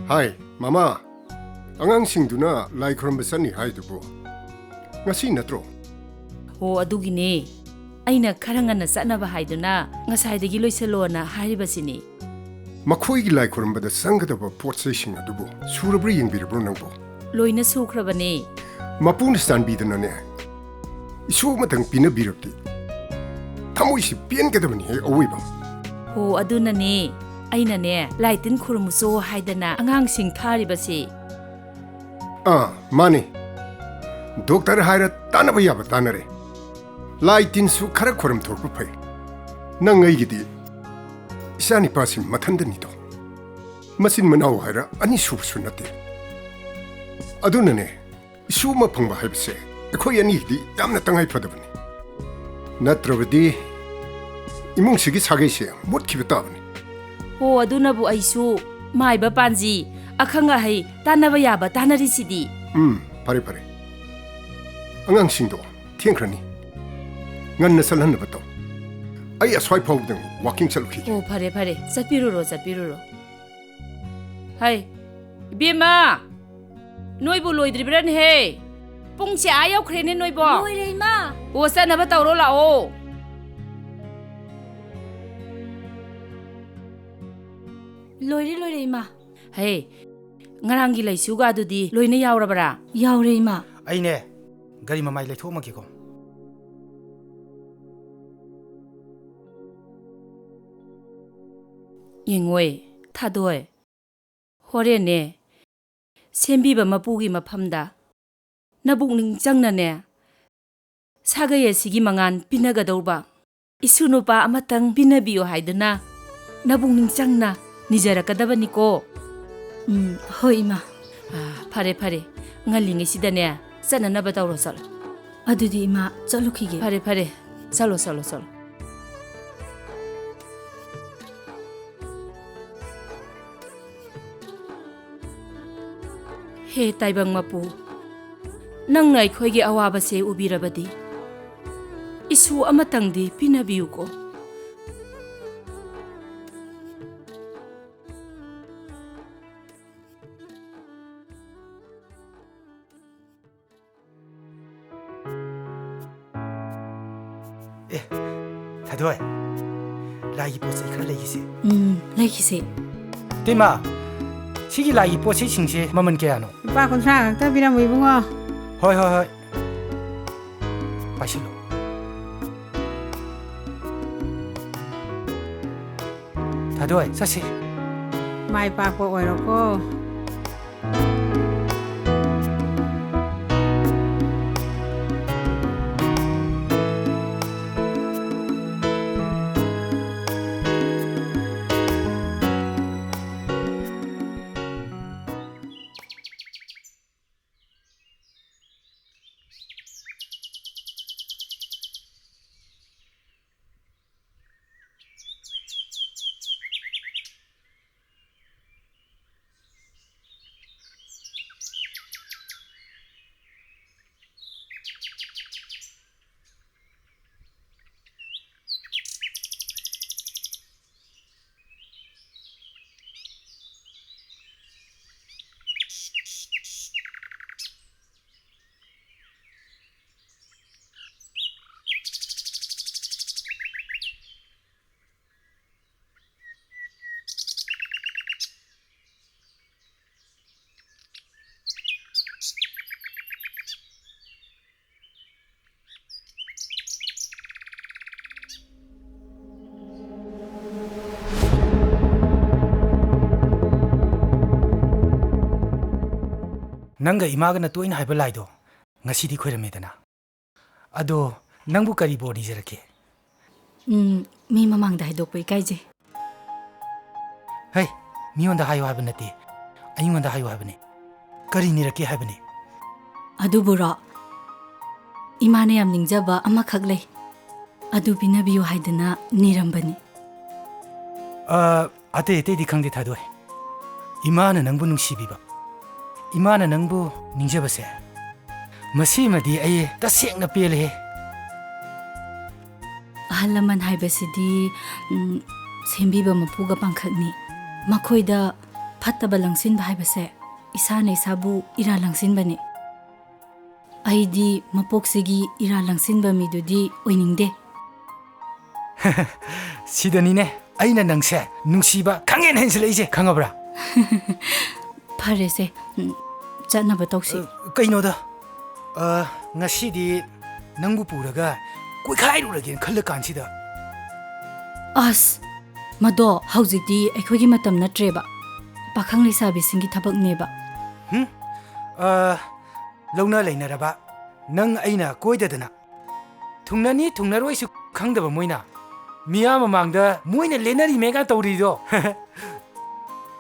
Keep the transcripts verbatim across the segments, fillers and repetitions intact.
ꯍꯥꯏ, ꯃꯃꯥ꯫ ꯑꯉꯥꯡꯁꯤꯡꯗꯨꯅ ꯂꯥꯏ ꯈꯨꯔꯨꯝꯕ ꯆꯠꯅꯤ ꯍꯥꯏꯗꯨꯕꯨ ꯉꯁꯤ ꯅꯠꯇ꯭ꯔꯣ? ꯍꯣ, ꯑꯗꯨꯒꯤꯅꯦ꯫ ꯑꯩꯅ ꯈꯔ ꯉꯟꯅ ꯆꯠꯅꯕ ꯍꯥꯏꯗꯨꯅ ꯉꯁꯥꯏꯗꯒꯤ ꯂꯣꯏꯁꯤꯜꯂꯣꯅ ꯍꯥꯏꯔꯤꯕꯁꯤꯅꯤ꯫ ꯃꯈꯣꯏꯒꯤ ꯂꯥꯏ ꯈꯨꯔꯨꯝꯕꯗ ꯆꯪꯒꯗꯕ ꯄꯣꯠ ꯆꯩꯁꯤꯡ ꯑꯗꯨꯕꯨ ꯁꯨꯔꯕ꯭ꯔꯥ ꯌꯦꯡꯕꯤꯔꯕ꯭ꯔꯣ ꯅꯪꯕꯣ? ꯂꯣꯏꯅ ꯁꯨꯈ꯭ꯔꯕꯅꯦ꯫ ꯃꯄꯨꯅ ꯆꯥꯟꯕꯤꯗꯅꯅꯦ, ꯏꯁꯨ ꯑꯃꯇꯪ ꯄꯤꯅꯕꯤꯔꯕꯗꯤ ꯊꯃꯣꯏꯁꯤ ꯄꯦꯟꯒꯗꯕꯅꯤꯍꯦ, ꯑꯋꯣꯏꯕ꯫ ꯍꯣ, ꯑꯗꯨꯅꯅꯦ ꯑꯩꯅꯅꯦ ꯂꯥꯏ ꯇꯤꯟ ꯈꯨꯔꯨꯝꯃꯨꯆꯣ ꯍꯥꯏꯗꯅ ꯑꯉꯥꯡꯁꯤꯡ ꯊꯥꯔꯤꯕꯁꯦ꯫ ꯑꯥ, ꯃꯥꯅꯤ꯫ ꯗꯣꯛꯇꯔ ꯍꯥꯏꯔ ꯇꯥꯟꯅꯕ ꯌꯥꯕ ꯇꯥꯟꯅꯔꯦ꯫ ꯂꯥꯏ ꯇꯤꯟꯁꯨ ꯈꯔ ꯈꯨꯔꯨꯝꯊꯣꯛꯄ ꯐꯩ꯫ ꯅꯪ ꯑꯩꯒꯤꯗꯤ ꯏꯆꯥꯅꯤꯄꯥꯁꯤ ꯃꯊꯟꯗꯅꯤꯗꯣ꯫ ꯃꯆꯤꯟ ꯃꯅꯥꯎ ꯍꯥꯏꯔ ꯑꯅꯤ ꯁꯨꯕꯁꯨ ꯅꯠꯇꯦ꯫ ꯑꯗꯨꯅꯅꯦ, ꯏꯁꯨ ꯑꯃ ꯐꯪꯕ ꯍꯥꯏꯕꯁꯦ ꯑꯩꯈꯣꯏ ꯑꯅꯤꯒꯤꯗꯤ ꯌꯥꯝꯅ ꯇꯉꯥꯏ ꯐꯗꯕꯅꯤ꯫ ꯅꯠꯇ꯭ꯔꯕꯗꯤ ꯏꯃꯨꯡꯁꯤꯒꯤ ꯁꯥꯒꯩꯁꯦ ꯃꯨꯠꯈꯤꯕ ꯇꯥꯕꯅꯤ꯫ ꯍꯣ, ꯑꯗꯨꯅꯕꯨ ꯑꯩꯁꯨ ꯃꯥꯏꯕ ꯄꯥꯟꯖꯤ, ꯑꯈꯪ ꯑꯍꯩ ꯇꯥꯟꯅꯕ ꯌꯥꯕ ꯇꯥꯟꯅꯔꯤꯁꯤꯗꯤ꯫ ꯎꯝ, ꯐꯔꯦ, ꯐꯔꯦ꯫ ꯑꯉꯥꯡꯁꯤꯡꯗꯣ ꯊꯦꯡꯈ꯭ꯔꯅꯤ꯫ ꯉꯟꯅ ꯆꯠꯍꯟꯅꯕ ꯇꯧ꯫ ꯑꯩ ꯑꯁ꯭ꯋꯥꯏ ꯐꯥꯎꯕꯗꯪ walking ꯆꯠꯂꯨꯈꯤꯒꯦ꯫ ꯑꯣ, ꯐꯔꯦ, ꯐꯔꯦ꯫ ꯆꯠꯄꯤꯔꯨꯔꯣ, ꯆꯠꯄꯤꯔꯨꯔꯣ꯫ ꯍꯩ, ꯏꯕꯦꯝꯃ! ꯅꯣꯏꯕꯨ ꯂꯣꯏꯗ꯭ꯔꯤꯕ꯭ꯔꯥꯅꯦꯍꯦ? ꯄꯨꯡꯁꯦ ꯑꯥ ꯌꯧꯈ꯭ꯔꯦꯅꯦ ꯅꯣꯏꯕꯣ꯫ ꯂꯣꯏꯔꯦ, ꯏꯃꯥ꯫ ꯑꯣ, ꯆꯠꯅꯕ ꯇꯧꯔꯣ ꯂꯥꯛꯑꯣ꯫ ꯂꯣꯏꯔꯦ, ꯂꯣꯏꯔꯦ, ꯏꯃꯥ꯫ ꯍꯦ, ꯉꯔꯥꯡꯒꯤ ꯂꯩꯁꯨꯒꯗꯨꯗꯤ ꯂꯣꯏꯅ ꯌꯥꯎꯔꯕꯔꯥ? ꯌꯥꯎꯔꯦ, ꯏꯃꯥ꯫ ꯑꯩꯅꯦ, ꯒꯥꯔꯤ ꯃꯃꯥꯏ ꯂꯩꯊꯣꯛꯑꯝꯃꯒꯦꯀꯣ꯫ ꯌꯦꯡꯉꯣꯏ, ꯊꯥꯗꯣꯏ꯫ ꯍꯣꯔꯦꯟꯅꯦ, ꯁꯦꯝꯕꯤꯕ ꯃꯄꯨꯒꯤ ꯃꯐꯝꯗ ꯅꯕꯨꯛꯅꯤꯡ ꯆꯪꯅꯅꯦ, ꯁꯥꯒꯩ ꯑꯁꯤꯒꯤ ꯃꯉꯥꯜ ꯄꯤꯅꯒꯗꯧꯕ ꯏꯁꯨ ꯅꯨꯄꯥ ꯑꯃꯇꯪ ꯄꯤꯅꯕꯤꯌꯨ ꯍꯥꯏꯗꯨꯅ ꯅꯕꯨꯛꯅꯤꯡ ꯆꯪꯅ ꯅꯤꯖꯔꯛꯀꯗꯕꯅꯤꯀꯣ꯫ ꯎꯝ, ꯍꯣꯏ, ꯏꯃꯥ꯫ ꯑꯥ, ꯐꯔꯦ, ꯐꯔꯦ꯫ ꯉꯜꯂꯤꯉꯩꯁꯤꯗꯅꯦ, ꯆꯠꯅꯅꯕ ꯇꯧꯔꯣ, ꯆꯠꯂꯣ꯫ ꯑꯗꯨꯗꯤ, ꯏꯃꯥ, ꯆꯠꯂꯨꯈꯤꯒꯦ꯫ ꯐꯔꯦ, ꯐꯔꯦ꯫ ꯆꯠꯂꯣ, ꯆꯠꯂꯣ, ꯆꯠꯂꯣ꯫ ꯍꯦ ꯇꯥꯏꯕꯪ ꯃꯄꯨ, ꯅꯪꯅ ꯑꯩꯈꯣꯏꯒꯤ ꯑꯋꯥꯕꯁꯦ ꯎꯕꯤꯔꯕꯗꯤ, ꯏꯁꯨ ꯑꯃꯇꯪꯗꯤ ꯄꯤꯅꯕꯤꯌꯨꯀꯣ꯫ ꯍꯣꯏ, ꯂꯥꯏꯒꯤ ꯄꯣꯠ ꯆꯩ ꯈꯔ ꯂꯩꯈꯤꯁꯦ꯫ ꯎꯝ, ꯂꯩꯈꯤꯁꯦ꯫ ꯏꯇꯩꯃ, ꯁꯤꯒꯤ ꯂꯥꯏꯒꯤ ꯄꯣꯠ ꯆꯩꯁꯤꯡꯁꯦ ꯃꯃꯜ ꯀꯌꯥꯅꯣ? ꯂꯨꯄꯥ ꯀꯨꯟꯊ꯭ꯔꯥ ꯈꯛꯇ ꯄꯤꯔꯝꯃꯨ, ꯏꯕꯨꯡꯉꯣ꯫ ꯍꯣꯏ, ꯍꯣꯏ, ꯍꯣꯏ꯫ ꯄꯥꯏꯁꯤꯜꯂꯨ꯫ ꯊꯥꯗꯣꯏ, ꯆꯠꯁꯤ꯫ ꯃꯥꯏ ꯄꯥꯛꯄ ꯑꯣꯏꯔꯣꯀꯣ꯫ ꯅꯪꯒ ꯏꯃꯥꯒꯅ ꯇꯣꯏꯅ ꯍꯥꯏꯕ ꯂꯥꯏꯗꯣ ꯉꯁꯤꯗꯤ ꯈꯣꯏꯔꯝꯃꯦꯗꯅ꯫ ꯑꯗꯣ ꯅꯪꯕꯨ ꯀꯔꯤ ꯕꯣꯔ ꯅꯤꯖꯔꯛꯀꯦ? ꯎꯝ, ꯃꯤ ꯃꯃꯥꯡꯗ ꯍꯥꯏꯗꯣꯛꯄ ꯏꯀꯥꯏꯖꯩ꯫ ꯍꯩ, ꯃꯤꯉꯣꯟꯗ ꯍꯥꯏꯌꯨ ꯍꯥꯏꯕ ꯅꯠꯇꯦ, ꯑꯩꯉꯣꯟꯗ ꯍꯥꯏꯌꯨ ꯍꯥꯏꯕꯅꯤ꯫ ꯀꯔꯤ ꯅꯤꯔꯛꯀꯦ ꯍꯥꯏꯕꯅꯤ? ꯑꯗꯨꯕꯨꯔꯣ, ꯏꯃꯥꯅ ꯌꯥꯝ ꯅꯤꯡꯖꯕ ꯑꯃꯈꯛ ꯂꯩ, ꯑꯗꯨ ꯄꯤꯅꯕꯤꯌꯨ ꯍꯥꯏꯗꯅ ꯅꯤꯔꯝꯕꯅꯤ꯫ ꯑ, ꯑꯇꯩ ꯑꯇꯩꯗꯤ ꯈꯪꯗꯦ ꯊꯥꯗꯣꯏ, ꯏꯃꯥꯅ ꯅꯪꯕꯨ ꯅꯨꯡꯁꯤꯕꯤꯕ, ꯏꯃꯥꯅ ꯅꯪꯕꯨ ꯅꯤꯡꯖꯕꯁꯦ ꯃꯁꯤꯃꯗꯤ ꯑꯩ ꯇꯁꯦꯡꯅ ꯄꯦꯜꯂꯦꯍꯦ꯫ ꯑꯍꯜ ꯂꯃꯟ ꯍꯥꯏꯕꯁꯤꯗꯤ, ꯎꯝ, ꯁꯦꯝꯕꯤꯕ ꯃꯄꯨꯒ ꯄꯥꯡꯈꯛꯅꯤ꯫ ꯃꯈꯣꯏꯗ ꯐꯠꯇꯕ ꯂꯪꯁꯤꯟꯕ ꯍꯥꯏꯕꯁꯦ ꯏꯁꯥꯅ ꯏꯁꯥꯕꯨ ꯏꯔꯥ ꯂꯪꯁꯤꯟꯕꯅꯤ꯫ ꯑꯩꯗꯤ ꯃꯄꯣꯛꯁꯤꯒꯤ ꯏꯔꯥ ꯂꯪꯁꯤꯟꯕ ꯃꯤꯗꯨꯗꯤ ꯑꯣꯏꯅꯤꯡꯗꯦ꯫ ꯁꯤꯗꯅꯤꯅꯦ ꯑꯩꯅ ꯅꯪꯁꯦ ꯅꯨꯡꯁꯤꯕ ꯈꯪꯍꯦꯟ ꯍꯦꯟꯖꯤꯜꯂꯛꯏꯁꯦ, ꯈꯪꯉꯕ꯭ꯔꯥ? ꯐꯔꯦꯁꯦ, ꯎꯝ, ꯆꯠꯅꯕ ꯇꯧꯁꯤ꯫ ꯑ, ꯀꯩꯅꯣꯗ, ꯑ, ꯉꯁꯤꯗꯤ ꯅꯪꯕꯨ ꯄꯨꯔꯒ ꯀꯣꯏꯈꯥꯏꯔꯨꯔꯒꯦꯅ ꯈꯜꯂ ꯀꯥꯟꯁꯤꯗ꯫ ꯑꯁ, ꯃꯗꯣ ꯍꯧꯖꯤꯛꯇꯤ ꯑꯩꯈꯣꯏꯒꯤ ꯃꯇꯝ ꯅꯠꯇ꯭ꯔꯦꯕ꯫ ꯄꯥꯈꯪ ꯂꯩꯁꯥꯕꯤꯁꯤꯡꯒꯤ ꯊꯕꯛꯅꯦꯕ꯫ ꯍꯨꯝ? ꯑ, ꯂꯧꯅ ꯂꯩꯅꯔꯕ ꯅꯪ ꯑꯩꯅ ꯀꯣꯏꯗꯗꯅ ꯊꯨꯡꯅꯅꯤ ꯊꯨꯡꯅꯔꯣꯏꯁꯨ ꯈꯪꯗꯕ ꯃꯣꯏꯅ ꯃꯤꯌꯥꯝ ꯃꯃꯥꯡꯗ ꯃꯣꯏꯅ ꯂꯦꯟꯅꯔꯤꯃꯦꯒ ꯇꯧꯔꯤꯗꯣ꯫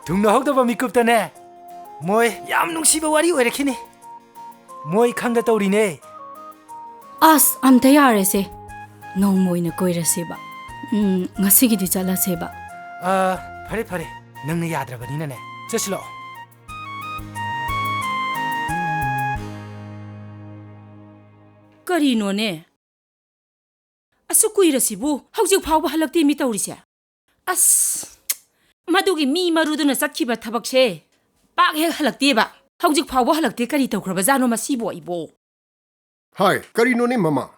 ꯊꯨꯡꯅꯍꯧꯗꯕ ꯃꯤꯀꯨꯞꯇꯅꯦ ꯃꯣꯏ ꯌꯥꯝ ꯅꯨꯡꯁꯤꯕ ꯋꯥꯔꯤ ꯑꯣꯏꯔꯛꯈꯤꯅꯤ꯫ ꯃꯣꯏ ꯈꯪꯗ ꯇꯧꯔꯤꯅꯦ꯫ ꯑꯁ, ꯑꯝꯇ ꯌꯥꯔꯦꯁꯦ꯫ ꯅꯣꯡꯃ ꯑꯣꯏꯅ ꯀꯣꯏꯔꯁꯦꯕ꯫ ꯎꯝ, ꯉꯁꯤꯒꯤꯗꯤ ꯆꯠꯂꯁꯦꯕ꯫ ꯑ, ꯐꯔꯦ, ꯐꯔꯦ꯫ ꯅꯪꯅ ꯌꯥꯗ꯭ꯔꯕꯅꯤꯅꯅꯦ꯫ ꯆꯠꯁꯤ ꯂꯥꯛꯑꯣ꯫ ꯀꯔꯤꯅꯣꯅꯦ? ꯑꯁꯨꯛ ꯀꯨꯏꯔꯁꯤꯕꯨ ꯍꯧꯖꯤꯛ ꯐꯥꯎꯕ ꯍꯜꯂꯛꯇꯦ ꯃꯤ ꯇꯧꯔꯤꯁꯦ꯫ ꯑꯁ, ꯃꯗꯨꯒꯤ ꯃꯤ ꯃꯔꯨꯗꯨꯅ ꯆꯠꯈꯤꯕ ꯊꯕꯛꯁꯦ ꯄꯥꯛ ꯍꯦꯛ ꯍꯜꯂꯛꯇꯦꯕ꯫ ꯍꯧꯖꯤꯛ ꯐꯥꯎꯕ ꯍꯜꯂꯛꯇꯦ꯫ ꯀꯔꯤ ꯇꯧꯈ꯭ꯔꯕꯖꯥꯠꯅꯣ ꯃꯁꯤꯕꯨ ꯑꯩꯕꯣ? ꯍꯥꯏ, ꯀꯔꯤꯅꯣꯅꯦ ꯃꯃꯥ?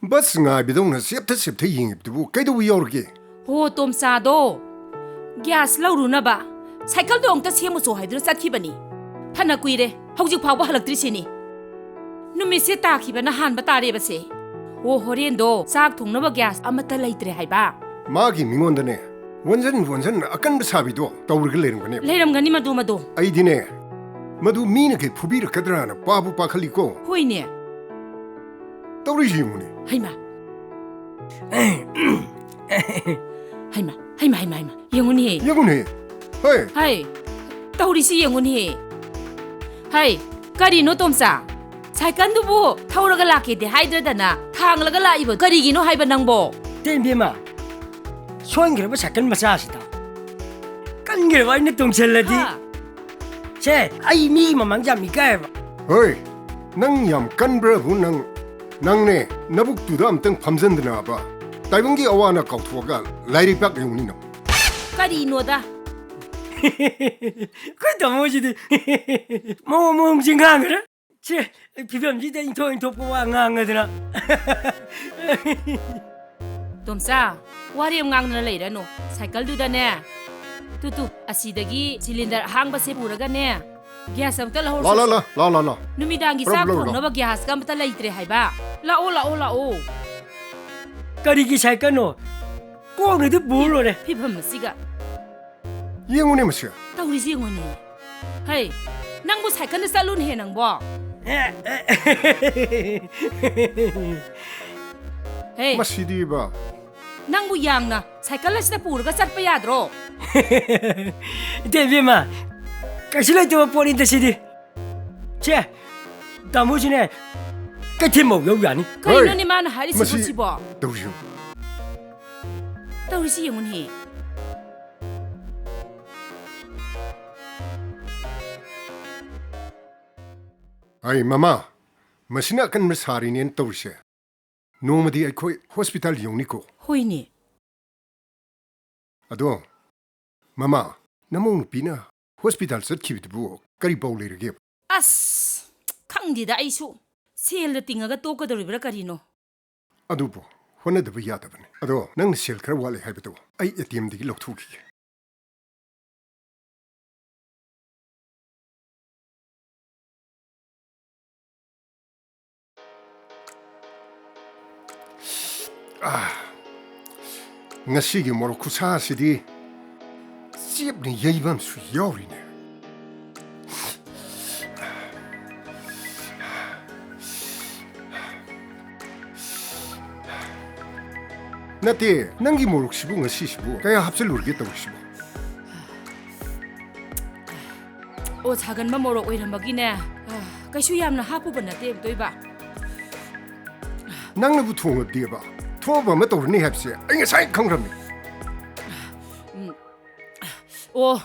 ꯕꯁ ꯉꯥꯏꯕꯗꯧꯅ ꯆꯦꯞꯊ ꯆꯦꯞꯊ ꯌꯦꯡꯉꯤꯕꯗꯨꯕꯨ ꯀꯩꯗꯧꯕ ꯌꯥꯎꯔꯒꯦ? ꯍꯣ, ꯇꯣꯝꯆꯥꯗꯣ ꯒ꯭ꯌꯥꯁ ꯂꯧꯔꯨꯅꯕ ꯁꯥꯏꯀꯜꯗꯣ ꯑꯃꯨꯛꯇ ꯁꯦꯝꯃꯨꯆꯣ ꯍꯥꯏꯗꯨꯅ ꯆꯠꯈꯤꯕꯅꯤ꯫ ꯐꯅ ꯀꯨꯏꯔꯦ, ꯍꯧꯖꯤꯛ ꯐꯥꯎꯕ ꯍꯜꯂꯛꯇ꯭ꯔꯤꯁꯤꯅꯤ꯫ ꯅꯨꯃꯤꯠꯁꯦ ꯇꯥꯈꯤꯕꯅ ꯍꯥꯟꯕ ꯇꯥꯔꯦꯕꯁꯦ꯫ ꯑꯣ, ꯍꯣꯔꯦꯟꯗꯣ ꯆꯥꯛ ꯊꯣꯡꯅꯕ ꯒ꯭ꯌꯥꯁ ꯑꯃꯠꯇ ꯂꯩꯇ꯭ꯔꯦ ꯍꯥꯏꯕ꯫ ꯃꯥꯒꯤ ꯃꯤꯉꯣꯟꯗꯅꯦ, ꯋꯥꯟꯖꯟ ꯋꯥꯟꯖꯟ ꯑꯀꯟꯕ ꯁꯥꯕꯤꯗꯣ ꯇꯧꯔꯒ ꯂꯩꯔꯝꯒꯅꯦꯕ꯫ ꯂꯩꯔꯝꯒꯅꯤ ꯃꯗꯨ, ꯃꯗꯨ꯫ ꯑꯩꯗꯤꯅꯦ, ꯃꯗꯨ ꯃꯤꯅ ꯀꯩ ꯐꯨꯕꯤꯔꯛꯀꯗ꯭ꯔꯥꯅ ꯄꯥꯕꯨ ꯄꯥꯈꯠꯂꯤꯀꯣ꯫ ꯍꯣꯏꯅꯦ꯫ ꯇꯧꯔꯤꯁꯤ ꯌꯦꯡꯉꯨꯅꯦ꯫ ꯍꯩꯃꯥ꯫ ꯍꯩꯃꯥ, ꯍꯩꯃꯥ, ꯍꯩꯃꯥ, ꯍꯩꯃꯥ꯫ ꯌꯦꯡꯉꯨꯅꯦꯍꯦ꯫ ꯌꯦꯡꯉꯨꯅꯦ꯫ ꯍꯣꯏ꯫ ꯍꯩ, ꯇꯧꯔꯤꯁꯤ ꯌꯦꯡꯉꯨꯅꯦꯍꯦ꯫ ꯍꯩ, ꯀꯔꯤꯅꯣ ꯇꯣꯝꯆꯥ? ꯁꯥꯏꯀꯜꯗꯨꯕꯨ ꯊꯧꯔꯒ ꯂꯥꯛꯀꯦꯗꯤ ꯍꯥꯏꯗ꯭ꯔꯗꯅ ꯊꯥꯡꯂꯒ ꯂꯥꯛꯏꯕ ꯀꯔꯤꯒꯤꯅꯣ ꯍꯥꯏꯕ ꯅꯪꯕꯣ? ꯇꯦ ꯏꯕꯦꯝꯃ, ꯁꯣꯟꯈ꯭ꯔꯕ ꯁꯥꯏꯀꯜ ꯃꯆꯥꯁꯤꯗ ꯀꯟꯈ꯭ꯔꯕ ꯑꯩꯅ ꯇꯣꯡꯁꯤꯜꯂꯗꯤ꯫ ꯍꯥ? ꯁꯦ, ꯑꯩ ꯃꯤꯒꯤ ꯃꯃꯥꯡ ꯌꯥꯝ ꯏꯀꯥꯏꯌꯦꯕ꯫ ꯍꯣꯏ, ꯅꯪ ꯌꯥꯝ ꯀꯟꯕ꯭ꯔꯥꯕꯨ ꯅꯪ? ꯅꯪꯅꯦ, ꯅꯕꯨꯛꯇꯨꯗ ꯑꯝꯇꯪ ꯐꯝꯖꯟꯗꯅꯕ ꯇꯥꯏꯕꯪꯒꯤ ꯑꯋꯥ ꯑꯅꯥ ꯀꯥꯎꯊꯣꯛꯑꯒ ꯂꯥꯏꯔꯩ ꯄꯥꯛ ꯌꯦꯡꯉꯨꯅꯤ ꯅꯪ꯫ ꯀꯔꯤꯅꯣꯗ? ꯑꯩꯈꯣꯏ ꯇꯥꯃꯣꯁꯤꯗꯤ ꯃꯑꯣꯡ ꯃꯑꯣꯡꯁꯤ ꯉꯥꯡꯈ꯭ꯔꯦ꯫ ꯁꯦ, ꯐꯤꯕꯝꯁꯤꯗ ꯏꯟꯊꯣꯛ ꯏꯟꯊꯣꯛꯄ ꯋꯥ ꯉꯥꯡꯉꯗꯅ꯫ ꯇꯣꯝꯆꯥ, ꯋꯥꯔꯦꯝ ꯉꯥꯡꯗꯅ ꯂꯩꯔꯅꯨ꯫ ꯁꯥꯏꯀꯜꯗꯨꯗꯅꯦ, ꯇꯨ, ꯇꯨ, ꯑꯁꯤꯗꯒꯤ ꯁꯤꯂꯤꯟꯗꯔ ꯑꯍꯥꯡꯕꯁꯦ ꯄꯨꯔꯒꯅꯦ, ꯒ꯭ꯌꯥꯁ ꯑꯝꯇ ꯂꯧꯍꯧꯔꯁꯤ꯫ ꯂꯥ, ꯂꯥ, ꯂꯥ, ꯂꯥ, ꯂꯥ, ꯂꯥ꯫ ꯅꯨꯃꯤꯗꯥꯡꯒꯤ ꯄꯨꯔꯞ ꯆꯥꯛ ꯂꯧꯔꯨ ꯂꯥꯎ꯫ ꯊꯣꯡꯅꯕ ꯒ꯭ꯌꯥꯁꯀ ꯑꯝꯇ ꯂꯩꯇ꯭ꯔꯦ ꯍꯥꯏꯕ꯫ ꯂꯥꯛꯑꯣ, ꯂꯥꯛꯑꯣ, ꯂꯥꯛꯑꯣ꯫ ꯀꯔꯤꯒꯤ ꯁꯥꯏꯀꯜꯅꯣ? ꯀꯣꯛꯅꯗꯤ ꯄꯨꯔ ꯂꯣꯏꯔꯦ꯫ ꯐꯤꯕꯝ ꯑꯁꯤꯒ꯫ ꯌꯦꯡꯉꯨꯅꯦ ꯃꯁꯤ꯫ ꯇꯧꯔꯤꯁꯤ ꯌꯦꯡꯉꯨꯅꯦ꯫ ꯍꯩ, ꯅꯪꯕꯨ ꯁꯥꯏꯀꯜꯗ ꯆꯠꯂꯨꯅꯦꯍꯦ ꯅꯪꯕꯣ꯫ ꯍꯦ꯫ ꯃꯁꯤꯗꯤꯕ꯫ ꯅꯪꯕꯨ ꯌꯥꯡꯅ ꯁꯥꯏꯀꯜ ꯑꯁꯤꯗ ꯄꯨꯔꯒ ꯆꯠꯄ ꯌꯥꯗ꯭ꯔꯣ? ꯏꯇꯩ ꯏꯕꯦꯝꯃ, ꯀꯩꯁꯨ ꯂꯩꯇꯕ ꯄꯣꯠꯅꯤꯗ ꯁꯤꯗꯤ꯫ ꯁꯦ, ꯇꯥꯃꯣꯁꯤꯅꯦ, ꯀꯩꯊꯦꯜ ꯃꯧ ꯌꯧ ꯌꯥꯅꯤ꯫ ꯀꯩꯅꯣꯅꯦ ꯍꯣꯏ, ꯃꯥꯅ ꯍꯥꯏꯔꯤꯁꯤꯕꯨ ꯃꯁꯤ ꯁꯤꯕꯣ? ꯇꯧꯔꯤꯁꯤ ꯌꯦꯡꯉꯨ꯫ ꯇꯧꯔꯤꯁꯤ ꯌꯦꯡꯉꯨꯅꯦ꯫ ꯑꯩ ꯃꯃꯥ, ꯃꯁꯤꯅ ꯑꯀꯟꯕ ꯁꯥꯔꯤꯅꯦꯅ ꯇꯧꯔꯤꯁꯦ꯫ ꯅꯣꯡꯃꯗꯤ ꯑꯩꯈꯣꯏ ꯍꯣꯁꯄꯤꯇꯥꯜ ꯌꯧꯅꯤꯀꯣ꯫ ꯍꯣꯏꯅꯦ꯫ ꯑꯗꯣ, ꯃꯃꯥ, ꯅꯃꯧ ꯅꯨꯄꯤꯅ ꯍꯣꯁꯄꯤꯇꯥꯜ ꯆꯠꯈꯤꯕꯗꯨꯕꯨ ꯀꯔꯤ ꯄꯥꯎ ꯂꯩꯔꯒꯦ? ꯑꯁ, ꯈꯪꯗꯦꯗ ꯑꯩꯁꯨ꯫ ꯁꯦꯜꯗ ꯇꯤꯡꯉꯒ ꯇꯣꯛꯀꯗꯧꯔꯤꯕ꯭ꯔꯥ ꯀꯔꯤꯅꯣ? ꯑꯗꯨꯕꯨ ꯍꯣꯠꯅꯗꯕ ꯌꯥꯗꯕꯅꯤ꯫ ꯑꯗꯣ, ꯅꯪꯅ ꯁꯦꯜ ꯈꯔ ꯋꯥꯠꯂꯦ ꯍꯥꯏꯕꯗꯣ ꯑꯩ ꯑꯦ ꯇꯤ ꯑꯦꯝꯗꯒꯤ ꯂꯧꯊꯣꯛꯈꯤꯒꯦ꯫ ꯑꯥ, ꯉꯁꯤꯒꯤ ꯃꯣꯔꯣꯛ ꯈꯨꯁꯥꯁꯤꯗꯤ ꯆꯦꯞꯅ ꯌꯩꯕ ꯑꯃꯁꯨ ꯌꯥꯎꯔꯤꯅꯦ꯫ ꯅꯠꯇꯦ, ꯅꯪꯒꯤ ꯃꯣꯔꯣꯛꯁꯤꯕꯨ ꯉꯁꯤꯁꯤꯕꯨ ꯀꯌꯥ ꯍꯥꯞꯆꯜꯂꯨꯔꯒꯦ ꯇꯧꯔꯤꯁꯤꯕꯨ? ꯑꯣ, ꯁꯥꯒꯟꯕ ꯃꯣꯔꯣꯛ ꯑꯣꯏꯔꯝꯕꯒꯤꯅꯦ꯫ ꯑꯥ, ꯀꯩꯁꯨ ꯌꯥꯝꯅ ꯍꯥꯞꯄꯨꯕ ꯅꯠꯇꯦ, ꯑꯃꯨꯛꯇꯣꯏꯕ꯫ ꯅꯪꯅꯕꯨ ꯊꯣꯡꯉꯕꯗꯤꯕ, ꯊꯣꯛꯑꯕ ꯑꯃ ꯇꯧꯔꯅꯤ ꯍꯥꯏꯕꯁꯦ ꯑꯩ ꯉꯁꯥꯏ ꯈꯪꯈ꯭ꯔꯕꯅꯤ꯫ ꯎꯝ꯫ ꯑꯣ,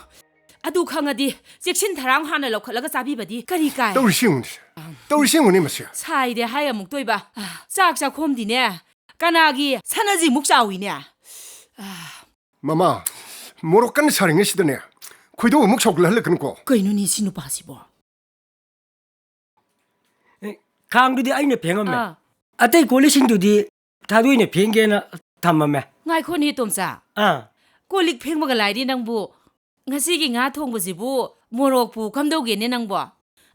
ꯑꯗꯨ ꯈꯪꯉꯗꯤ ꯆꯦꯛꯁꯤꯟ ꯊꯧꯔꯥꯡ ꯍꯥꯟꯅ ꯂꯧꯈꯠꯂꯒ ꯆꯥꯕꯤꯕꯗꯤ ꯀꯔꯤ ꯀꯥꯏ? ꯇꯧꯔꯤꯁꯤ ꯌꯦꯡꯉꯨꯅꯦ꯫ ꯇꯧꯔꯤꯁꯤ ꯌꯦꯡꯉꯨꯅꯦ ꯃꯁꯤ꯫ ꯁꯥꯏꯗꯦ ꯍꯥꯏ ꯑꯃꯨꯛꯇꯣꯏꯕ꯫ ꯆꯥꯛ ꯆꯥꯛꯈꯣꯝꯗꯤꯅꯦ, ꯀꯅꯥꯒꯤ ꯁꯅꯥꯖꯤꯃꯨꯛ ꯆꯥꯎꯏꯅꯦ꯫ ꯃꯃꯥ, ꯃꯣꯔꯣꯛ ꯀꯟꯅ ꯁꯥꯔꯤꯉꯩꯁꯤꯗꯅꯦ, ꯈꯣꯏꯗꯧ ꯑꯃꯨꯛ ꯁꯥꯎꯒꯠꯍꯜꯂꯛꯀꯅꯨꯀꯣ꯫ ꯀꯩꯅꯣꯅꯦ ꯁꯤ ꯅꯨꯄꯥꯁꯤꯕꯣ? ꯑꯦ, ꯈꯥꯡꯗꯨꯗꯤ ꯑꯩꯅ ꯐꯦꯡꯉꯝꯃꯦ꯫ ꯑꯥ꯫ ꯑꯇꯩ ꯀꯣꯜꯂꯤꯛꯁꯤꯡꯗꯨꯗꯤ ꯊꯥꯗꯣꯏꯅ ꯐꯦꯡꯒꯦꯅ ꯊꯝꯃꯝꯃꯦ꯫ ꯉꯥꯏꯈꯣꯅꯦ, ꯇꯣꯝꯆꯥ꯫ ꯑꯥ꯫ ꯀꯣꯜ ꯂꯤꯛ ꯐꯦꯡꯕꯒ ꯂꯥꯏꯔꯤ ꯅꯪꯕꯨ꯫ ꯉꯁꯤꯒꯤ ꯉꯥ ꯊꯣꯡꯕꯁꯤꯕꯨ ꯃꯣꯔꯣꯛꯄꯨ ꯀꯝꯗꯧꯒꯦꯅꯦ ꯅꯪꯕꯣ?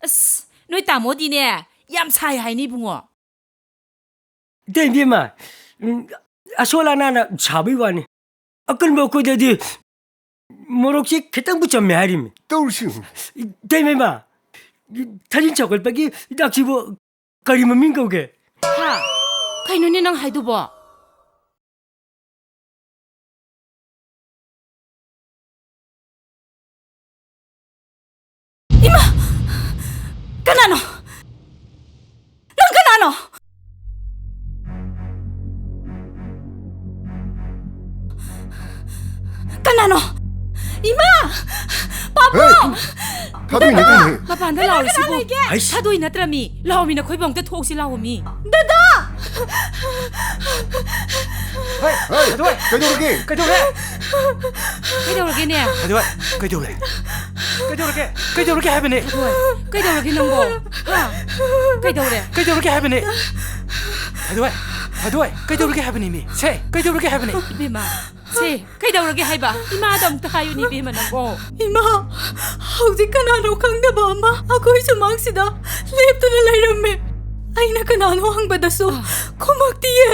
ꯑꯁ, ꯅꯣꯏ ꯇꯥꯃꯣꯗꯤꯅꯦ ꯌꯥꯝ ꯁꯥꯏ ꯍꯥꯏꯅꯤ, ꯏꯕꯨꯡꯉꯣ꯫ ꯏꯇꯩ ꯏꯕꯦꯝꯃ, ꯎꯝ, ꯑꯁꯣꯜ ꯑꯅꯥꯅ ꯁꯥꯕꯩ ꯋꯥꯅꯤ꯫ ꯑꯀꯟꯕ ꯑꯩꯈꯣꯏꯗꯗꯤ ꯃꯣꯔꯣꯛꯁꯤ ꯈꯤꯇꯪꯕꯨ ꯆꯝꯃꯦ ꯍꯥꯏꯔꯤꯃꯤ꯫ ꯇꯧꯔꯤꯁꯤ ꯌꯦꯡꯉꯨ꯫ ꯏꯇꯩ ꯏꯕꯦꯝꯃ, ꯊꯥꯖꯤꯟ ꯆꯥꯎꯈꯠꯄꯒꯤ ꯍꯤꯗꯥꯛꯁꯤꯕꯨ ꯀꯔꯤ ꯃꯃꯤꯡ ꯀꯧꯒꯦ? ꯍꯥ? ꯀꯩꯅꯣꯅꯦ ꯅꯪ ꯍꯥꯏꯗꯨꯕꯣ? ꯏꯃꯥ! ꯀꯅꯥꯅꯣ? ꯅꯪ ꯀꯅꯥꯅꯣ? ꯀꯅꯥꯅꯣ? ꯏꯃꯥ! ꯄꯥꯕꯨꯡ! ꯍꯦ! ꯊꯥꯗꯣꯏ ꯅꯠꯇꯦꯅꯦ꯫ ꯃꯄꯥꯟꯗ ꯂꯥꯎꯔꯤꯁꯤꯕꯨ꯫ ꯀꯅꯥ ꯂꯩꯒꯦ? ꯍꯩꯁ! ꯊꯥꯗꯣꯏ ꯅꯠꯇ꯭ꯔꯃꯤ꯫ ꯂꯥꯎꯃꯤ, ꯅꯈꯣꯏꯕꯨ ꯑꯝꯇ ꯊꯣꯛꯁꯤ ꯂꯥꯎꯃꯤ꯫ ꯗꯗꯥ! ꯍꯦ! ꯍꯦ! ꯊꯥꯗꯣꯏ! ꯀꯩꯗꯧꯔꯒꯦ? ꯀꯩꯗꯧꯔꯦ? ꯀꯩꯗꯧꯔꯒꯦꯅꯦ? ꯊꯥꯗꯣꯏ! ꯀꯩꯗꯧꯔꯦ? ꯀꯩꯗꯧꯔꯒꯦ? ꯀꯩꯗꯧꯔꯒꯦ ꯍꯥꯏꯕꯅꯦ? ꯊꯥꯗꯣꯏ! ꯀꯩꯗꯧꯔꯒꯦ ꯅꯪꯕꯣ? ꯍꯥ? ꯀꯩꯗꯧꯔꯦ? ꯀꯩꯗꯧꯔꯒꯦ ꯍꯥꯏꯕꯅꯦ? ꯊꯥꯗꯣꯏ! ꯊꯥꯗꯣꯏ! ꯀꯩꯗꯧꯔꯒꯦ ꯍꯥꯏꯕꯅꯦ ꯃꯤ? ꯁꯦ! ꯀꯩꯗꯧꯔꯒꯦ ꯍꯥꯏꯕꯅꯦ? ꯏꯕꯦꯝꯃ, ꯁꯦ, ꯀꯩꯗꯧꯔꯒꯦ ꯍꯥꯏꯕ? ꯏꯃꯥꯗ ꯑꯃꯨꯛꯇ ꯍꯥꯏꯌꯨꯅꯦ, ꯏꯕꯦꯝꯃ, ꯅꯪꯕꯣ꯫ ꯏꯃꯥ, ꯍꯧꯖꯤꯛ ꯀꯅꯥꯅꯣ ꯈꯪꯗꯕ ꯑꯃ ꯑꯩꯈꯣꯏ ꯁꯨꯃꯥꯡꯁꯤꯗ ꯂꯦꯞꯇꯨꯅ ꯂꯩꯔꯝꯃꯦ꯫ ꯑꯩꯅ ꯀꯅꯥꯅꯣ ꯍꯪꯕꯗꯁꯨ ꯑꯥ꯫ ꯈꯨꯝꯃꯛꯇꯤꯌꯦ꯫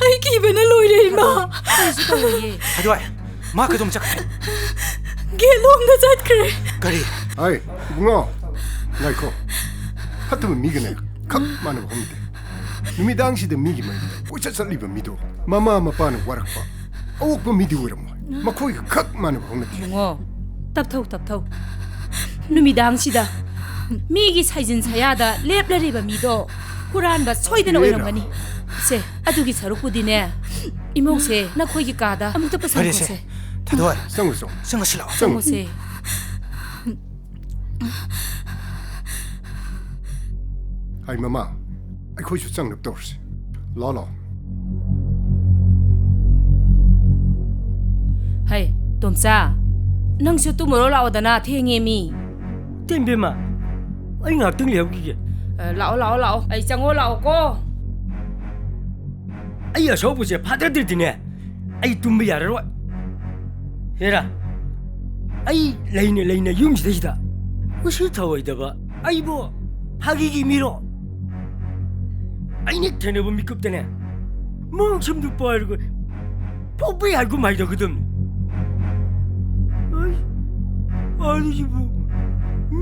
ꯑꯩ ꯀꯤꯕꯅ ꯂꯣꯏꯔꯦ, ꯏꯃꯥ꯫ ꯀꯔꯤꯁꯨ ꯇꯧꯔꯣꯏꯌꯦ꯫ ꯑꯗꯨ ꯑꯩ ꯃꯥ ꯀꯩꯗꯧꯝ ꯆꯠꯈ꯭ꯔꯦ? ꯒꯦꯠꯂꯣꯝꯗ ꯆꯠꯈ꯭ꯔꯦ꯫ ꯀꯔꯤ? ꯍꯥꯏ, ꯏꯕꯨꯡꯉꯣ, ꯉꯥꯏꯈꯣ꯫ ꯐꯠꯇꯕ ꯃꯤꯒꯅꯦ ꯈꯛ ꯃꯥꯟꯅꯕ ꯍꯧꯅꯗꯦ꯫ ꯅꯨꯃꯤꯗꯥꯡꯁꯤꯗ ꯃꯤꯒꯤ ꯃꯌꯨꯝꯗ ꯀꯣꯏꯆꯠ ꯆꯠꯂꯤꯕ ꯃꯤꯗꯣ ꯃꯃꯥ ꯃꯄꯥꯅ ꯋꯥꯔꯛꯄ ꯑꯋꯣꯛꯄ ꯃꯤꯗꯤ ꯑꯣꯏꯔꯝꯃꯣꯏ꯫ ꯃꯈꯣꯏꯒ ꯈꯛ ꯃꯥꯟꯅꯕ ꯍꯧꯅꯗꯦ꯫ ꯏꯕꯨꯡꯉꯣ, ꯇꯞꯊꯧ, ꯇꯞꯊꯧ꯫ ꯅꯨꯃꯤꯗꯥꯡꯁꯤꯗ ꯃꯤꯒꯤ ꯁꯥꯏꯖꯤꯟ ꯁꯌꯥꯗ ꯂꯦꯞꯂꯔꯤꯕ ꯃꯤꯗꯣ ꯍꯨꯔꯥꯟꯕ ꯁꯣꯏꯗꯅ ꯍꯦꯔꯥ꯫ ꯑꯣꯏꯔꯝꯒꯅꯤ꯫ ꯁꯦ, ꯑꯗꯨꯒꯤ ꯁꯔꯨꯛꯄꯨꯗꯤꯅꯦ, ꯏꯃꯧꯁꯦ ꯅꯈꯣꯏꯒꯤ ꯀꯥꯗ ꯑꯃꯨꯛꯇ ꯐꯔꯦꯁꯦ, ꯄꯨꯁꯟꯈꯣꯁꯦ꯫ ꯊꯥꯗꯣꯏ꯫ ꯆꯪꯉꯨ, ꯆꯪꯉꯨ꯫ ꯆꯪꯉꯁꯤ ꯂꯥꯛꯑꯣ꯫ ꯆꯪꯉꯨ꯫ ꯆꯪꯉꯨꯁꯦ꯫ ꯍꯥꯏ ꯃꯃꯥ, ꯑꯩꯈꯣꯏꯁꯨ ꯆꯪꯅꯕ ꯇꯧꯔꯁꯤ꯫ ꯂꯥꯛꯑꯣ, ꯂꯥꯛꯑꯣ꯫ ꯍꯩ, ꯇꯣꯝꯆꯥ, ꯅꯪꯁꯨ ꯇꯨꯝꯃꯨꯔꯣ ꯂꯥꯛꯑꯣꯗꯅ, ꯊꯦꯡꯉꯦ ꯃꯤ꯫ ꯇꯦꯝꯕꯦꯝꯃ, ꯑꯩ ꯉꯥꯏꯍꯥꯛꯇꯪ ꯂꯩꯍꯧꯈꯤꯒꯦ꯫ ꯑ, ꯂꯥꯛꯑꯣ, ꯂꯥꯛꯑꯣ, ꯂꯥꯛꯑꯣ꯫ ꯑꯩ ꯆꯪꯉꯣ ꯂꯥꯛꯑꯣꯀꯣ꯫ ꯑꯩ ꯑꯁꯣꯛꯄꯁꯦ ꯐꯥꯗꯗ꯭ꯔꯗꯤꯅꯦ, ꯑꯩ ꯇꯨꯝꯕ ꯌꯥꯔꯔꯣꯏ꯫ ꯍꯦꯔꯥ, ꯑꯩ ꯂꯩꯅ ꯂꯩꯅ ꯌꯨꯝꯁꯤꯗꯩꯁꯤꯗ ꯎꯁꯤꯠ ꯊꯑꯣꯏꯗꯕ ꯑꯩꯕꯨ ꯐꯥꯒꯤꯒꯤ ꯃꯤꯔꯣ? ꯑꯩꯅ ꯊꯦꯡꯅꯕ ꯃꯤꯀꯨꯞꯇꯅꯦ, ꯃꯑꯣꯡ ꯁꯨꯝꯗꯨ ꯄꯥꯏꯔꯒ ꯄꯣꯛꯄ ꯌꯥꯏꯒꯨꯝ ꯍꯥꯏꯗꯧꯒꯗꯕꯅꯤ꯫ ꯑꯩ, ꯑꯥꯗꯁꯤꯕꯨ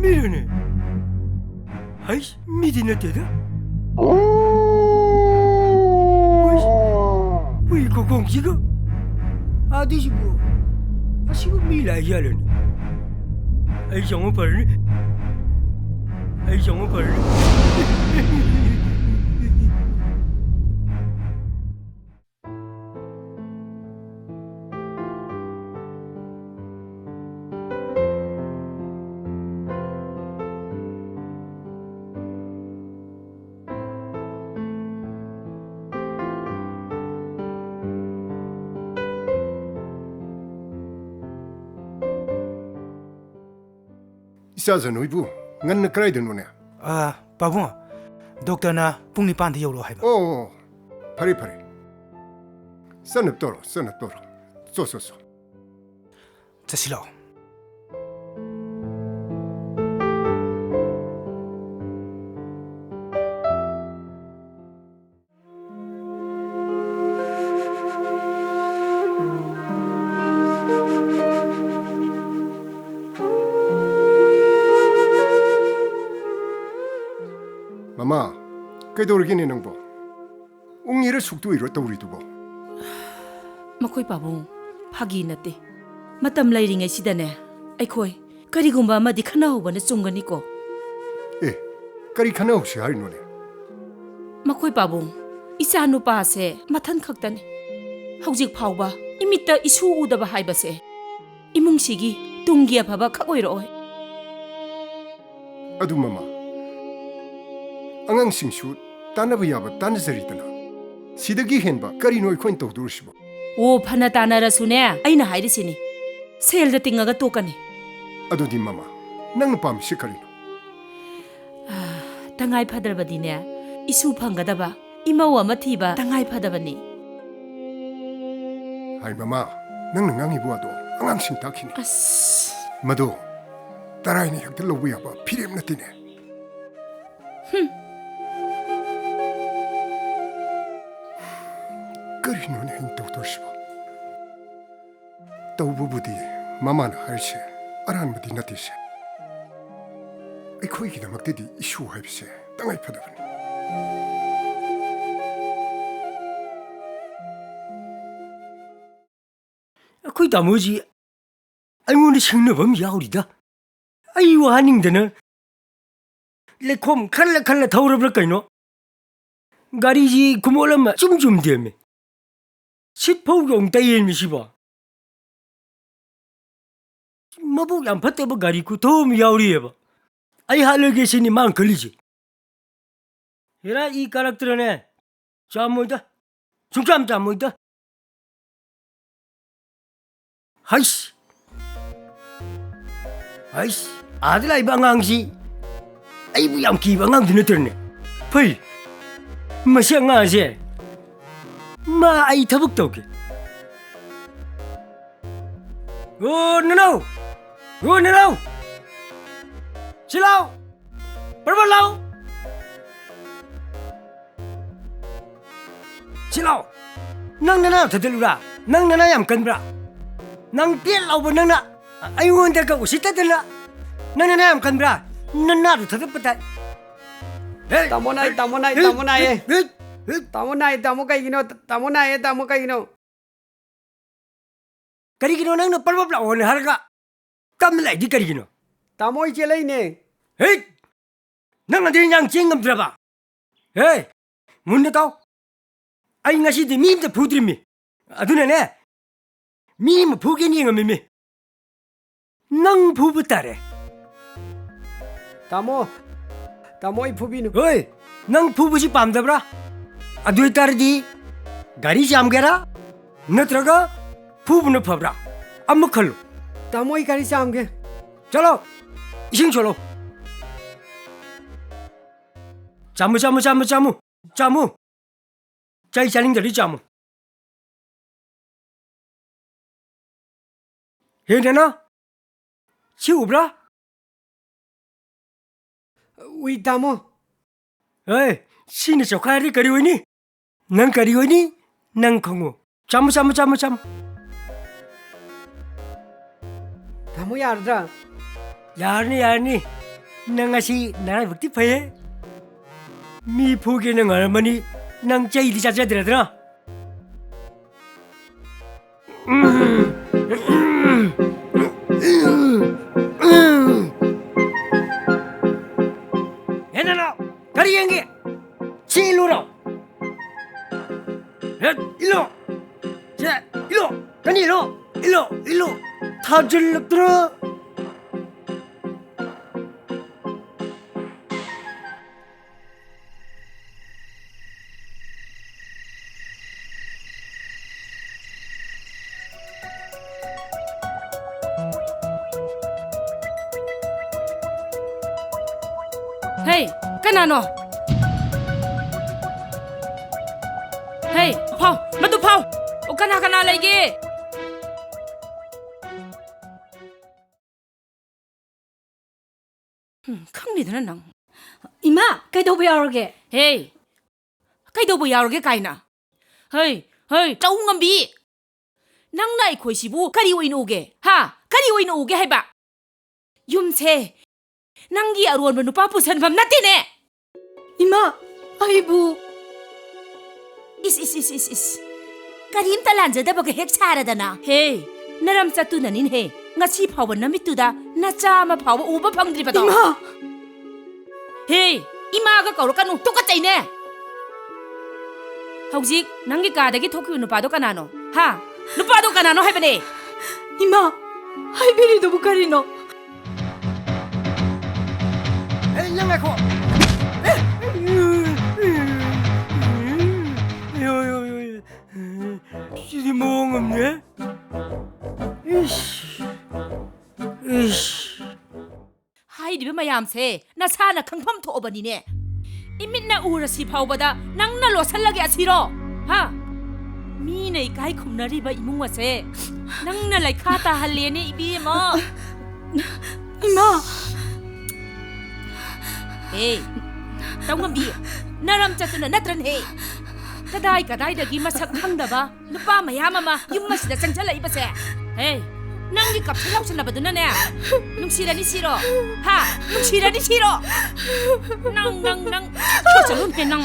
ꯃꯤꯔꯅꯦ? ꯍꯩꯁ, ꯃꯤꯗꯤ ꯅꯠꯇꯦꯗ꯫ ꯍꯨꯏ, ꯍꯨꯏ ꯈꯣꯡꯈꯣꯡꯁꯤꯒ꯫ ꯑꯥꯗꯩꯁꯤꯕꯨ ꯑꯁꯤꯕꯨ ꯃꯤ ꯂꯥꯛꯏ ꯖꯥꯠꯂꯅꯦ? ꯑꯩ ꯆꯪꯉꯨ ꯐꯔꯅꯤ꯫ ꯑꯩ ꯆꯪꯉꯨ ꯐꯔꯅꯤ꯫ ꯏꯆꯥ ꯖꯅꯣꯏꯕꯨ ꯉꯟꯅ ꯀꯗꯥꯏꯗꯅꯣꯅꯦ? ꯑ, ꯄꯥꯕꯨꯡ, ꯗꯣꯛꯇꯔꯅ ꯄꯨꯡ ꯅꯤꯄꯥꯟꯗ ꯌꯧꯔꯛꯑꯣ ꯍꯥꯏꯕ꯫ ꯑꯣ, ꯑꯣ, ꯐꯔꯦ, ꯐꯔꯦ꯫ ꯆꯠꯅꯕ ꯇꯧꯔꯣ, ꯆꯠꯅꯕ ꯇꯧꯔꯣ꯫ ꯆꯣ, ꯆꯣ, ꯆꯣ꯫ ꯆꯠꯁꯤ ꯂꯥꯛꯑꯣ꯫ ꯃꯃꯥ, ꯀꯩꯗꯧꯔꯒꯦꯅꯦ ꯅꯪꯕꯣ? ꯎꯪꯉꯤꯔ ꯁꯨꯛꯇꯣꯛꯏꯔꯣ ꯇꯧꯔꯤꯗꯨꯕꯣ? ꯃꯈꯣꯏ ꯄꯥꯕꯨꯡ, ꯐꯥꯒꯤ ꯅꯠꯇꯦ꯫ ꯃꯇꯝ ꯂꯩꯔꯤꯉꯩꯁꯤꯗꯅꯦ, ꯑꯩꯈꯣꯏ ꯀꯔꯤꯒꯨꯝꯕ ꯑꯃꯗꯤ ꯈꯟꯅꯍꯧꯕꯅ ꯆꯨꯝꯒꯅꯤꯀꯣ꯫ ꯑꯦ, ꯀꯔꯤ ꯈꯟꯅꯍꯧꯁꯤ ꯍꯥꯏꯔꯤꯅꯣꯅꯦ? ꯃꯈꯣꯏ ꯄꯥꯕꯨꯡ, ꯏꯆꯥ ꯅꯨꯄꯥꯁꯦ ꯃꯊꯟ ꯈꯛꯇꯅꯤ꯫ ꯍꯧꯖꯤꯛ ꯐꯥꯎꯕ ꯏꯃꯤꯠꯇ ꯏꯁꯨ ꯎꯗꯕ ꯍꯥꯏꯕꯁꯦ ꯏꯃꯨꯡꯁꯤꯒꯤ ꯇꯨꯡꯒꯤ ꯑꯐꯕ ꯈꯛ ꯑꯣꯏꯔꯛꯑꯣꯏ꯫ ꯑꯗꯨ ꯃꯃꯥ, ꯑꯉꯥꯡꯁꯤꯡꯁꯨ ꯇꯥꯟꯅꯕ ꯌꯥꯕ ꯇꯥꯟꯅꯖꯔꯤꯗꯅ꯫ ꯁꯤꯗꯒꯤ ꯍꯦꯟꯕ ꯀꯔꯤꯅꯣ ꯑꯩꯈꯣꯏꯅ ꯇꯧꯗꯣꯔꯤꯁꯤꯕꯣ? ꯑꯣ, ꯐꯅ ꯇꯥꯟꯅꯔꯁꯨꯅꯦ, ꯑꯩꯅ ꯍꯥꯏꯔꯤꯁꯤꯅꯤ, ꯁꯦꯜꯗ ꯇꯤꯡꯉꯒ ꯇꯣꯛꯀꯅꯤ꯫ ꯑꯗꯨꯗꯤ ꯃꯃꯥ, ꯅꯪꯅ ꯄꯥꯝꯃꯤꯁꯤ ꯀꯔꯤꯅꯣ? ꯑꯥ, ꯇꯉꯥꯏ ꯐꯗ꯭ꯔꯕꯗꯤꯅꯦ, ꯏꯁꯨ ꯐꯪꯒꯗꯕ ꯏꯃꯧ ꯑꯃ ꯊꯤꯕ ꯇꯉꯥꯏ ꯐꯗꯕꯅꯤ꯫ ꯍꯥꯏ ꯃꯃꯥ, ꯅꯪꯅ ꯉꯥꯡꯉꯤꯕ ꯋꯥꯗꯣ ꯑꯉꯥꯡꯁꯤꯡ ꯇꯥꯛꯈꯤꯅꯤ꯫ ꯑꯁ꯫ ꯃꯗꯨ ꯇꯔꯥꯏꯅ ꯍꯦꯛꯇ ꯂꯧꯕ ꯌꯥꯕ ꯐꯤꯔꯦꯞ ꯅꯠꯇꯦꯅꯦ꯫ ꯍꯨꯝ꯫ ꯀꯔꯤꯅꯣꯅꯦ ꯑꯩꯅ ꯇꯧꯗꯣꯏꯁꯤꯕꯣ? ꯇꯧꯕꯕꯨꯗꯤ ꯃꯃꯥꯅ ꯍꯥꯏꯔꯤꯁꯦ ꯑꯔꯥꯟꯕꯗꯤ ꯅꯠꯇꯦꯁꯦ꯫ ꯑꯩꯈꯣꯏꯒꯤꯗꯃꯛꯇꯗꯤ ꯏꯁꯨ ꯍꯥꯏꯕꯁꯦ ꯇꯉꯥꯏ ꯐꯗꯕꯅꯤ꯫ ꯑꯩꯈꯣꯏ ꯇꯥꯃꯣꯁꯤ ꯑꯩꯉꯣꯟꯗ ꯁꯤꯡꯅꯕ ꯑꯃ ꯌꯥꯎꯔꯤꯗ꯫ ꯑꯩ ꯋꯥꯍꯟꯅꯤꯡꯗꯅ ꯂꯩꯈꯣꯝ ꯈꯜꯂ ꯈꯜꯂ ꯊꯧꯔꯕ꯭ꯔꯥ ꯀꯩꯅꯣ? ꯒꯥꯔꯤꯁꯤ ꯈꯨꯃꯣꯠ ꯑꯃ ꯏꯆꯨꯝ ꯆꯨꯝꯗꯦꯃꯤ꯫ ꯁꯤꯠ ꯐꯧ ꯌꯧꯅ ꯇꯩꯌꯦꯃꯤ ꯁꯤꯕꯣ꯫ ꯃꯕꯨꯛ ꯌꯥꯝ ꯐꯠꯇꯕ ꯒꯥꯔꯤ ꯈꯨꯊꯧ ꯑꯃ ꯌꯥꯎꯔꯤꯑꯕ꯫ ꯑꯩ ꯍꯥꯠꯂꯣꯏꯒꯦ ꯁꯤꯅꯤ ꯃꯥꯅ ꯈꯜꯂꯤꯁꯦ꯫ ꯍꯦꯔꯥ, ꯏ ꯀꯥꯔꯛꯇ꯭ꯔꯅꯦ? ꯆꯥꯝꯃꯣꯏꯗ꯫ ꯁꯨꯡꯆꯥꯝ ꯆꯥꯝꯃꯣꯏꯗ꯫ ꯍꯩꯁ! ꯍꯩꯁ! ꯑꯥꯗ ꯂꯥꯛꯏꯕ ꯑꯉꯥꯡꯁꯤ ꯑꯩꯕꯨ ꯌꯥꯝ ꯀꯤꯕ ꯑꯉꯥꯡꯗꯤ ꯅꯠꯇ꯭ꯔꯅꯦ? ꯐꯩ! ꯃꯁꯤ ꯑꯉꯥꯡꯁꯦ, ꯃꯥ ꯑꯩ ꯊꯕꯛ ꯇꯧꯒꯦ꯫ ꯑꯣ, ꯅꯅꯥꯎ! ꯑꯣ, ꯅꯅꯥꯎ! ꯁꯤ ꯂꯥꯎ! ꯄ꯭ꯔꯕꯜ ꯂꯥꯎ! ꯁꯤ ꯂꯥꯎ! ꯅꯪ ꯅꯅꯥ ꯊꯥꯗꯠꯂꯨꯔꯥ? ꯅꯪ ꯅꯅꯥ ꯌꯥꯝ ꯀꯟꯕ꯭ꯔꯥ? ꯅꯪ ꯄꯦꯠ ꯂꯥꯎꯕ ꯅꯪꯅ ꯑꯩꯉꯣꯟꯗꯒ ꯎꯁꯤꯠꯇꯗꯅ ꯅꯪ ꯅꯅꯥ ꯌꯥꯝ ꯀꯟꯕ꯭ꯔꯥ? ꯅꯅꯥꯗꯨ ꯊꯥꯗꯠꯄ ꯇꯥꯏ꯫ ꯍꯦ! ꯇꯥꯃꯣ ꯅꯥꯏ, ꯇꯥꯃꯣ ꯅꯥꯏ, ꯍꯦ! ꯇꯥꯃꯣ ꯅꯥꯏꯌꯦ꯫ ꯍꯦ! ꯍꯦ! ꯇꯥꯃꯣ ꯅꯥꯏ, ꯇꯥꯃꯣ ꯀꯩꯒꯤꯅꯣ? ꯇꯥꯃꯣ ꯅꯥꯏꯌꯦ, ꯇꯥꯃꯣ ꯀꯩꯒꯤꯅꯣ? ꯀꯔꯤꯒꯤꯅꯣ ꯅꯪꯅ ꯄꯔꯕꯞ ꯂꯥꯛꯑꯣꯅ ꯍꯥꯏꯔꯒ ꯇꯞꯅ ꯂꯥꯛꯏꯗꯤ ꯀꯔꯤꯒꯤꯅꯣ? ꯇꯥꯃꯣ, ꯑꯩ ꯆꯦꯜꯂꯛꯏꯅꯦ꯫ ꯍꯦ! ꯅꯪ ꯑꯗꯨ ꯏꯟꯖꯥꯡ ꯆꯦꯟ ꯉꯝꯗ꯭ꯔꯕ? ꯍꯦ! ꯃꯨꯟꯅ ꯇꯥꯎ꯫ ꯑꯩ ꯉꯁꯤꯗꯤ ꯃꯤ ꯑꯝꯇ ꯐꯨꯗ꯭ꯔꯤꯃꯤ꯫ ꯑꯗꯨꯅꯅꯦ, ꯃꯤ ꯑꯃ ꯐꯨꯒꯦꯅ ꯌꯦꯡꯉꯝꯃꯤꯃꯤ꯫ ꯅꯪ ꯐꯨꯕ ꯇꯥꯔꯦ꯫ ꯇꯥꯃꯣ, ꯇꯥꯃꯣ, ꯑꯩ ꯐꯨꯕꯤꯅꯨ꯫ ꯍꯣꯏ, ꯅꯪ ꯐꯨꯕꯁꯤ ꯄꯥꯝꯗꯕ꯭ꯔꯥ? ꯑꯗꯨ ꯑꯣꯏꯇꯥꯔꯗꯤ ꯒꯥꯔꯤ ꯆꯥꯝꯒꯦꯔꯥ? ꯅꯠꯇ꯭ꯔꯒ ꯐꯨꯕꯅ ꯐꯕ꯭ꯔꯥ? ꯑꯃ ꯈꯜꯂꯨ꯫ ꯇꯥꯃꯣ, ꯑꯩ ꯒꯥꯔꯤ ꯆꯥꯝꯒꯦ꯫ ꯆꯠꯂꯣ, ꯏꯁꯤꯡ ꯁꯣꯜꯂꯣ꯫ ꯆꯥꯝꯃꯨ, ꯆꯥꯝꯃꯨ, ꯆꯥꯝꯃꯨ, ꯆꯥꯝꯃꯨ, ꯆꯥꯝꯃꯨ꯫ ꯆꯩ ꯆꯥꯅꯤꯡꯗ꯭ꯔꯗꯤ ꯆꯥꯃꯣ꯫ ꯍꯦ ꯅꯅꯥ, ꯁꯤ ꯎꯕ꯭ꯔꯥ? ꯎꯏ, ꯇꯥꯃꯣ꯫ ꯑꯦ, ꯁꯤꯅ ꯆꯧꯈꯥꯏꯔꯗꯤ ꯀꯔꯤ ꯑꯣꯏꯅꯤ? ꯅꯪ ꯀꯔꯤ ꯑꯣꯏꯅꯤ? ꯅꯪ ꯈꯪꯉꯨ꯫ ꯆꯥꯃꯣ, ꯆꯥꯃꯣ, ꯆꯥꯃꯣ, ꯆꯥꯃꯣ꯫ ꯇꯥꯃꯣ, ꯌꯥꯔꯗ꯭ꯔꯥ? ꯌꯥꯔꯅꯤ, ꯌꯥꯔꯅꯤ꯫ ꯅꯪ ꯉꯁꯤ ꯅꯔꯥꯏꯕꯛꯇꯤ ꯐꯩꯍꯦ꯫ ꯃꯤ ꯐꯨꯒꯦꯅ ꯉꯥꯏꯔꯝꯃꯅꯤ꯫ ꯅꯪ ꯆꯩꯗꯤ ꯆꯥꯖꯗ꯭ꯔꯗ꯭ꯔꯥ? ꯍꯦ ꯅꯅꯥꯎ, ꯀꯔꯤ ꯌꯦꯡꯒꯦ? ꯁꯤ ꯏꯜꯂꯨꯔꯣ? ꯍꯦ, ꯏꯜꯂꯣ꯫ ꯁꯦ, ꯏꯜꯂꯣ꯫ ꯀꯅꯤ ꯏꯜꯂꯣ꯫ ꯏꯜꯂꯣ, ꯏꯜꯂꯣ꯫ ꯊꯥꯖꯤꯜꯂꯛꯇ꯭ꯔꯣ? ꯍꯦ, ꯀꯅꯥꯅꯣ? ꯍꯦ, ꯐꯥꯎ, ꯃꯗꯨ ꯐꯥꯎ꯫ ꯑꯣ, ꯀꯅꯥ ꯀꯅꯥ ꯂꯩꯒꯦ? ꯎꯝ, ꯈꯪꯗꯦꯗꯅ ꯅꯪ꯫ ꯏꯃꯥ, ꯀꯩꯗꯧꯕ ꯌꯥꯎꯔꯒꯦ? ꯍꯦ, ꯀꯩꯗꯧꯕ ꯌꯥꯎꯔꯒꯦ ꯀꯥꯏꯅ? ꯍꯩ, ꯍꯩ, ꯆꯍꯨꯝ ꯉꯝꯕꯤ! ꯅꯪꯅ ꯑꯩꯈꯣꯏꯁꯤꯕꯨ ꯀꯔꯤ ꯑꯣꯏꯅ ꯎꯒꯦ? ꯍꯥ? ꯀꯔꯤ ꯑꯣꯏꯅ ꯎꯒꯦ ꯍꯥꯏꯕ? ꯌꯨꯝꯁꯦ ꯅꯪꯒꯤ ꯑꯔꯣꯟꯕ ꯅꯨꯄꯥ ꯄꯨꯁꯟꯐꯝ ꯅꯠꯇꯦꯅꯦ! ꯏꯃꯥ, ꯑꯩꯕꯨ ꯏꯁ, ꯏꯁ, ꯏꯁ, ꯏꯁ, ꯏꯁ꯫ ꯀꯔꯤꯝꯇ ꯂꯥꯟꯖꯗꯕꯒ ꯍꯦꯛ ꯁꯥꯔꯗꯅ꯫ ꯍꯦ, ꯅꯔꯝ ꯆꯠꯇꯨꯅꯅꯤꯅꯦꯍꯦ꯫ ꯉꯁꯤ ꯐꯥꯎꯕ ꯅꯃꯤꯠꯇꯨꯗ ꯅꯆꯥ ꯑꯃ ꯐꯥꯎꯕ ꯎꯕ ꯐꯪꯗ꯭ꯔꯤꯕꯗꯣ꯫ ꯏꯃꯥ! ꯍꯦ, ꯏꯃꯥꯒ ꯀꯧꯔꯛꯀꯅꯨ, ꯇꯨꯀꯠꯆꯩꯅꯦ꯫ ꯍꯧꯖꯤꯛ ꯅꯪꯒꯤ ꯀꯥꯗꯒꯤ ꯊꯣꯛꯈꯤꯕ ꯅꯨꯄꯥꯗꯣ ꯀꯅꯥꯅꯣ? ꯍꯥ? ꯅꯨꯄꯥꯗꯣ ꯀꯅꯥꯅꯣ ꯍꯥꯏꯕꯅꯦ? ꯏꯃꯥ, ꯍꯥꯏꯕꯤꯔꯤꯗꯨꯕꯨ ꯀꯔꯤꯅꯣ? ꯑꯦ, ꯅꯪ ꯉꯥꯏꯈꯣ꯫ ꯑꯦ! ꯁꯤꯗꯤ ꯃꯑꯣꯡ ꯑꯃꯅꯦ꯫ ꯏꯁ! ꯏꯁ! ꯍꯥꯏꯔꯤꯕ ꯃꯌꯥꯝꯁꯦ ꯅꯁꯥꯅ ꯈꯪꯐꯝ ꯊꯣꯛꯑꯕꯅꯤꯅꯦ꯫ ꯏꯃꯤꯠꯅ ꯎꯔꯁꯤ ꯐꯥꯎꯕꯗ ꯅꯪꯅ ꯂꯣꯠꯁꯜꯂꯒꯦ ꯑꯁꯤꯔꯣ? ꯍꯥ? ꯃꯤꯅ ꯏꯀꯥꯏ ꯈꯨꯝꯅꯔꯤꯕ ꯏꯃꯨꯡ ꯑꯁꯦ ꯅꯪꯅ ꯂꯩꯈꯥ ꯇꯥꯍꯜꯂꯦꯅꯦ, ꯏꯕꯦꯝꯃ꯫ ꯏꯃꯥ! ꯍꯦ, ꯇꯧꯉꯝꯕꯤ, ꯅꯔꯝ ꯆꯠꯇꯅ ꯅꯠꯇ꯭ꯔꯅꯦ? ꯀꯗꯥꯏ ꯀꯗꯥꯏꯗꯒꯤ ꯃꯁꯛ ꯈꯪꯗꯕ ꯅꯨꯄꯥ ꯃꯌꯥꯝ ꯑꯃ ꯌꯨꯝ ꯑꯁꯤꯗ ꯆꯪꯁꯤꯜꯂꯛꯏꯕꯁꯦ? ꯍꯦ, ꯅꯪꯒꯤ ꯀꯞꯁꯟ ꯂꯥꯎꯁꯟꯅꯕꯗꯨꯅꯅꯦ, ꯅꯨꯡꯁꯤꯔꯅꯤ ꯁꯤꯔꯣ? ꯍꯥ? ꯅꯨꯡꯁꯤꯔꯅꯤ ꯁꯤꯔꯣ? ꯅꯪ, ꯅꯪ, ꯅꯪ, ꯊꯣꯛꯆꯜꯂꯨꯅꯦ ꯅꯪ꯫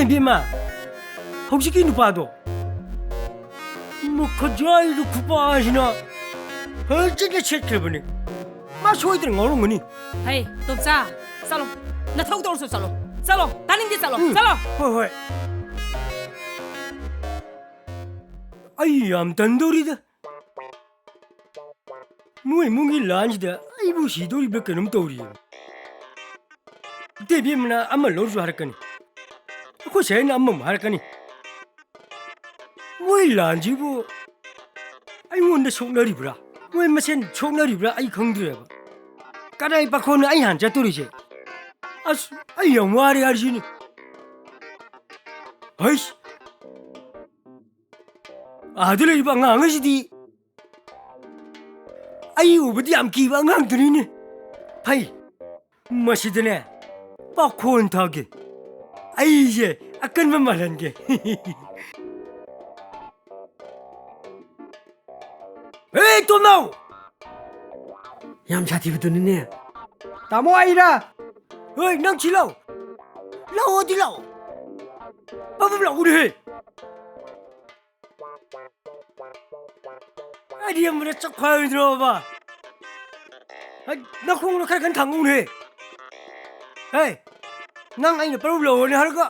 ꯏꯕꯦꯝꯃ, ꯍꯧꯖꯤꯛꯀꯤ ꯅꯨꯄꯥꯗꯣ ꯃꯈꯨꯖꯥꯏꯗꯨ ꯈꯨꯄꯥꯁꯤꯅ ꯐꯖꯅ ꯁꯦꯠꯈ꯭ꯔꯕꯅꯤ꯫ ꯃꯥ ꯁꯣꯏꯗꯅ ꯉꯥꯎꯔꯝꯒꯅꯤ꯫ ꯍꯩ, ꯇꯣꯝꯆꯥ, ꯆꯠꯂꯣ꯫ ꯅꯊꯧ ꯇꯧꯔꯁꯨ ꯆꯠꯂꯣ꯫ ꯆꯠꯂꯣ꯫ ꯇꯥꯅꯤꯡꯗꯦ, ꯆꯠꯂꯣ꯫ ꯎꯝ꯫ ꯆꯠꯂꯣ꯫ ꯍꯣꯏ, ꯍꯣꯏ꯫ ꯑꯩ ꯌꯥꯝ ꯇꯟꯗꯧꯔꯤꯗ꯫ ꯃꯣꯏ ꯏꯃꯨꯡꯒꯤ ꯂꯥꯟꯁꯤꯗ ꯑꯩꯕꯨ ꯁꯤꯗꯧꯔꯤꯕ꯭ꯔꯥ ꯀꯩꯅꯣꯝ ꯇꯧꯔꯤ꯫ ꯏꯇꯩꯕꯤ ꯑꯃꯅ ꯑꯃ ꯂꯧꯔꯁꯨ ꯍꯥꯏꯔꯛꯀꯅꯤ, ꯑꯩꯈꯣꯏ ꯁꯥꯏꯅ ꯑꯃꯃꯨꯛ ꯍꯥꯏꯔꯛꯀꯅꯤ꯫ ꯃꯣꯏ ꯂꯥꯟꯁꯤꯕꯨ ꯑꯩꯉꯣꯟꯗ ꯁꯣꯛꯅꯔꯤꯕ꯭ꯔꯥ, ꯃꯣꯏ ꯃꯁꯦꯟ ꯁꯣꯛꯅꯔꯤꯕ꯭ꯔꯥ ꯑꯩ ꯈꯪꯗ꯭ꯔꯦꯕ꯫ ꯀꯗꯥꯏ ꯄꯥꯈꯣꯟꯅꯣ ꯑꯩ ꯍꯥꯟꯅ ꯆꯠꯇꯣꯔꯤꯁꯦ? ꯑꯁ, ꯑꯩ ꯌꯥꯝ ꯋꯥꯔꯦ ꯍꯥꯏꯔꯤꯁꯤꯅꯤ꯫ ꯍꯩꯁ! ꯑꯥꯗ ꯂꯩꯔꯤꯕ ꯑꯉꯥꯡ ꯑꯁꯤꯗꯤ ꯑꯩ ꯎꯕꯗꯤ ꯌꯥꯝ ꯀꯤꯕ ꯑꯉꯥꯡꯗꯨꯅꯤꯅꯦ꯫ ꯐꯩ, ꯃꯁꯤꯗꯅꯦ ꯄꯥꯈꯣꯟ ꯊꯥꯒꯦ꯫ ꯑꯩꯁꯦ ꯑꯀꯟꯕ ꯃꯥꯜꯍꯟꯒꯦ꯫ ꯍꯦ, ꯇꯣꯝꯅꯥꯎ! ꯌꯥꯝ ꯁꯥꯊꯤꯕꯗꯨꯅꯤꯅꯦ꯫ ꯇꯥꯃꯣ, ꯑꯩꯔꯥ? ꯍꯣꯏ, ꯅꯪ ꯁꯤ ꯂꯥꯎ꯫ ꯂꯥꯛꯑꯣꯗꯤ ꯂꯥꯛꯑꯣ꯫ ꯄꯞ ꯄꯞ ꯂꯥꯛꯎꯅꯦꯍꯦ꯫ ꯑꯩꯗꯤ ꯑꯃꯅ ꯆꯠꯈ꯭ꯔꯣꯏꯗ꯭ꯔꯣꯕ? ꯍꯩ, ꯅꯈꯣꯡꯗꯣ ꯈꯔ ꯀꯟꯅ ꯊꯥꯡꯒꯧꯅꯦ꯫ ꯍꯦ, ꯅꯪ ꯑꯩꯅ ꯄꯔꯧ ꯂꯧꯔꯅꯤ ꯍꯥꯏꯔꯒ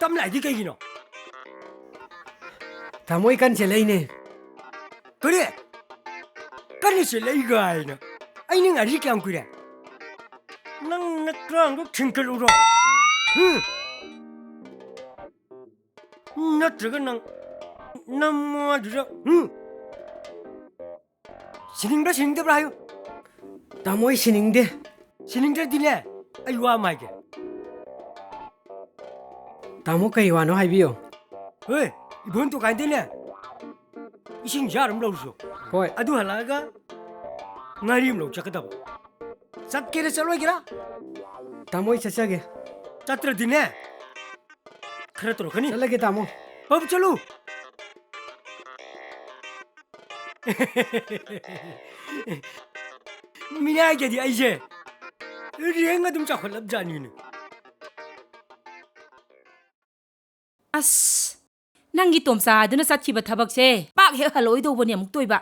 ꯇꯝ ꯂꯥꯛꯏꯗꯤ ꯀꯩꯒꯤꯅꯣ? ꯇꯥꯃꯣ, ꯑꯩ ꯀꯟꯅ ꯆꯦꯜꯂꯛꯏꯅꯦ꯫ ꯀꯔꯤ? ꯀꯟꯅ ꯆꯦꯜꯂꯛꯏ ꯀꯥꯏꯅ? ꯑꯩ ꯅꯪ ꯉꯥꯏꯔꯤꯁꯤ ꯀꯌꯥꯝ ꯀꯨꯏꯔꯦ? ꯅꯪ ꯅꯈ꯭ꯔꯥꯡꯗꯣ ꯊꯤꯡꯀꯠꯂꯨꯔꯣ? ꯎꯝ? ꯅꯠꯇ꯭ꯔꯒ ꯅꯪ ꯅꯃꯥꯗꯨꯗ, ꯎꯝ? ꯁꯤꯅꯤꯡꯕ꯭ꯔꯥ ꯁꯤꯅꯤꯡꯗꯕ꯭ꯔꯥ ꯍꯥꯏꯌꯨ꯫ ꯇꯥꯃꯣ, ꯑꯩ ꯁꯤꯅꯤꯡꯗꯦ꯫ ꯁꯤꯅꯤꯡꯗ꯭ꯔꯗꯤꯅꯦ, ꯑꯩ ꯋꯥ ꯑꯃ ꯍꯥꯏꯒꯦ꯫ ꯇꯥꯃꯣ, ꯀꯩ ꯋꯥꯅꯣ ꯍꯥꯏꯕꯤꯌꯣ꯫ ꯍꯣꯏ, ꯏꯕꯣꯟ ꯗꯨꯀꯥꯟꯗꯩꯅꯦ ꯏꯁꯤꯡ ꯖꯥꯔ ꯑꯃ ꯂꯧꯔꯨꯁꯣ꯫ ꯍꯣꯏ꯫ ꯑꯗꯨ ꯍꯜꯂꯛꯑꯒ ꯉꯥꯔꯤ ꯑꯃ ꯂꯧ ꯆꯠꯀꯗꯕ꯫ ꯆꯠꯀꯦꯔꯥ ꯆꯠꯂꯣꯏꯒꯦꯔꯥ? ꯇꯥꯃꯣ, ꯑꯩ ꯆꯠꯆꯒꯦ꯫ ꯆꯠꯇ꯭ꯔꯗꯤꯅꯦ, ꯈꯔ ꯇꯧꯔꯛꯀꯅꯤ꯫ ꯆꯠꯂꯒꯦ, ꯇꯥꯃꯣ꯫ ꯐꯕ ꯆꯠꯂꯨ꯫ ꯃꯤꯅꯥꯏꯗꯗꯤ ꯑꯩꯁꯦ ꯔꯦꯡ ꯑꯗꯨꯝ ꯆꯥꯎꯈꯠꯂꯞꯖꯥꯠꯅꯤꯅꯦ꯫ ꯑꯁ, ꯅꯪꯒꯤ ꯇꯣꯝꯆꯥ ꯑꯗꯨꯅ ꯆꯠꯈꯤꯕ ꯊꯕꯛꯁꯦ ꯄꯥꯛ ꯍꯦꯛ ꯍꯜꯂꯛꯑꯣꯏꯗꯧꯕꯅꯦ ꯑꯃꯨꯛꯇꯣꯏꯕ꯫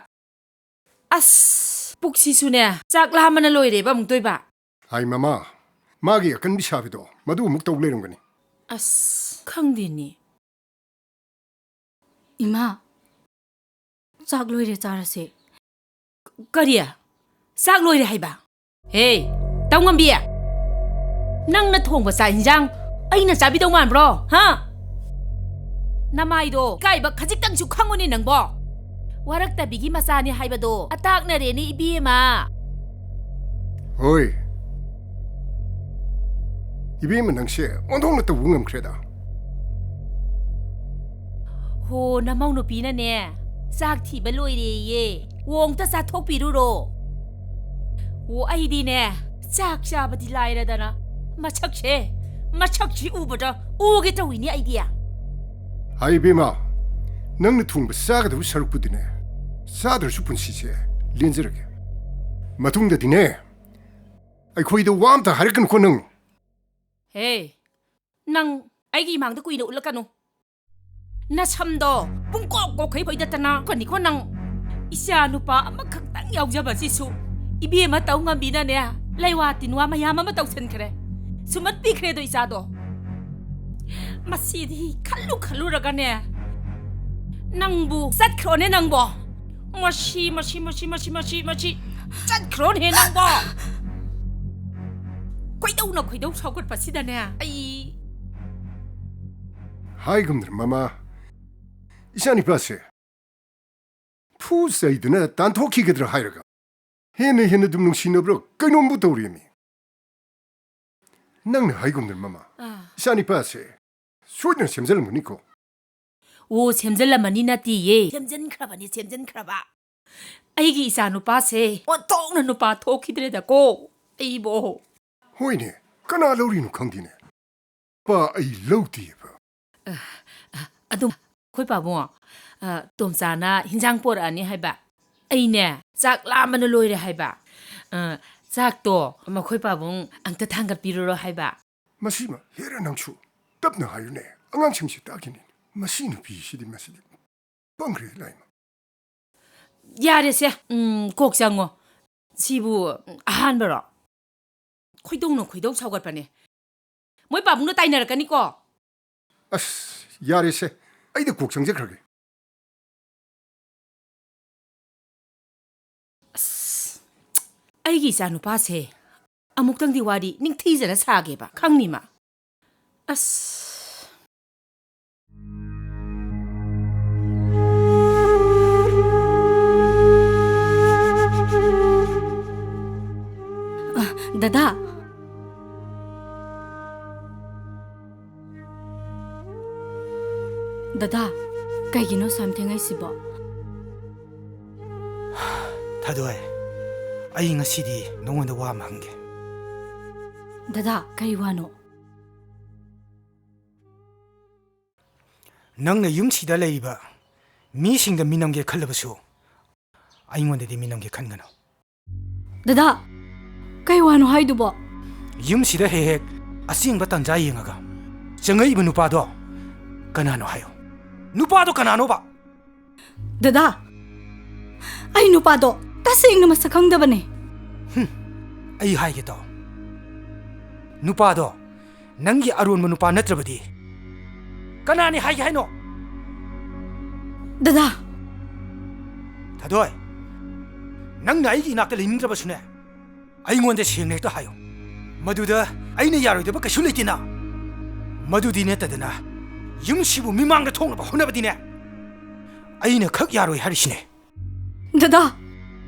ꯑꯁ, ꯄꯨꯛꯁꯤꯁꯨꯅꯦ, ꯆꯥꯛ ꯂꯥꯝꯕꯅ ꯂꯣꯏꯔꯦꯕ ꯑꯃꯨꯛꯇꯣꯏꯕ꯫ ꯍꯥꯏ ꯃꯃꯥ, ꯃꯥꯒꯤ ꯑꯀꯟꯕꯤ ꯁꯥꯕꯤꯗꯣ, ꯃꯗꯨ ꯑꯃꯨꯛ ꯇꯧ ꯂꯩꯔꯝꯒꯅꯤ꯫ ꯑꯁ, ꯈꯪꯗꯦꯅꯦ꯫ ꯏꯃꯥ, ꯆꯥꯛ ꯂꯣꯏꯔꯦ, ꯆꯥꯔꯁꯦ꯫ ꯀꯔꯤ? ꯆꯥꯛ ꯂꯣꯏꯔꯦ ꯍꯥꯏꯕ? ꯍꯦ, ꯇꯧꯉꯝꯕꯤ! ꯅꯪꯅ ꯊꯣꯡꯕ ꯆꯥꯛ ꯏꯟꯖꯥꯡ ꯑꯩꯅ ꯆꯥꯕꯤꯗꯧ ꯃꯥꯟꯕ꯭ꯔꯣ? ꯍꯥ? ꯅꯃꯥꯏꯗꯣ ꯏꯀꯥꯏꯕ ꯈꯖꯤꯛꯇꯪꯁꯨ ꯈꯪꯉꯨꯅꯦ ꯅꯪꯕꯣ꯫ ꯋꯥꯔꯛꯇꯕꯤꯒꯤ ꯃꯆꯥꯅꯤ ꯍꯥꯏꯕꯗꯣ ꯑꯇꯥꯛꯅꯔꯦꯅꯦ ꯏꯕꯦꯝꯃ꯫ ꯍꯣꯏ꯫ ꯏꯕꯦꯝꯃ ꯅꯪꯁꯦ ꯑꯣꯟꯊꯣꯛꯅ ꯇꯧꯕ ꯉꯝꯈ꯭ꯔꯦꯗ꯫ ꯍꯣ, ꯅꯃꯧ ꯅꯨꯄꯤꯅꯅꯦ ꯆꯥꯛ ꯊꯤꯕ ꯂꯣꯏꯔꯦꯌꯦ꯫ ꯑꯣ, ꯑꯝꯇ ꯆꯥꯊꯣꯛꯄꯤꯔꯨꯔꯣ꯫ ꯑꯣ, ꯑꯩꯗꯤꯅꯦ ꯆꯥꯛ ꯆꯥꯕꯗꯤ ꯂꯥꯏꯔꯗꯅ ꯃꯁꯛꯁꯦ, ꯃꯁꯛꯁꯤ ꯎꯕꯗ ꯑꯣꯒꯦ ꯇꯧꯏꯅꯦ ꯑꯩꯗꯤ꯫ ꯍꯥꯏ ꯏꯕꯦꯝꯃ, ꯅꯪꯅ ꯊꯣꯡꯕ ꯆꯥꯒꯗꯕ ꯁꯔꯨꯛꯄꯨꯗꯤꯅꯦ, ꯆꯥꯗ꯭ꯔꯁꯨ ꯄꯨꯟꯁꯤꯁꯦ ꯂꯦꯟꯖꯔꯒꯦ꯫ ꯃꯇꯨꯡꯗꯗꯤꯅꯦ, ꯑꯩꯈꯣꯏꯗ ꯋꯥ ꯑꯝꯇ ꯍꯥꯏꯔꯛꯀꯅꯨꯀꯣ ꯅꯪ꯫ ꯍꯦ, ꯅꯪ ꯑꯩꯒꯤ ꯏꯃꯥꯡꯗ ꯀꯨꯏꯅ ꯎꯠꯂꯛꯀꯅꯨ꯫ ꯅꯁꯝꯗꯣ ꯄꯨꯡꯀꯣꯛ ꯀꯣꯛꯈꯩ ꯐꯣꯏꯗꯠꯇꯅ ꯀꯅꯤꯀꯣ ꯅꯪ꯫ ꯏꯆꯥ ꯅꯨꯄꯥ ꯑꯃꯈꯛꯇꯪ ꯌꯥꯎꯖꯕꯁꯤꯁꯨ ꯏꯕꯦꯝꯃ ꯇꯧ ꯉꯝꯕꯤꯅꯅꯦ, ꯂꯩꯋꯥ ꯇꯤꯟꯋꯥ ꯃꯌꯥꯝ ꯑꯃ ꯇꯧꯁꯟꯈ꯭ꯔꯦ꯫ ꯁꯨꯃꯠꯄꯤꯈ꯭ꯔꯦꯗꯣ ꯏꯆꯥꯗꯣ꯫ ꯃꯁꯤꯗꯤ ꯈꯜꯂꯨ ꯈꯜꯂꯨꯔꯒꯅꯦ, ꯅꯪꯕꯨ ꯆꯠꯈ꯭ꯔꯣꯅꯦ ꯅꯪꯕꯣ꯫ ꯃꯁꯤ, ꯃꯁꯤ, ꯃꯁꯤ, ꯃꯁꯤ, ꯃꯁꯤ, ꯃꯁꯤ, ꯆꯠꯈ꯭ꯔꯣꯅꯦ ꯅꯪꯕꯣ꯫ ꯈꯣꯏꯗꯧꯅ ꯈꯣꯏꯗꯧ ꯁꯥꯎꯒꯠꯄꯁꯤꯗꯅꯦ, ꯑꯩ ꯍꯥꯏꯒꯨꯝꯗꯅ, ꯃꯃꯥ, ꯏꯆꯥꯅꯤꯄꯥꯁꯦ ꯐꯨ ꯆꯩꯗꯅ ꯇꯥꯟꯊꯣꯛꯈꯤꯒꯗ꯭ꯔꯥ ꯍꯥꯏꯔꯒ, ꯍꯦꯟꯅ ꯍꯦꯟꯅ ꯑꯗꯨꯝ ꯅꯨꯡꯁꯤꯅꯕ꯭ꯔꯥ ꯀꯩꯅꯣꯝꯕꯨ ꯇꯧꯔꯦꯃꯤ꯫ ꯅꯪꯅ ꯍꯥꯏꯒꯨꯝꯗꯅ, ꯃꯃꯥ, ꯑꯥ꯫ ꯏꯆꯥꯅꯤꯄꯥꯁꯦ ꯁꯣꯏꯗꯅ ꯁꯦꯝꯖꯤꯜꯂꯝꯒꯅꯤꯀꯣ꯫ ꯑꯣ, ꯁꯦꯝꯖꯤꯜꯂꯝꯃꯅꯤ ꯅꯠꯇꯤꯌꯦ꯫ ꯁꯦꯝꯖꯤꯟꯈ꯭ꯔꯕꯅꯤ, ꯁꯦꯝꯖꯤꯟꯈ꯭ꯔꯕ꯫ ꯑꯩꯒꯤ ꯏꯆꯥ ꯅꯨꯄꯥꯁꯦ ꯑꯣꯟꯊꯣꯛꯅ ꯅꯨꯄꯥ ꯊꯣꯛꯈꯤꯗ꯭ꯔꯦꯗꯀꯣ, ꯑꯩꯕꯣ꯫ ꯍꯣꯏꯅꯦ, ꯀꯅꯥ ꯂꯧꯔꯤꯅꯣ ꯈꯪꯗꯦꯅꯦ꯫ ꯄꯥ, ꯑꯩ ꯂꯧꯗꯦꯕ꯫ ꯑ, ꯑ, ꯑꯗꯨꯝ, ꯑꯩꯈꯣꯏ ꯄꯥꯕꯨꯡ, ꯑ, ꯇꯣꯝꯆꯥꯅ ꯍꯤꯟꯖꯥꯡ ꯄꯣꯔꯛꯑꯅꯤ ꯍꯥꯏꯕ꯫ ꯑꯩꯅꯦ, ꯆꯥꯛ ꯂꯥꯝꯕꯅ ꯂꯣꯏꯔꯦ ꯍꯥꯏꯕ꯫ ꯑ, ꯆꯥꯛꯇꯣ ꯃꯈꯣꯏ ꯄꯥꯕꯨꯡ ꯑꯝꯇ ꯊꯥꯡꯒꯠꯄꯤꯔꯨꯔꯣ ꯍꯥꯏꯕ꯫ ꯃꯁꯤꯃ ꯍꯦꯔꯥ ꯅꯪꯁꯨ ꯇꯞꯅ ꯍꯥꯏꯌꯨꯅꯦ, ꯑꯉꯥꯡꯁꯤꯡꯁꯤ ꯇꯥꯈꯤꯅꯤ꯫ ꯃꯁꯤ ꯅꯨꯄꯤꯁꯤꯗꯤ, ꯃꯁꯤꯗꯤ ꯄꯪꯈ꯭ꯔꯦ ꯂꯥꯏꯃ꯫ ꯌꯥꯔꯦꯁꯦ, ꯎꯝ, ꯀꯣꯛ ꯆꯪꯉꯣ꯫ ꯁꯤꯕꯨ, ꯎꯝ, ꯑꯍꯥꯟꯕꯔꯣ? ꯈꯣꯏꯗꯧꯅ ꯈꯣꯏꯗꯧ ꯁꯥꯎꯒꯠꯄꯅꯦ꯫ ꯃꯣꯏ ꯄꯥꯕꯨꯡꯅ ꯇꯥꯏꯅꯔꯛꯀꯅꯤꯀꯣ꯫ ꯑꯁ, ꯌꯥꯔꯦꯁꯦ, ꯑꯩꯗ ꯀꯣꯛ ꯆꯪꯖꯈ꯭ꯔꯒꯦ꯫ ꯑꯁ, ꯑꯩꯒꯤ ꯏꯆꯥ ꯅꯨꯄꯥꯁꯦ ꯑꯃꯨꯛꯇꯪꯗꯤ ꯋꯥꯔꯤ ꯅꯤꯡꯊꯤꯖꯅ ꯁꯥꯒꯦꯕ, ꯈꯪꯅꯤ ꯃꯥ꯫ ꯑꯁ꯫ ꯑ, ꯗꯗꯥ꯫ ꯗꯗꯥ, ꯀꯩꯒꯤꯅꯣ ꯁꯨꯌꯥꯝ ꯊꯦꯡꯉꯩꯁꯤꯕꯣ? ꯊꯥꯗꯣꯏ, ꯑꯩ ꯉꯁꯤꯗꯤ ꯅꯉꯣꯟꯗ ꯋꯥ ꯑꯃ ꯍꯪꯒꯦ꯫ ꯗꯗꯥ, ꯀꯔꯤ ꯋꯥꯅꯣ? ꯅꯪꯅ ꯌꯨꯝꯁꯤꯗ ꯂꯩꯔꯤꯕ ꯃꯤꯁꯤꯡꯗ ꯃꯤꯅꯝꯒꯦ ꯈꯜꯂꯕꯁꯨ, ꯑꯩꯉꯣꯟꯗꯗꯤ ꯃꯤꯅꯝꯒꯦ ꯈꯟꯒꯅꯨ꯫ ꯗꯗꯥ, ꯀꯩ ꯋꯥꯅꯣ ꯍꯥꯏꯗꯨꯕꯣ? ꯌꯨꯝꯁꯤꯗ ꯍꯦꯛ ꯍꯦꯛ ꯑꯁꯦꯡꯕ ꯇꯟꯖꯥ ꯌꯦꯡꯉꯒ ꯆꯪꯉꯛꯏꯕ ꯅꯨꯄꯥꯗꯣ ꯀꯅꯥꯅꯣ ꯍꯥꯏꯌꯨ? ꯅꯨꯄꯥꯗꯣ ꯀꯅꯥꯅꯣꯕ? ꯗꯗꯥ, ꯑꯩ ꯅꯨꯄꯥꯗꯣ ꯇꯁꯦꯡꯅ ꯃꯁꯛ ꯈꯪꯗꯕꯅꯦ꯫ ꯍꯨꯝ, ꯑꯩ ꯍꯥꯏꯒꯦ ꯇꯥꯎ꯫ ꯅꯨꯄꯥꯗꯣ ꯅꯪꯒꯤ ꯑꯔꯣꯟꯕ ꯅꯨꯄꯥ ꯅꯠꯇ꯭ꯔꯕꯗꯤ ꯀꯅꯥꯅꯤ ꯍꯥꯏꯒꯦ ꯍꯥꯏꯅꯣ? ꯗꯗꯥ! ꯊꯥꯗꯣꯏ, ꯅꯪꯅ ꯑꯩꯒꯤ ꯏꯅꯥꯛꯇ ꯂꯩꯅꯤꯡꯗ꯭ꯔꯕꯁꯨꯅꯦ, ꯑꯩꯉꯣꯟꯗ ꯁꯦꯡꯅ ꯍꯦꯛꯇ ꯍꯥꯏꯌꯨ꯫ ꯃꯗꯨꯗ ꯑꯩꯅ ꯌꯥꯔꯣꯏꯗꯕ ꯀꯩꯁꯨ ꯂꯩꯇꯦꯅ꯫ ꯃꯗꯨꯗꯤ ꯅꯠꯇꯗꯅ, ꯌꯨꯝꯁꯤꯕꯨ ꯃꯤꯃꯥꯡꯗ ꯊꯣꯛꯅꯕ ꯍꯣꯠꯅꯕꯗꯤꯅꯦ, ꯑꯩꯅ ꯈꯛ ꯌꯥꯔꯣꯏ ꯍꯥꯏꯔꯤꯁꯤꯅꯦ꯫ ꯗꯗꯥ,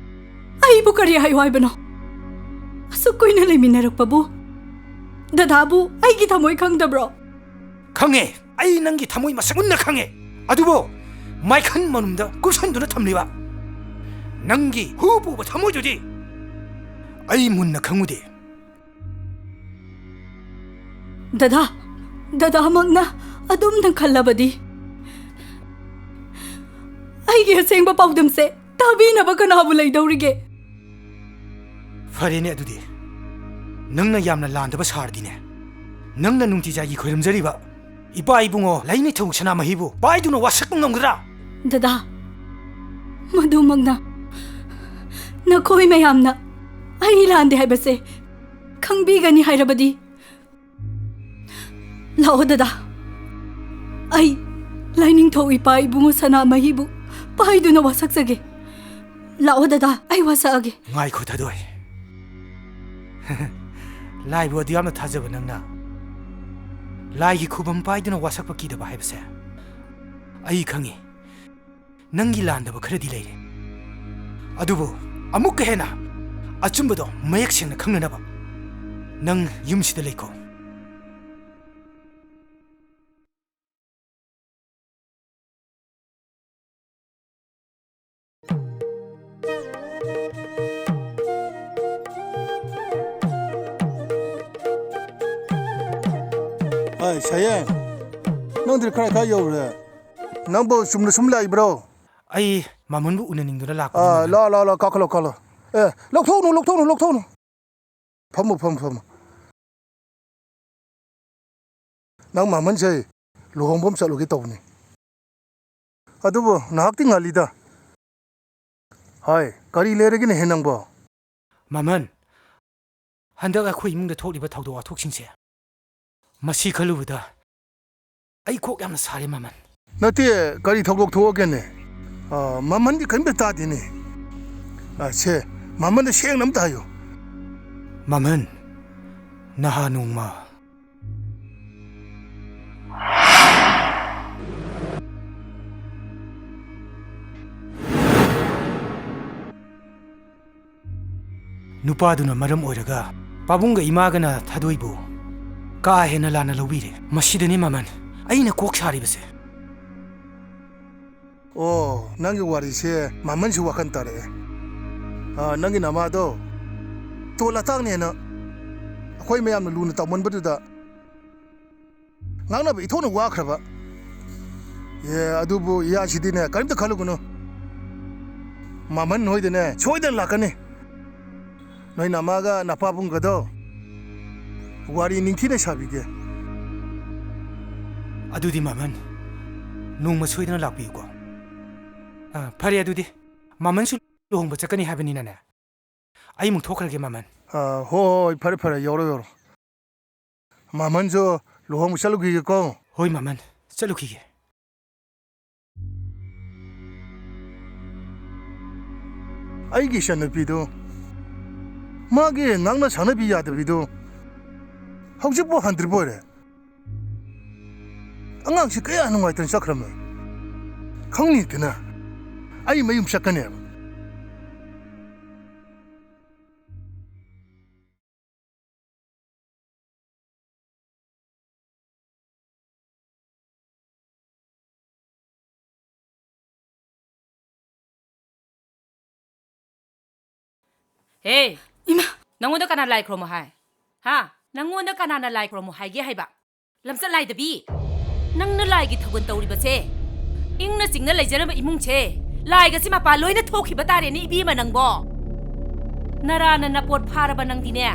ꯑꯩꯕꯨ ꯀꯔꯤ ꯍꯥꯏꯌꯨ ꯍꯥꯏꯕꯅꯣ? ꯑꯁꯨꯛ ꯀꯨꯏꯅ ꯂꯩꯃꯤꯟꯅꯔꯛꯄꯕꯨ ꯗꯗꯥꯕꯨ ꯑꯩꯒꯤ ꯊꯃꯣꯏ ꯈꯪꯗꯕ꯭ꯔꯣ? ꯈꯪꯉꯦ, ꯑꯩ ꯅꯪꯒꯤ ꯊꯃꯣꯏ ꯃꯁꯛ ꯃꯨꯟꯅ ꯈꯪꯉꯦ꯫ ꯑꯗꯨꯕꯨ ꯃꯥꯏꯈꯟ ꯃꯅꯨꯡꯗ ꯀꯨꯞꯁꯟꯗꯨꯅ ꯊꯝꯂꯤꯕ ꯅꯪꯒꯤ ꯍꯨ ꯄꯨꯕ ꯊꯃꯣꯏꯗꯨꯗꯤ ꯑꯩ ꯃꯨꯟꯅ ꯈꯪꯉꯨꯗꯦ꯫ ꯗꯗꯥ, ꯗꯗꯥꯃꯛꯅ ꯑꯗꯨꯝꯅ ꯈꯜꯂꯕꯗꯤ ꯑꯩꯒꯤ ꯑꯁꯦꯡꯕ ꯄꯥꯎꯗꯝꯁꯦ ꯇꯥꯕꯤꯅꯕ ꯀꯅꯥꯕꯨ ꯂꯩꯗꯧꯔꯤꯒꯦ? ꯐꯔꯦꯅꯦ ꯑꯗꯨꯗꯤ, ꯅꯪꯅ ꯌꯥꯝꯅ ꯂꯥꯟꯗꯕ ꯁꯥꯔꯗꯤꯅꯦ, ꯅꯪꯅ ꯅꯨꯡꯇꯤꯖꯥꯏꯒꯤ ꯈꯣꯏꯔꯝꯖꯔꯤꯕ ꯏꯄꯥ ꯏꯕꯨꯡꯉꯣ ꯂꯥꯏꯅꯤꯡꯊꯧ ꯁꯅꯥꯃꯍꯤꯕꯨ ꯄꯥꯏꯗꯨꯅ ꯋꯥꯁꯛꯄ ꯉꯝꯒꯗ꯭ꯔꯥ? ꯗꯗꯥ, ꯃꯗꯨꯃꯛꯅ ꯅꯈꯣꯏ ꯃꯌꯥꯝꯅ ꯑꯩ ꯂꯥꯟꯗꯦ ꯍꯥꯏꯕꯁꯦ ꯈꯪꯕꯤꯒꯅꯤ ꯍꯥꯏꯔꯕꯗꯤ, ꯂꯥꯛꯑꯣ ꯗꯗꯥ, ꯑꯩ ꯂꯥꯏꯅꯤꯡꯊꯧ ꯏꯄꯥ ꯏꯕꯨꯡꯉꯣ ꯁꯅꯥꯃꯍꯤꯕꯨ ꯄꯥꯏꯗꯨꯅ ꯋꯥꯁꯛꯆꯒꯦ꯫ ꯂꯥꯛꯑꯣ ꯗꯗꯥ, ꯑꯩ ꯋꯥꯁꯛꯑꯒꯦ꯫ ꯉꯥꯏꯈꯣ ꯊꯥꯗꯣꯏ, ꯂꯥꯏꯕꯨ ꯑꯗꯨ ꯌꯥꯝꯅ ꯊꯥꯖꯕ ꯅꯪꯅ ꯂꯥꯏꯒꯤ ꯈꯨꯕꯝ ꯄꯥꯏꯗꯨꯅ ꯋꯥꯁꯛꯄ ꯀꯤꯗꯕ ꯍꯥꯏꯕꯁꯦ ꯑꯩ ꯈꯪꯉꯤ꯫ ꯅꯪꯒꯤ ꯂꯥꯟꯗꯕ ꯈꯔꯗꯤ ꯂꯩꯔꯦ, ꯑꯗꯨꯕꯨ ꯑꯃꯨꯛꯀ ꯍꯦꯟꯅ ꯑꯆꯨꯝꯕꯗꯣ ꯃꯌꯦꯛ ꯁꯦꯡꯅ ꯈꯪꯅꯅꯕ ꯅꯪ ꯌꯨꯝꯁꯤꯗ ꯂꯩꯀꯣ꯫ ꯑꯩ ꯁꯌꯦꯡ, ꯅꯪꯗꯤ ꯀꯔꯥꯏ ꯀꯥꯏ ꯌꯧꯔꯦ? ꯅꯪꯕꯨ ꯆꯨꯝꯅ ꯁꯨꯝ ꯂꯥꯛꯏꯕ꯭ꯔꯣ? ꯑꯩ ꯃꯥꯃꯣꯟꯕꯨ ꯎꯅꯅꯤꯡꯗꯨꯅ ꯂꯥꯛꯄꯅꯤ, ꯑꯥ, ꯃꯥꯃꯣꯟ꯫ ꯂꯥꯛꯑꯣ, ꯂꯥꯛꯑꯣ, ꯂꯥꯛꯑꯣ, ꯀꯥꯈꯠꯂꯣ, ꯀꯥꯈꯠꯂꯣ꯫ ꯑꯦ, ꯂꯧꯊꯣꯛꯎꯅꯨ, ꯂꯧꯊꯣꯛꯎꯅꯨ, ꯂꯧꯊꯣꯛꯎꯅꯨ꯫ ꯐꯝꯃꯨ, ꯐꯝꯃꯨ, ꯐꯝꯃꯨ꯫ ꯅꯪ ꯃꯥꯃꯟꯁꯦ ꯂꯨꯍꯣꯡꯕ ꯑꯃ ꯆꯠꯂꯨꯒꯦ ꯇꯧꯕꯅꯤ꯫ ꯑꯗꯨꯕꯨ ꯅꯍꯥꯛꯇꯤ ꯉꯜꯂꯤꯗ꯫ ꯍꯥꯏ, ꯀꯔꯤ ꯂꯩꯔꯒꯦꯅꯦꯍꯦ ꯅꯪꯕꯣ? ꯃꯥꯃꯟ, ꯍꯟꯗꯛ ꯑꯩꯈꯣꯏ ꯏꯃꯨꯡꯗ ꯊꯣꯛꯂꯤꯕ ꯊꯧꯗꯣꯛ ꯋꯥꯊꯣꯛꯁꯤꯡꯁꯦ, ꯃꯁꯤ ꯈꯜꯂꯨꯕꯗ ꯑꯩ ꯀꯣꯛ ꯌꯥꯝꯅ ꯁꯥꯔꯦ, ꯃꯥꯃꯟ꯫ ꯅꯠꯇꯦ, ꯀꯔꯤ ꯊꯧꯗꯣꯛ ꯊꯣꯛꯑꯒꯦꯅꯦ? ꯑ, ꯃꯥꯃꯟꯗꯤ ꯀꯔꯤꯝꯇ ꯇꯥꯗꯦꯅꯦ꯫ ꯑ, ꯁꯦ, ꯃꯥꯃꯟꯗ ꯁꯦꯡꯅ ꯑꯝꯇ ꯍꯥꯏꯌꯨ꯫ ꯃꯥꯃꯟ, ꯅꯍꯥ ꯅꯣꯡꯃ ꯅꯨꯄꯥꯗꯨꯅ ꯃꯔꯝ ꯑꯣꯏꯔꯒ ꯄꯥꯕꯨꯡꯒ ꯏꯃꯥꯒꯅ ꯊꯥꯗꯣꯏꯕꯨ ꯀꯥ ꯍꯦꯟꯅ ꯂꯥꯟꯅ ꯂꯧꯕꯤꯔꯦ꯫ ꯃꯁꯤꯗꯅꯤ ꯃꯃꯟ ꯑꯩꯅ ꯀꯣꯛ ꯁꯥꯔꯤꯕꯁꯦ꯫ ꯑꯣ, ꯅꯪꯒꯤ ꯋꯥꯔꯤꯁꯦ ꯃꯃꯟꯁꯨ ꯋꯥꯈꯜ ꯇꯥꯔꯛꯑꯦ꯫ ꯑꯥ, ꯅꯪꯒꯤ ꯅꯃꯥꯗꯣ ꯇꯣꯜ ꯑꯇꯥꯡꯅꯦꯅ ꯑꯩꯈꯣꯏ ꯃꯌꯥꯝꯅ ꯂꯨꯅ ꯇꯧꯃꯟꯕꯗꯨꯗ ꯉꯥꯡꯅꯕ ꯏꯊꯣꯛꯅ ꯋꯥꯈ꯭ꯔꯕ꯫ ꯑꯦ, ꯑꯗꯨꯕꯨ ꯏꯌꯥꯁꯤꯗꯤꯅꯦ, ꯀꯔꯤꯝꯇ ꯈꯜꯂꯨꯒꯅꯨ꯫ ꯃꯃꯟ ꯍꯣꯏꯗꯅꯦ, ꯁꯣꯏꯗꯅ ꯂꯥꯛꯀꯅꯤ꯫ ꯅꯣꯏ ꯅꯃꯥꯒ ꯅꯄꯥꯕꯨꯡꯒꯗꯣ ꯋꯥꯔꯤ ꯅꯤꯡꯊꯤꯅ ꯁꯥꯕꯤꯒꯦ꯫ ꯑꯗꯨꯗꯤ ꯃꯃꯟ, ꯅꯣꯡꯃ ꯁꯣꯏꯗꯅ ꯂꯥꯛꯄꯤꯌꯨꯀꯣ꯫ ꯑ, ꯐꯔꯦ ꯑꯗꯨꯗꯤ꯫ ꯃꯃꯟꯁꯨ ꯂꯨꯍꯣꯡꯕ ꯆꯠꯀꯅꯤ ꯍꯥꯏꯕꯅꯤꯅꯅꯦ꯫ ꯑꯩ ꯑꯃꯨꯛ ꯊꯣꯛꯈ꯭ꯔꯒꯦ, ꯃꯃꯟ꯫ ꯑ, ꯍꯣ, ꯍꯣꯏ, ꯐꯔꯦ, ꯐꯔꯦ, ꯌꯧꯔꯣ, ꯌꯧꯔꯣ꯫ ꯃꯃꯟꯁꯨ ꯂꯨꯍꯣꯡꯕ ꯆꯠꯂꯨꯈꯤꯒꯦꯀꯣ꯫ ꯍꯣꯏ, ꯃꯃꯟ, ꯆꯠꯂꯨꯈꯤꯒꯦ꯫ ꯑꯩꯒꯤ ꯏꯆꯟꯅꯨꯄꯤꯗꯨ, ꯃꯥꯒꯤ ꯉꯥꯡꯅ ꯁꯥꯟꯅꯕꯤ ꯌꯥꯗꯕꯤꯗꯨ ꯍꯧꯖꯤꯛꯐꯥꯎ ꯍꯟꯗ꯭ꯔꯤꯕ ꯑꯣꯏꯔꯦ꯫ ꯑꯉꯥꯡꯁꯤ ꯀꯌꯥ ꯅꯨꯡꯉꯥꯏꯇꯅ ꯆꯠꯈ꯭ꯔꯕꯅꯣ ꯈꯪꯅꯤꯗꯅ꯫ ꯑꯩ ꯃꯌꯨꯝ ꯆꯠꯀꯅꯦꯕ꯫ ꯍꯦ! ꯏꯃꯥ! ꯅꯪꯉꯣꯟꯗ ꯀꯅꯥ ꯂꯥꯏ ꯈꯨꯔꯨꯝꯃꯣ ꯍꯥꯏ? ꯍꯥ? ꯅꯪꯉꯣꯟꯗ ꯀꯅꯥꯅ ꯂꯥꯏ ꯈꯨꯔꯨꯝꯃꯣ ꯍꯥꯏꯒꯦ ꯍꯥꯏꯕ? ꯂꯝꯆꯠ ꯂꯥꯏꯗꯕꯤ! ꯅꯪꯅ ꯂꯥꯏꯒꯤ ꯊꯧꯒꯜ ꯇꯧꯔꯤꯕꯁꯦ, ꯏꯪꯅ ꯆꯤꯡꯅ ꯂꯩꯖꯔꯝꯕ ꯏꯃꯨꯡꯁꯦ, ꯂꯥꯏꯒꯁꯤ ꯃꯄꯥꯟ ꯂꯣꯏꯅ ꯊꯣꯛꯈꯤꯕ ꯇꯥꯔꯦꯅꯦ, ꯏꯕꯦꯝꯃ ꯅꯪꯕꯣ꯫ ꯅꯔꯥꯅ ꯅꯄꯣꯠ ꯐꯥꯔꯕ ꯅꯪꯗꯤꯅꯦ,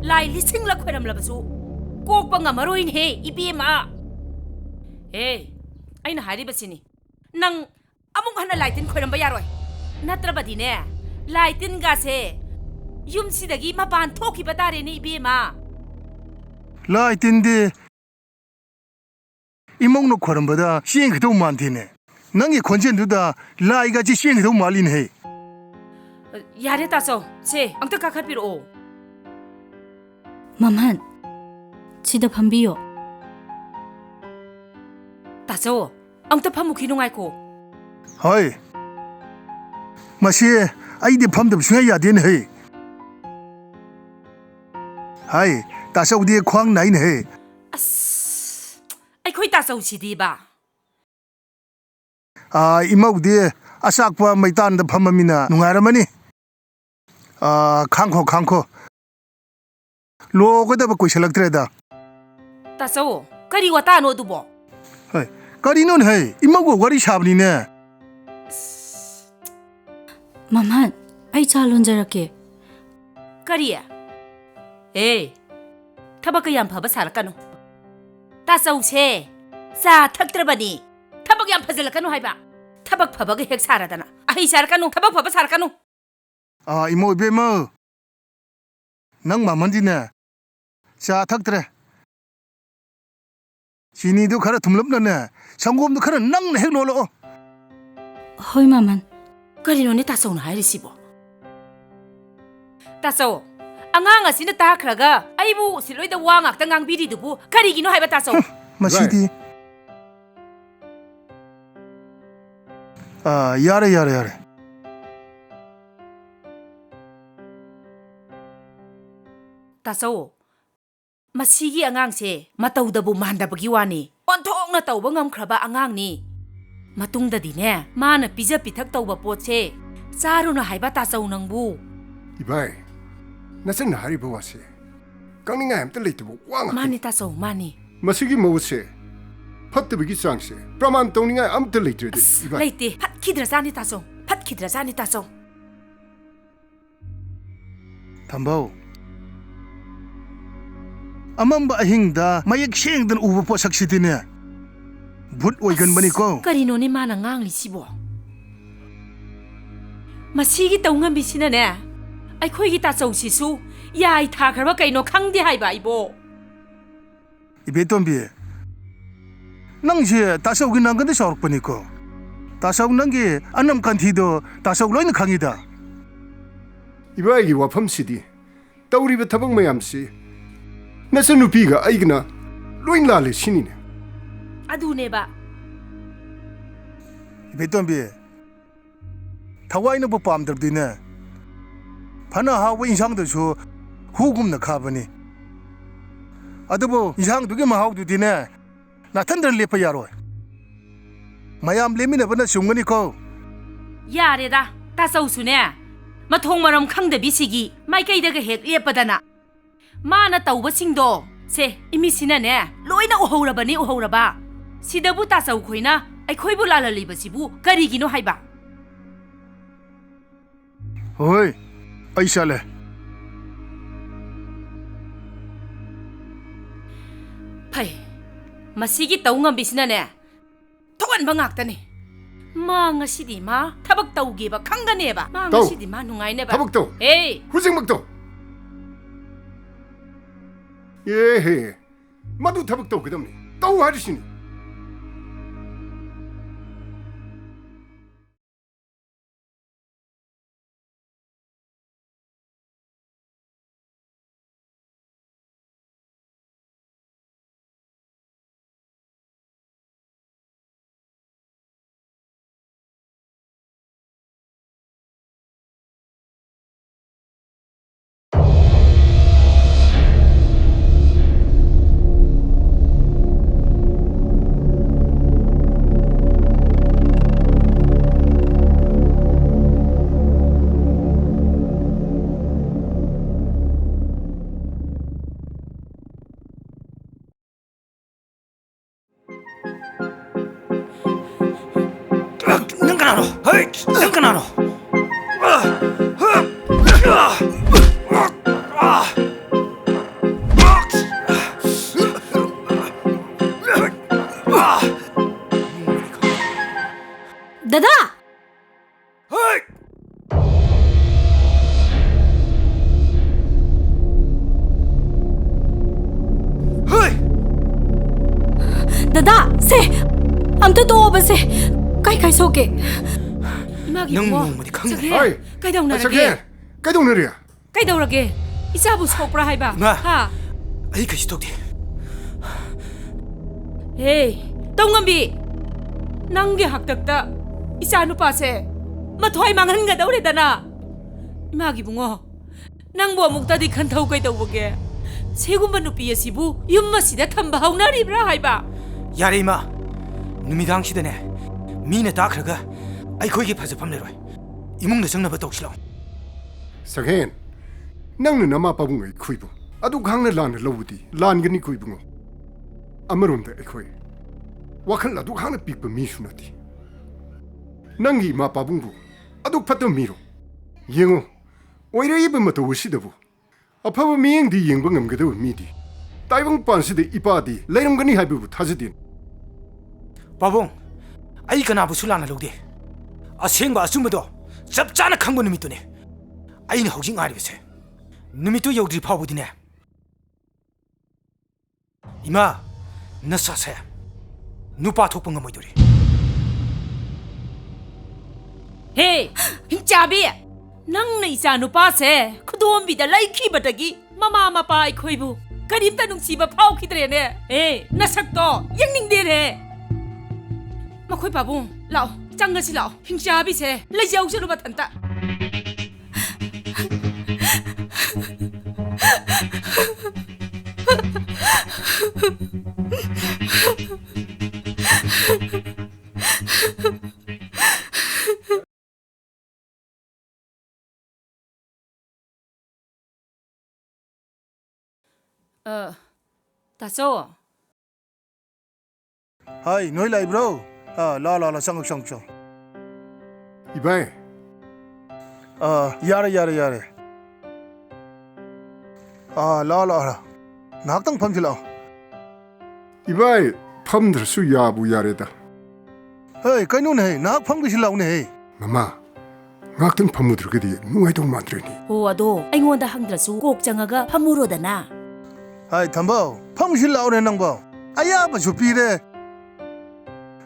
ꯂꯥꯏ ꯂꯤꯁꯤꯡꯂꯛ ꯈꯣꯏꯔꯝꯂꯕꯁꯨ ꯀꯣꯛꯄ ꯉꯝꯃꯔꯣꯏꯅꯦꯍꯦ, ꯏꯕꯦꯝꯃ꯫ ꯍꯦ, ꯑꯩꯅ ꯍꯥꯏꯔꯤꯕꯁꯤꯅꯤ, ꯅꯪ ꯑꯃꯨꯛ ꯍꯟꯅ ꯂꯥꯏ ꯇꯤꯟ ꯈꯣꯏꯔꯝꯕ ꯌꯥꯔꯣꯏ꯫ ꯅꯠꯇ꯭ꯔꯕꯗꯤꯅꯦ, ꯂꯥꯏ ꯇꯤꯟꯒꯥꯁꯦ ꯌꯨꯝꯁꯤꯗꯒꯤ ꯃꯄꯥꯟ ꯊꯣꯛꯈꯤꯕ ꯇꯥꯔꯦꯅꯦ, ꯏꯕꯦꯝꯃ꯫ ꯂꯥꯏ ꯇꯤꯟꯗꯤ ꯏꯃꯧꯅ ꯈꯣꯏꯔꯝꯕꯗ ꯆꯦꯟꯈꯤꯗꯧ ꯃꯥꯟꯗꯦꯅꯦ꯫ ꯅꯪꯒꯤ ꯈꯣꯟꯖꯦꯜꯗꯨꯗ ꯂꯥꯏꯒꯁꯤ ꯆꯦꯟꯈꯤꯗꯧ ꯃꯥꯜꯂꯤꯅꯦꯍꯦ꯫ ꯌꯥꯔꯦ ꯇꯥꯆꯧ, ꯁꯦ ꯑꯝꯇ ꯀꯥꯈꯠꯄꯤꯔꯛꯑꯣ꯫ ꯃꯝꯍꯟ, ꯁꯤꯗ ꯐꯝꯕꯤꯌꯣ꯫ ꯇꯥꯆꯧ, ꯑꯝꯇ ꯐꯝꯃꯨꯈꯤꯅꯨ, ꯉꯥꯏꯈꯣ꯫ ꯍꯣꯏ꯫ ꯃꯁꯤ ꯑꯩꯗꯤ ꯐꯝꯗꯕ ꯁꯨꯡꯌꯥ ꯌꯥꯗꯦꯅꯦꯍꯦ꯫ ꯍꯥꯏ, ꯇꯥꯆꯧꯗꯤ ꯈ꯭ꯋꯥꯡ ꯅꯥꯏꯅꯦꯍꯦ꯫ ꯑꯁ, ꯑꯩꯈꯣꯏ ꯇꯥꯆꯧꯁꯤꯗꯤꯕ꯫ ꯑꯥ, ꯏꯃꯧꯗꯤ ꯑꯆꯥꯛꯄ ꯃꯩꯇꯥꯟꯗ ꯐꯝꯃꯃꯤꯅ ꯅꯨꯡꯉꯥꯏꯔꯝꯃꯅꯤ꯫ ꯑꯥ, ꯈꯥꯡꯈꯣ, ꯈꯥꯡꯈꯣ꯫ ꯂꯣꯒꯗꯕ ꯀꯨꯏꯁꯜꯂꯛꯇ꯭ꯔꯦꯗ꯫ ꯇꯥꯆꯧ, ꯀꯔꯤ ꯋꯥꯇꯥꯅꯣ ꯑꯗꯨꯕꯣ? ꯍꯩ, ꯀꯔꯤꯅꯣꯅꯦꯍꯦ? ꯏꯃꯧꯒ ꯋꯥꯔꯤ ꯁꯥꯕꯅꯤꯅꯦ꯫ ꯃꯃꯥꯟ, ꯑꯩ ꯆꯥ ꯂꯣꯟꯖꯔꯛꯀꯦ꯫ ꯀꯔꯤ? ꯑꯦ, ꯊꯕꯛꯀ ꯌꯥꯝ ꯐꯕ ꯁꯥꯔꯛꯀꯅꯨ꯫ ꯇꯥꯆꯧꯁꯦ ꯆꯥ ꯊꯛꯇ꯭ꯔꯕꯅꯤ꯫ ꯊꯕꯛ ꯌꯥꯝ ꯐꯖꯜꯂꯛꯀꯅꯨ ꯍꯥꯏꯕ꯫ ꯊꯕꯛ ꯐꯕꯒ ꯍꯦꯛ ꯁꯥꯔꯗꯅ꯫ ꯑꯍꯩ ꯁꯥꯔꯛꯀꯅꯨ, ꯊꯕꯛ ꯐꯕ ꯁꯥꯔꯛꯀꯅꯨ꯫ ꯑꯥ, ꯏꯃꯧ ꯏꯕꯦꯝꯃ, ꯅꯪ ꯃꯃꯟꯗꯤꯅꯦ ꯆꯥ ꯊꯛꯇ꯭ꯔꯦ꯫ ꯆꯤꯅꯤꯗꯨ ꯈꯔ ꯊꯨꯝꯂꯞꯅꯅꯦ, ꯁꯪꯒꯣꯝꯗꯨ ꯈꯔ ꯅꯪꯅ ꯍꯦꯛ ꯂꯣꯜꯂꯛꯑꯣ꯫ ꯍꯣꯏ, ꯃꯃꯟ꯫ ꯀꯔꯤꯅꯣꯅꯦ ꯇꯥꯆꯧꯅ ꯍꯥꯏꯔꯤꯁꯤꯕꯣ? ꯇꯥꯆꯧ, ꯑꯉꯥꯡ ꯑꯁꯤꯅ ꯇꯥꯈ꯭ꯔꯒ ꯑꯩꯕꯨ ꯎꯁꯤꯠꯂꯣꯏꯗ ꯋꯥ ꯉꯥꯛꯇ ꯉꯥꯡꯕꯤꯔꯤꯗꯨꯕꯨ ꯀꯔꯤꯒꯤꯅꯣ ꯍꯥꯏꯕ, ꯇꯥꯆꯧ? ꯍꯨꯝ, ꯃꯁꯤꯗꯤ꯫ ꯑꯥ, ꯌꯥꯔꯦ, ꯌꯥꯔꯦ, ꯌꯥꯔꯦ꯫ ꯇꯥꯆꯧ, ꯃꯁꯤꯒꯤ ꯑꯉꯥꯡꯁꯦ ꯃꯇꯧꯗꯕꯨ ꯃꯥꯟꯗꯕꯒꯤ ꯋꯥꯅꯤ꯫ ꯑꯣꯟꯊꯣꯛꯅ ꯇꯧꯕ ꯉꯝꯈ꯭ꯔꯕ ꯑꯉꯥꯡꯅꯤ꯫ ꯃꯇꯨꯡꯗꯗꯤꯅꯦ, ꯃꯥꯅ ꯄꯤꯖ ꯄꯤꯊꯛ ꯇꯧꯕ ꯄꯣꯠꯁꯦ ꯆꯥꯔꯨꯅꯨ ꯍꯥꯏꯕ, ꯇꯥꯆꯧ, ꯅꯪꯕꯨ꯫ ꯏꯕꯥꯏ, ꯅꯆꯟꯅ ꯍꯥꯏꯔꯤꯕ ꯋꯥꯁꯦ ꯀꯛꯅꯤꯡꯉꯥꯏ ꯑꯝꯇ ꯂꯩꯇꯕ ꯋꯥ ꯉꯥꯛꯇꯅꯤ꯫ ꯃꯥꯅꯤ, ꯇꯥꯆꯧ, ꯃꯥꯅꯤ꯫ ꯃꯁꯤꯒꯤ ꯃꯍꯨꯠꯁꯦ, ꯐꯠꯇꯕꯒꯤ ꯆꯥꯡꯁꯦ ꯄ꯭ꯔꯃꯥꯟ ꯇꯧꯅꯤꯡꯉꯥꯏ ꯑꯝꯇ ꯂꯩꯇ꯭ꯔꯦꯗ, ꯑꯁ, ꯏꯕꯥꯏ꯫ ꯂꯩꯇꯦ꯫ ꯐꯠꯈꯤꯗ꯭ꯔꯖꯥꯠꯅꯤ, ꯇꯥꯆꯧ꯫ ꯐꯠꯈꯤꯗ꯭ꯔꯖꯥꯠꯅꯤ, ꯇꯥꯆꯧ꯫ ꯊꯝꯕꯧ, ꯑꯃꯝꯕ ꯑꯍꯤꯡꯗ ꯃꯌꯦꯛ ꯁꯦꯡꯗꯅ ꯎꯕ ꯄꯣꯠꯁꯛꯁꯤꯗꯤꯅꯦ, ꯚꯨꯠ ꯑꯣꯏꯒꯟꯕꯅꯤꯀꯣ꯫ ꯑꯁ, ꯀꯔꯤꯅꯣꯅꯦ ꯃꯥꯅ ꯉꯥꯡꯂꯤꯁꯤꯕꯣ? ꯃꯁꯤꯒꯤ ꯇꯧꯉꯝꯕꯤꯁꯤꯅꯅꯦ, ꯑꯩꯈꯣꯏꯒꯤ ꯇꯥꯆꯧꯁꯤꯁꯨ ꯌꯥꯏ ꯊꯥꯈ꯭ꯔꯕ ꯀꯩꯅꯣ ꯈꯪꯗꯦ ꯍꯥꯏꯕ, ꯏꯕꯣ꯫ ꯏꯕꯦꯇꯣꯝꯕꯤ, ꯅꯪꯁꯦ ꯇꯥꯆꯧꯒꯤ ꯅꯥꯒꯟꯗ ꯆꯥꯎꯔꯛꯄꯅꯤꯀꯣ꯫ ꯇꯥꯆꯧ ꯅꯪꯒꯤ ꯑꯅꯝ ꯀꯟꯊꯤꯗꯣ ꯇꯥꯆꯧ ꯂꯣꯏꯅ ꯈꯪꯉꯤꯗ꯫ ꯏꯕꯥꯏꯒꯤ ꯋꯥꯐꯝꯁꯤꯗꯤ, ꯇꯧꯔꯤꯕ ꯊꯕꯛ ꯃꯌꯥꯝꯁꯤ ꯅꯆꯟꯅꯨꯄꯤꯒ ꯑꯩꯒꯅ ꯂꯣꯏ ꯂꯥꯜꯂꯦ ꯁꯤꯅꯤꯅꯦ꯫ ꯑꯗꯨꯅꯦꯕ꯫ ꯏꯕꯦꯇꯣꯝꯕꯤ, ꯊꯋꯥꯏꯅꯕꯨ ꯄꯥꯝꯗ꯭ꯔꯕꯗꯤꯅꯦ, ꯐꯅ ꯍꯥꯎꯕ ꯏꯟꯁꯥꯡꯗꯨꯁꯨ ꯍꯨꯒꯨꯝꯅ ꯈꯥꯕꯅꯤ꯫ ꯑꯗꯨꯕꯨ ꯏꯟꯁꯥꯡꯗꯨꯒꯤ ꯃꯍꯥꯎꯗꯨꯗꯤꯅꯦ, ꯅꯥꯊꯟꯗꯅ ꯂꯦꯞꯄ ꯌꯥꯔꯣꯏ꯫ ꯃꯌꯥꯝ ꯂꯦꯝꯃꯤꯟꯅꯕꯅ ꯁꯨꯝꯒꯅꯤꯀꯣ꯫ ꯌꯥꯔꯦꯗ, ꯇꯥꯆꯧꯁꯨꯅꯦ, ꯃꯊꯣꯡ ꯃꯔꯝ ꯈꯪꯗꯕꯤꯁꯤꯒꯤ ꯃꯥꯏꯀꯩꯗꯒ ꯍꯦꯛ ꯂꯦꯞꯄꯗꯅ꯫ ꯃꯥꯅ ꯇꯧꯕꯁꯤꯡꯗꯣ, ꯁꯦ, ꯏꯃꯤꯠꯁꯤꯅꯅꯦ, ꯂꯣꯏꯅ ꯎꯍꯧꯔꯕꯅꯤ, ꯎꯍꯧꯔꯕ꯫ ꯁꯤꯗꯕꯨ ꯇꯥꯆꯧ ꯈꯣꯏꯅ ꯑꯩꯈꯣꯏꯕꯨ ꯂꯥꯜꯍꯜꯂꯤꯕꯁꯤꯕꯨ ꯀꯔꯤꯒꯤꯅꯣ ꯍꯥꯏꯕ? ꯍꯣꯏ, ꯑꯩ ꯆꯠꯂꯦ꯫ ꯐꯩ, ꯃꯁꯤꯒꯤ ꯇꯧ ꯉꯝꯕꯤꯁꯤꯅꯅꯦ, ꯊꯣꯛꯍꯟꯕ ꯉꯥꯛꯇꯅꯦ꯫ ꯃꯥ ꯉꯁꯤꯗꯤ ꯃꯥ ꯊꯕꯛ ꯇꯧꯒꯦꯕ ꯈꯪꯒꯅꯦꯕ꯫ ꯃꯥ ꯇꯧ꯫ ꯉꯁꯤꯗꯤ ꯃꯥ ꯅꯨꯡꯉꯥꯏꯅꯦꯕ꯫ ꯊꯕꯛ ꯇꯧ꯫ ꯑꯦ꯫ ꯍꯧꯖꯤꯛꯃꯛ ꯇꯧ꯫ ꯑꯦꯍꯦ, ꯃꯗꯨ ꯊꯕꯛ ꯇꯧꯒꯗꯕꯅꯤ꯫ ꯇꯧ ꯍꯥꯏꯔꯤꯁꯤꯅꯤ꯫ ꯅꯪ ꯀꯅꯥꯅꯣ? ꯍꯩ! ꯅꯪ ꯀꯅꯥꯅꯣ? ꯗꯗꯥ! ꯍꯩ! ꯍꯩ! ꯗꯗꯥ, ꯁꯦ, ꯑꯝꯇ ꯇꯣꯛꯑꯣꯕ ꯁꯦ꯫ ꯀꯥꯏ ꯀꯥꯏ ꯁꯣꯛꯀꯦ? ꯏꯃꯥꯒꯤ ꯅꯪ ꯏꯕꯨꯡꯉꯣ, ꯅꯣꯡꯃꯗꯤ ꯈꯪꯒꯅꯤ꯫ ꯆꯠꯈ꯭ꯔꯦ꯫ ꯍꯩ! ꯀꯩꯗꯧꯅꯔꯒꯦ? ꯆꯠꯈ꯭ꯔꯦ꯫ ꯀꯩꯗꯧꯅꯔꯤ? ꯀꯩꯗꯧꯔꯒꯦ? ꯏꯆꯥꯕꯨ ꯁꯣꯛꯄ꯭ꯔꯥ ꯍꯥꯏꯕ? ꯏꯃꯥ! ꯍꯥ? ꯑꯩ ꯀꯩꯁꯨ ꯇꯧꯗꯦ꯫ ꯍꯦ, ꯇꯧꯉꯝꯕꯤ! ꯅꯪꯒꯤ ꯍꯥꯛꯇꯛꯇ ꯏꯆꯥ ꯅꯨꯄꯥꯁꯦ ꯃꯊ꯭ꯋꯥꯏ ꯃꯥꯡꯍꯟꯒꯗꯧꯔꯦꯗꯅ! ꯏꯃꯥꯒꯤ ꯏꯕꯨꯡꯉꯣ, ꯅꯪꯕꯨ ꯑꯃꯨꯛꯇꯗꯤ ꯈꯟꯊꯧ ꯀꯩꯗꯧꯕꯒꯦ? ꯁꯤꯒꯨꯝꯕ ꯅꯨꯄꯤ ꯑꯁꯤꯕꯨ ꯌꯨꯝ ꯑꯁꯤꯗ ꯊꯝꯕ ꯍꯧꯅꯔꯤꯕ꯭ꯔꯥ ꯍꯥꯏꯕ? ꯌꯥꯔꯦ, ꯏꯃꯥ꯫ ꯅꯨꯃꯤꯗꯥꯡꯁꯤꯗꯅꯦ, ꯃꯤꯅ ꯇꯥꯈ꯭ꯔꯒ ꯑꯩꯈꯣꯏꯒꯤ ꯐꯖꯐꯝ ꯂꯩꯔꯣꯏ꯫ ꯏꯃꯨꯡꯗ ꯆꯪꯅꯕ ꯇꯧꯁꯤ ꯂꯥꯛꯑꯣ꯫ ꯁꯛꯍꯦꯟ, ꯅꯪꯅ ꯅꯃꯥ ꯄꯥꯕꯨꯡ ꯑꯩꯈꯣꯏꯕꯨ ꯑꯗꯨꯛ ꯍꯥꯡꯅ ꯂꯥꯟꯅ ꯂꯧꯕꯗꯤ ꯂꯥꯟꯒꯅꯤꯀꯣ, ꯏꯕꯨꯡꯉꯣ꯫ ꯑꯃꯔꯣꯝꯗ ꯑꯩꯈꯣꯏ ꯋꯥꯈꯜ ꯑꯗꯨꯛ ꯍꯥꯡꯅ ꯄꯤꯛꯄ ꯃꯤꯁꯨ ꯅꯠꯇꯦ꯫ ꯅꯪꯒꯤ ꯏꯃꯥ ꯄꯥꯕꯨꯡꯕꯨ ꯑꯗꯨꯛ ꯐꯠꯇꯕ ꯃꯤꯔꯣ? ꯌꯦꯡꯉꯨ, ꯑꯣꯏꯔꯛꯏꯕ ꯃꯇꯧ ꯑꯁꯤꯗꯕꯨ ꯑꯐꯕ ꯃꯤꯠꯌꯦꯡꯗꯤ ꯌꯦꯡꯕ ꯉꯝꯒꯗꯕ ꯃꯤꯗꯤ ꯇꯥꯏꯕꯪ ꯄꯥꯟꯁꯤꯗ ꯏꯄꯥꯗꯤ ꯂꯩꯔꯝꯒꯅꯤ ꯍꯥꯏꯕꯕꯨ ꯊꯥꯖꯗꯦ꯫ ꯄꯥꯕꯨꯡ, ꯑꯩ ꯀꯅꯥꯕꯨꯁꯨ ꯂꯥꯟꯅ ꯂꯧꯗꯦ꯫ ꯑꯁꯦꯡꯕ ꯑꯆꯨꯝꯕꯗꯣ ꯆꯞ ꯆꯥꯅ ꯈꯪꯕ ꯅꯨꯃꯤꯠꯇꯨꯅꯦ ꯑꯩꯅ ꯍꯧꯖꯤꯛ ꯉꯥꯏꯔꯤꯕꯁꯦ꯫ ꯅꯨꯃꯤꯠꯇꯨ ꯌꯧꯗ꯭ꯔꯤ ꯐꯥꯎꯕꯗꯤꯅꯦ, ꯏꯃꯥ, ꯅꯁꯥꯁꯦ ꯅꯨꯄꯥ ꯊꯣꯛꯄ ꯉꯝꯃꯣꯏꯗꯣꯔꯤ꯫ ꯍꯦ, ꯍꯤꯡꯆꯥꯕꯤ! ꯅꯪꯅ ꯏꯆꯥ ꯅꯨꯄꯥꯁꯦ ꯈꯨꯗꯣꯝꯕꯤꯗ ꯂꯩꯈꯤꯕꯗꯒꯤ ꯃꯃꯥ ꯃꯄꯥ ꯑꯩꯈꯣꯏꯕꯨ ꯀꯔꯤꯝꯇ ꯅꯨꯡꯁꯤꯕ ꯐꯥꯎꯈꯤꯗ꯭ꯔꯦꯅꯦ꯫ ꯑꯦ, ꯅꯁꯛꯇꯣ ꯌꯦꯡꯅꯤꯡꯗꯦꯅꯦ꯫ ꯃꯈꯣꯏ ꯄꯥꯕꯨꯡ, ꯂꯥꯛꯑꯣ, ꯆꯪꯉꯁꯤ ꯂꯥꯛꯑꯣ꯫ ꯍꯤꯡꯆꯥꯕꯤꯁꯦ ꯂꯩꯖꯍꯧꯁꯅꯨ ꯃꯊꯟꯇ꯫ ꯑ, ꯇꯥꯆꯧ꯫ ꯍꯥꯏ, ꯅꯣꯏ ꯂꯥꯛꯏꯕ꯭ꯔꯣ? ꯑ, ꯂꯥꯛꯑꯣ, ꯂꯥꯛꯑꯣ, ꯂꯥꯛꯑꯣ, ꯆꯪꯉꯣ, ꯆꯪꯉꯣ, ꯆꯪꯉꯣ꯫ ꯏꯕꯥꯏ꯫ ꯑ, ꯌꯥꯔꯦ, ꯌꯥꯔꯦ, ꯌꯥꯔꯦ꯫ ꯑ, ꯂꯥꯛꯑꯣ, ꯂꯥꯛꯑꯣ, ꯂꯥꯛꯑꯣ꯫ ꯉꯥꯏꯍꯥꯛꯇꯪ ꯐꯝꯁꯤ ꯂꯥꯛꯑꯣ꯫ ꯏꯕꯥꯏ, ꯐꯝꯗ꯭ꯔꯁꯨ ꯌꯥꯕꯨ ꯌꯥꯔꯦꯗ꯫ ꯍꯦ, ꯀꯩꯅꯣꯅꯦꯍꯦ, ꯉꯥꯏꯍꯥꯛ ꯐꯝꯈꯤꯁꯤ ꯂꯥꯛꯎꯅꯦꯍꯦ꯫ ꯃꯃꯥ, ꯉꯥꯛꯇꯪ ꯐꯝꯃꯨꯗ꯭ꯔꯒꯗꯤ ꯅꯨꯡꯉꯥꯏꯗꯧ ꯃꯥꯟꯗ꯭ꯔꯦꯅꯦ꯫ ꯍꯣ, ꯑꯗꯣ ꯑꯩꯉꯣꯟꯗ ꯍꯪꯗ꯭ꯔꯁꯨ ꯀꯣꯛ ꯆꯪꯉꯒ ꯐꯝꯃꯨꯔꯣꯗꯅ꯫ ꯍꯥꯏ, ꯊꯝꯕꯧ, ꯐꯝꯁꯤ ꯂꯥꯎꯅꯦ ꯅꯪꯕꯣ꯫ ꯑꯌꯥꯕꯁꯨ ꯄꯤꯔꯦ꯫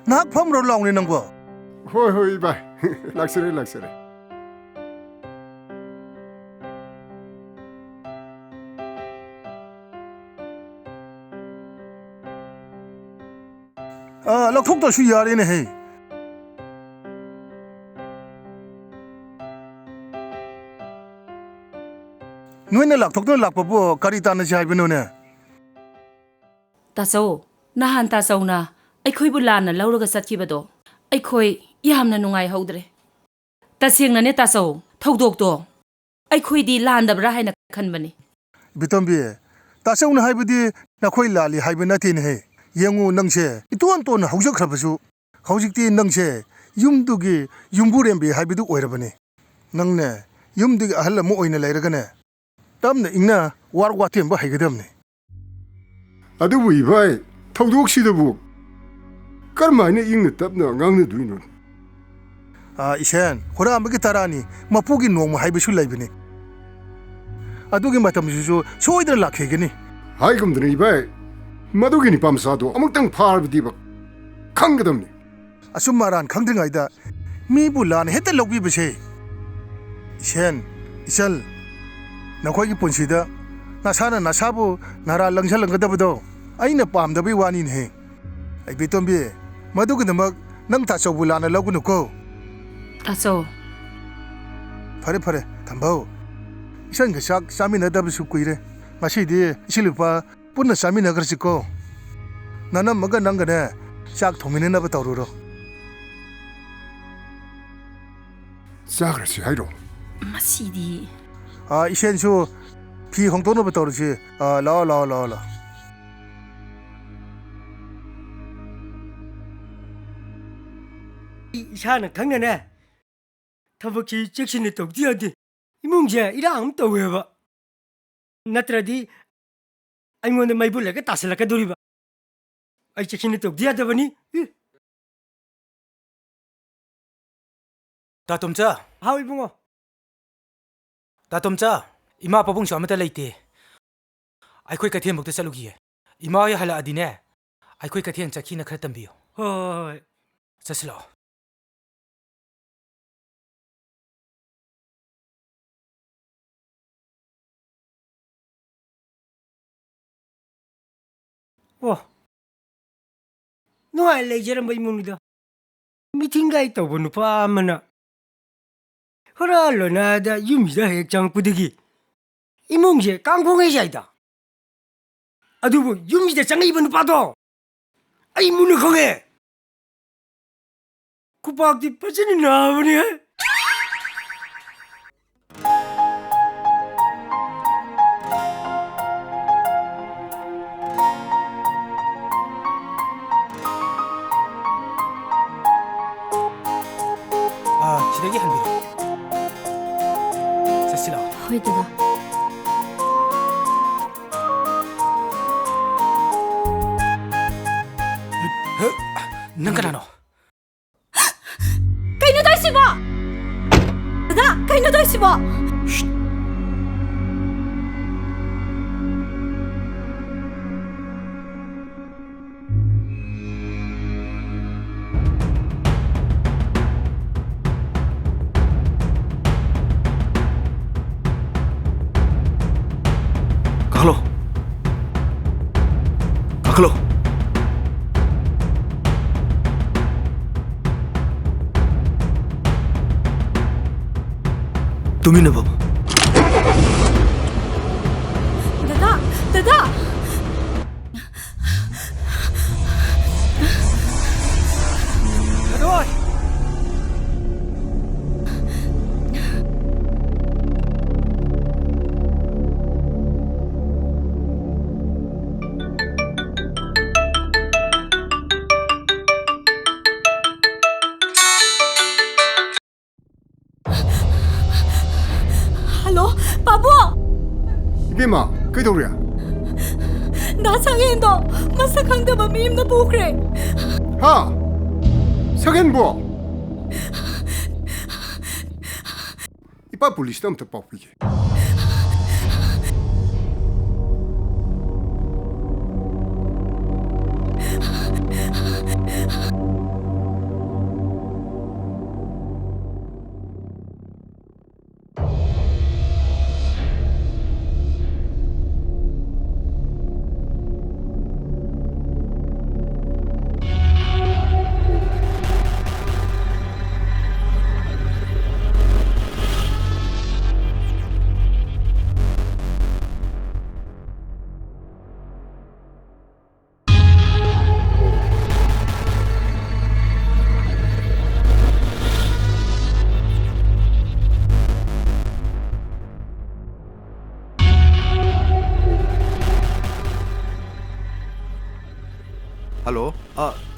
ꯉꯥꯏꯍꯥꯛ ꯐꯝꯃꯨꯔꯣ ꯂꯥꯎꯅꯦ ꯅꯪꯕꯣ꯫ ꯍꯣꯏ, ꯍꯣꯏ, ꯏꯕꯥꯏ꯫ ꯂꯥꯛꯆꯔꯦ, ꯂꯥꯛꯆꯔꯦ꯫ ꯑꯥ, ꯂꯧꯊꯣꯛꯇ꯭ꯔꯁꯨ ꯌꯥꯔꯦꯅꯦꯍꯦ꯫ ꯅꯣꯏꯅ ꯂꯥꯛꯊꯣꯛꯇꯨꯅ ꯂꯥꯛꯄꯕꯨ ꯀꯔꯤ ꯇꯥꯟꯅꯁꯤ ꯍꯥꯏꯕꯅꯣꯅꯦ? ꯇꯥꯆꯧ, ꯅꯍꯥꯟ ꯇꯥꯆꯧꯅ ꯑꯩꯈꯣꯏꯕꯨ ꯂꯥꯟꯅ ꯂꯧꯔꯒ ꯆꯠꯈꯤꯕꯗꯣ ꯑꯩꯈꯣꯏ ꯌꯥꯝꯅ ꯅꯨꯡꯉꯥꯏꯍꯧꯗ꯭ꯔꯦ꯫ ꯇꯁꯦꯡꯅꯅꯦ ꯇꯥꯆꯧ, ꯊꯧꯗꯣꯛꯇꯣ ꯑꯩꯈꯣꯏꯗꯤ ꯂꯥꯟꯗꯕ꯭ꯔꯥ ꯍꯥꯏꯅ ꯈꯟꯕꯅꯤ꯫ ꯕꯤꯇꯣꯝꯕꯤ, ꯇꯥꯆꯧꯅ ꯍꯥꯏꯕꯗꯤ ꯅꯈꯣꯏ ꯂꯥꯜꯂꯤ ꯍꯥꯏꯕ ꯅꯠꯇꯦꯅꯦꯍꯦ꯫ ꯌꯦꯡꯉꯨ, ꯅꯪꯁꯦ ꯏꯇꯣꯟ ꯇꯣꯟꯅ ꯍꯧꯖꯈ꯭ꯔꯕꯁꯨ ꯍꯧꯖꯤꯛꯇꯤ ꯅꯪꯁꯦ ꯌꯨꯝꯗꯨꯒꯤ ꯌꯨꯝꯕꯨꯔꯦꯝꯕꯤ ꯍꯥꯏꯕꯗꯨ ꯑꯣꯏꯔꯕꯅꯤ꯫ ꯅꯪꯅꯦ ꯌꯨꯝꯗꯨꯒꯤ ꯑꯍꯜ ꯑꯃ ꯑꯣꯏꯅ ꯂꯩꯔꯒꯅꯦ, ꯇꯞꯅ ꯏꯪꯅ ꯋꯥꯔꯛ ꯋꯥꯇꯦꯝꯕ ꯍꯩꯒꯗꯕꯅꯤ꯫ ꯑꯗꯨꯕꯨ ꯏꯕꯥꯏ, ꯊꯧꯗꯣꯛꯁꯤꯗꯕꯨ ꯀꯔꯝꯍꯥꯏꯅ ꯏꯪꯅ ꯇꯞꯅ ꯉꯥꯡꯅꯗꯣꯏꯅꯣ? ꯑꯥ, ꯏꯁꯦꯟ, ꯍꯨꯔꯥꯟꯕꯒꯤ ꯇꯔꯥꯅꯤ, ꯃꯄꯨꯒꯤ ꯅꯣꯡꯃ ꯍꯥꯏꯕꯁꯨ ꯂꯩꯕꯅꯤ꯫ ꯑꯗꯨꯒꯤ ꯃꯇꯝꯁꯤꯁꯨ ꯁꯣꯏꯗꯅ ꯂꯥꯛꯈꯤꯒꯅꯤ꯫ ꯍꯥꯏꯒꯨꯝꯗꯅ ꯏꯕꯥꯏ, ꯃꯗꯨꯒꯤ ꯅꯤꯄꯥ ꯃꯆꯥꯗꯣ ꯑꯃꯨꯛꯇꯪ ꯐꯥꯔꯕꯗꯤꯕ ꯈꯪꯒꯗꯕꯅꯤ꯫ ꯑꯆꯨꯝ ꯑꯔꯥꯟ ꯈꯪꯗ꯭ꯔꯤꯉꯩꯗ ꯃꯤꯕꯨ ꯂꯥꯟꯅ ꯍꯦꯛꯇ ꯂꯧꯕꯤꯕꯁꯦ꯫ ꯏꯁꯦꯟ, ꯏꯆꯜ, ꯅꯈꯣꯏꯒꯤ ꯄꯨꯟꯁꯤꯗ ꯅꯁꯥꯅ ꯅꯁꯥꯕꯨ ꯅꯔꯥ ꯂꯪꯁꯜꯂꯝꯒꯗꯕꯗꯣ ꯑꯩꯅ ꯄꯥꯝꯗꯕꯩ ꯋꯥꯅꯤꯅꯦꯍꯦ꯫ ꯑꯩ ꯕꯤꯇꯣꯝꯕꯤ, ꯃꯗꯨꯒꯤꯗꯃꯛ ꯅꯪ ꯇꯥꯆꯧꯕꯨ ꯂꯥꯟꯅ ꯂꯧꯒꯅꯨꯀꯣ꯫ ꯇꯥꯆꯧ꯫ ꯐꯔꯦ, ꯐꯔꯦ, ꯊꯝꯕꯧ꯫ ꯏꯆꯟꯒ ꯆꯥꯛ ꯆꯥꯃꯤꯟꯅꯗꯕꯁꯨ ꯀꯨꯏꯔꯦ꯫ ꯉꯁꯤꯗꯤ ꯏꯆꯤꯜ ꯏꯄꯥ ꯄꯨꯟꯅ ꯆꯥꯃꯤꯟꯅꯈ꯭ꯔꯁꯤꯀꯣ꯫ ꯅꯅꯝꯃꯒ ꯅꯪꯒꯅꯦ ꯆꯥꯛ ꯊꯣꯡꯃꯤꯟꯅꯅꯕ ꯇꯧꯔꯨꯔꯣ꯫ ꯆꯥꯈ꯭ꯔꯁꯤ ꯍꯥꯏꯔꯣ? ꯃꯁꯤꯗꯤ꯫ ꯑꯥ, ꯏꯁꯦꯟꯁꯨ ꯐꯤ ꯍꯣꯡꯗꯣꯛꯅꯕ ꯇꯧꯔꯁꯤ꯫ ꯑꯥ, ꯂꯥꯛꯑꯣ, ꯂꯥꯛꯑꯣ, ꯂꯥꯛꯑꯣ, ꯂꯥꯛꯑꯣ꯫ ꯑꯩ ꯏꯁꯥꯅ ꯈꯪꯅꯅꯦ ꯊꯕꯛꯁꯤ ꯆꯦꯛꯁꯤꯟꯅ ꯇꯧꯗ ꯌꯥꯗꯦ꯫ ꯏꯃꯨꯡꯁꯦ ꯏꯔꯥꯡ ꯑꯃ ꯇꯧꯋꯦꯕ꯫ ꯅꯠꯇ꯭ꯔꯗꯤ ꯑꯩꯉꯣꯟꯗ ꯃꯩꯕꯨꯜꯂꯒ ꯇꯥꯁꯤꯜꯂꯛꯀꯗꯧꯔꯤꯕ꯫ ꯑꯩ ꯆꯦꯛꯁꯤꯟꯅ ꯇꯧꯗ ꯌꯥꯗꯕꯅꯤ꯫ ꯏ! ꯇꯥ ꯇꯣꯝꯆꯥ꯫ ꯍꯥꯎ, ꯏꯕꯨꯡꯉꯣ꯫ ꯇꯥ ꯇꯣꯝꯆꯥ, ꯏꯃꯥ ꯄꯥꯕꯨꯡꯁꯨ ꯑꯃꯠꯇ ꯂꯩꯇꯦ꯫ ꯑꯩꯈꯣꯏ ꯀꯩꯊꯦꯜꯃꯨꯛꯇ ꯆꯠꯂꯨꯈꯤꯒꯦ꯫ ꯏꯃꯥ ꯍꯣꯏ ꯍꯜꯂꯛꯑꯗꯤꯅꯦ, ꯑꯩꯈꯣꯏ ꯀꯩꯊꯦꯜ ꯆꯠꯈꯤꯅ ꯈꯔ ꯇꯝꯕꯤꯌꯨ꯫ ꯍꯣꯏ, ꯍꯣꯏ, ꯍꯣꯏ꯫ ꯆꯠꯁꯤꯜꯂꯛꯑꯣ꯫ ꯑꯣ, ꯅꯨꯡꯉꯥꯏ ꯂꯩꯖꯔꯝꯕ ꯏꯃꯨꯡꯅꯤꯗ꯫ ꯃꯤꯊꯤꯡꯒꯥꯏ ꯇꯧꯕ ꯅꯨꯄꯥ ꯑꯃꯅ ꯍꯨꯔꯥꯜꯂꯣꯅꯥꯗ ꯌꯨꯝꯁꯤꯗ ꯍꯦꯛ ꯆꯪꯉꯛꯄꯗꯒꯤ ꯏꯃꯨꯡꯁꯦ ꯀꯥꯡꯈꯣꯡ ꯍꯩ ꯌꯥꯏꯗ꯫ ꯑꯗꯨꯕꯨ ꯌꯨꯝꯁꯤꯗ ꯆꯪꯉꯛꯏꯕ ꯅꯨꯄꯥꯗꯣ ꯑꯩ ꯃꯨꯟꯅ ꯈꯪꯉꯦ꯫ ꯈꯨꯄꯥꯛꯇꯤ ꯐꯖꯅ ꯅꯥꯕꯅꯤꯍꯦ꯫ ꯑꯥ, ꯁꯤꯗꯒꯤ ꯍꯟꯕꯤꯔꯣ꯫ ꯆꯠꯁꯤ ꯂꯥꯛꯑꯣ꯫ ꯍꯣꯏ, ꯗꯗꯥ꯫ ꯅꯪ ꯀꯅꯥꯅꯣ? ꯀꯩꯅꯣ ꯇꯧꯏꯁꯤꯕꯣ? ꯗꯗꯥ, ꯀꯩꯅꯣ ꯇꯧꯏꯁꯤꯕꯣ? ꯀꯥꯈꯠꯂꯣ꯫ ꯀꯥꯈꯠꯂꯣ꯫ ꯇꯨꯃꯤꯟꯅ ꯐꯝꯃꯨ꯫ ꯗꯗꯥ! ꯗꯗꯥ! ꯊꯣꯏ! ꯍꯜꯂꯣ, ꯄꯥꯕꯨꯡ! ꯏꯕꯦꯝꯃ, ꯀꯩꯗꯧꯔꯦ? ꯗꯥ ꯁꯛꯍꯦꯟꯗꯣ ꯃꯁꯛ ꯈꯪꯗꯕ ꯃꯤ ꯑꯃꯅ ꯄꯨꯈ꯭ꯔꯦ꯫ ꯍꯥ? ꯁꯛꯍꯦꯟꯕꯣ? ꯏꯄꯥ ꯄꯨꯂꯤꯁꯇ ꯑꯝꯇ ꯄꯥꯎ ꯄꯤꯒꯦ꯫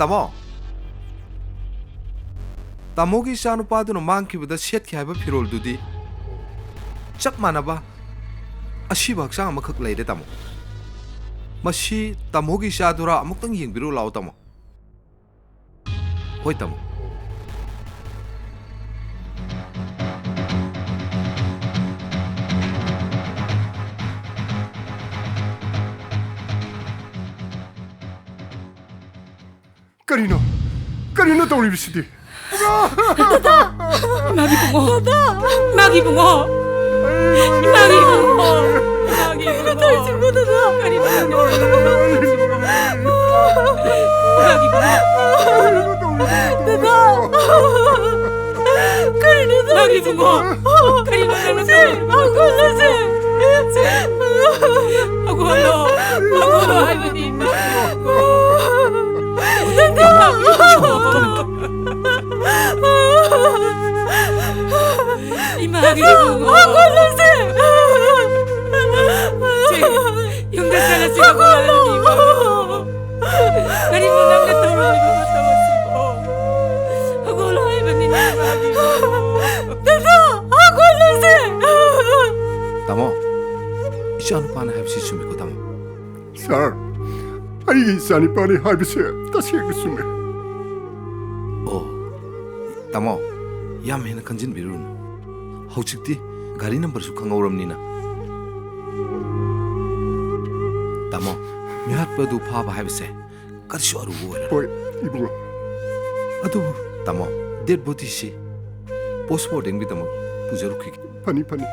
ꯇꯥꯃꯣ, ꯇꯥꯃꯣꯒꯤ ꯏꯆꯥꯅꯨꯄꯥꯗꯨꯅ ꯃꯥꯡꯈꯤꯕꯗ ꯁꯦꯠꯈꯤ ꯍꯥꯏꯕ ꯐꯤꯔꯣꯜꯗꯨꯗꯤ ꯆꯞ ꯃꯥꯟꯅꯕ ꯑꯁꯤꯕ ꯍꯛꯆꯥꯡ ꯑꯃꯈꯛ ꯂꯩꯔꯦ, ꯇꯥꯃꯣ꯫ ꯃꯁꯤ ꯇꯥꯃꯣꯒꯤ ꯏꯆꯥꯗꯨꯔꯥ? ꯑꯃꯨꯛꯇꯪ ꯌꯦꯡꯕꯤꯔꯨ ꯂꯥꯛꯑꯣ, ꯇꯥꯃꯣ꯫ ꯍꯣꯏ, ꯇꯥꯃꯣ꯫ ꯀꯔꯤꯅꯣ? ꯀꯔꯤꯅꯣ ꯇꯧꯔꯤꯕꯁꯤꯗꯤ? ꯏꯃꯥꯒꯤ ꯏꯕꯨꯡꯉꯣ! ꯏꯃꯥꯒꯤ ꯏꯕꯨꯡꯉꯣ! ꯏꯃꯥꯒꯤ ꯏꯕꯨꯡꯉꯣ! ꯏꯃꯥꯒꯤ ꯏꯕꯨꯡꯉꯣ! ꯀꯔꯤꯅꯣ ꯇꯧꯔꯤꯁꯤꯕꯣ? ꯏꯃꯥꯒꯤ ꯏꯕꯨꯡꯉꯣ! ꯗꯗꯥ! ꯀꯔꯤꯅꯣ ꯏꯃꯥꯒꯤ ꯇꯧꯔꯤꯁꯤꯕꯣ? ꯏꯕꯨꯡꯉꯣ! ꯀꯔꯤꯅꯣ ꯅꯪꯅ ꯁꯦ, ꯇꯧꯔꯤꯁꯤꯕꯣ? ꯍꯧꯒꯠꯂꯁꯦ! ꯍꯧꯒꯠꯂꯣ! ꯍꯧꯒꯠꯂꯣ ꯍꯥꯏꯕꯅꯤ! ꯏꯃꯥꯒꯤ ꯏꯕꯨꯡꯉꯣ! ꯍꯧꯒꯠꯂꯁꯦ! ꯁꯦ, ꯌꯨꯝꯗ ꯆꯠꯂꯁꯤ, ꯍꯧꯒꯠꯂꯣ! ꯍꯧꯒꯠꯂꯣ! ꯀꯔꯤꯅꯣ ꯅꯪꯅ ꯇꯧꯔꯝꯃꯤꯕ ꯃꯇꯧ ꯑꯁꯤꯕꯣ? ꯍꯧꯒꯠꯂꯣ ꯍꯥꯏꯕꯅꯤ, ꯏꯃꯥꯒꯤ ꯏꯕꯨꯡꯉꯣ! ꯗꯗꯥ, ꯍꯧꯒꯠꯂꯁꯦ! ꯇꯥꯃꯣ, ꯏꯆꯥꯅꯨꯄꯥꯅ ꯍꯥꯏꯕꯁꯤ ꯆꯨꯝꯃꯤꯀꯣ, ꯇꯥꯃꯣ? ꯁꯥꯔ, ꯑꯩꯒꯤ ꯏꯆꯥꯅꯨꯄꯥꯅꯤ ꯍꯥꯏꯕꯁꯦ ꯇꯁꯦꯡꯅ ꯆꯨꯝꯃꯦ꯫ ꯑꯣ, ꯇꯥꯃꯣ, ꯌꯥꯝ ꯍꯦꯟꯅ ꯈꯟꯖꯤꯟꯕꯤꯔꯨꯅꯨ꯫ ꯍꯧꯖꯤꯛꯇꯤ ꯒꯥꯔꯤ ꯅꯝꯕꯔꯁꯨ ꯈꯪꯍꯧꯔꯕꯅꯤꯅ꯫ ꯇꯥꯃꯣ, ꯃꯤꯍꯥꯠꯄ ꯑꯗꯨ ꯐꯥꯕ ꯍꯥꯏꯕꯁꯦ ꯀꯔꯤꯁꯨ ꯑꯔꯨꯕ ꯑꯣꯏꯔꯣꯏ꯫ ꯍꯣꯏ, ꯏꯕꯨꯡꯉꯣ꯫ ꯑꯗꯨꯕꯨ, ꯇꯥꯃꯣ, ꯗꯦꯗ ꯕꯣꯗꯤꯁꯤ ꯄꯣꯁ ꯃꯣꯔꯇꯦꯝꯒꯤꯗꯃꯛ ꯄꯨꯖꯔꯨꯈꯤꯒꯦ꯫ ꯐꯅꯤ, ꯐꯅꯤ꯫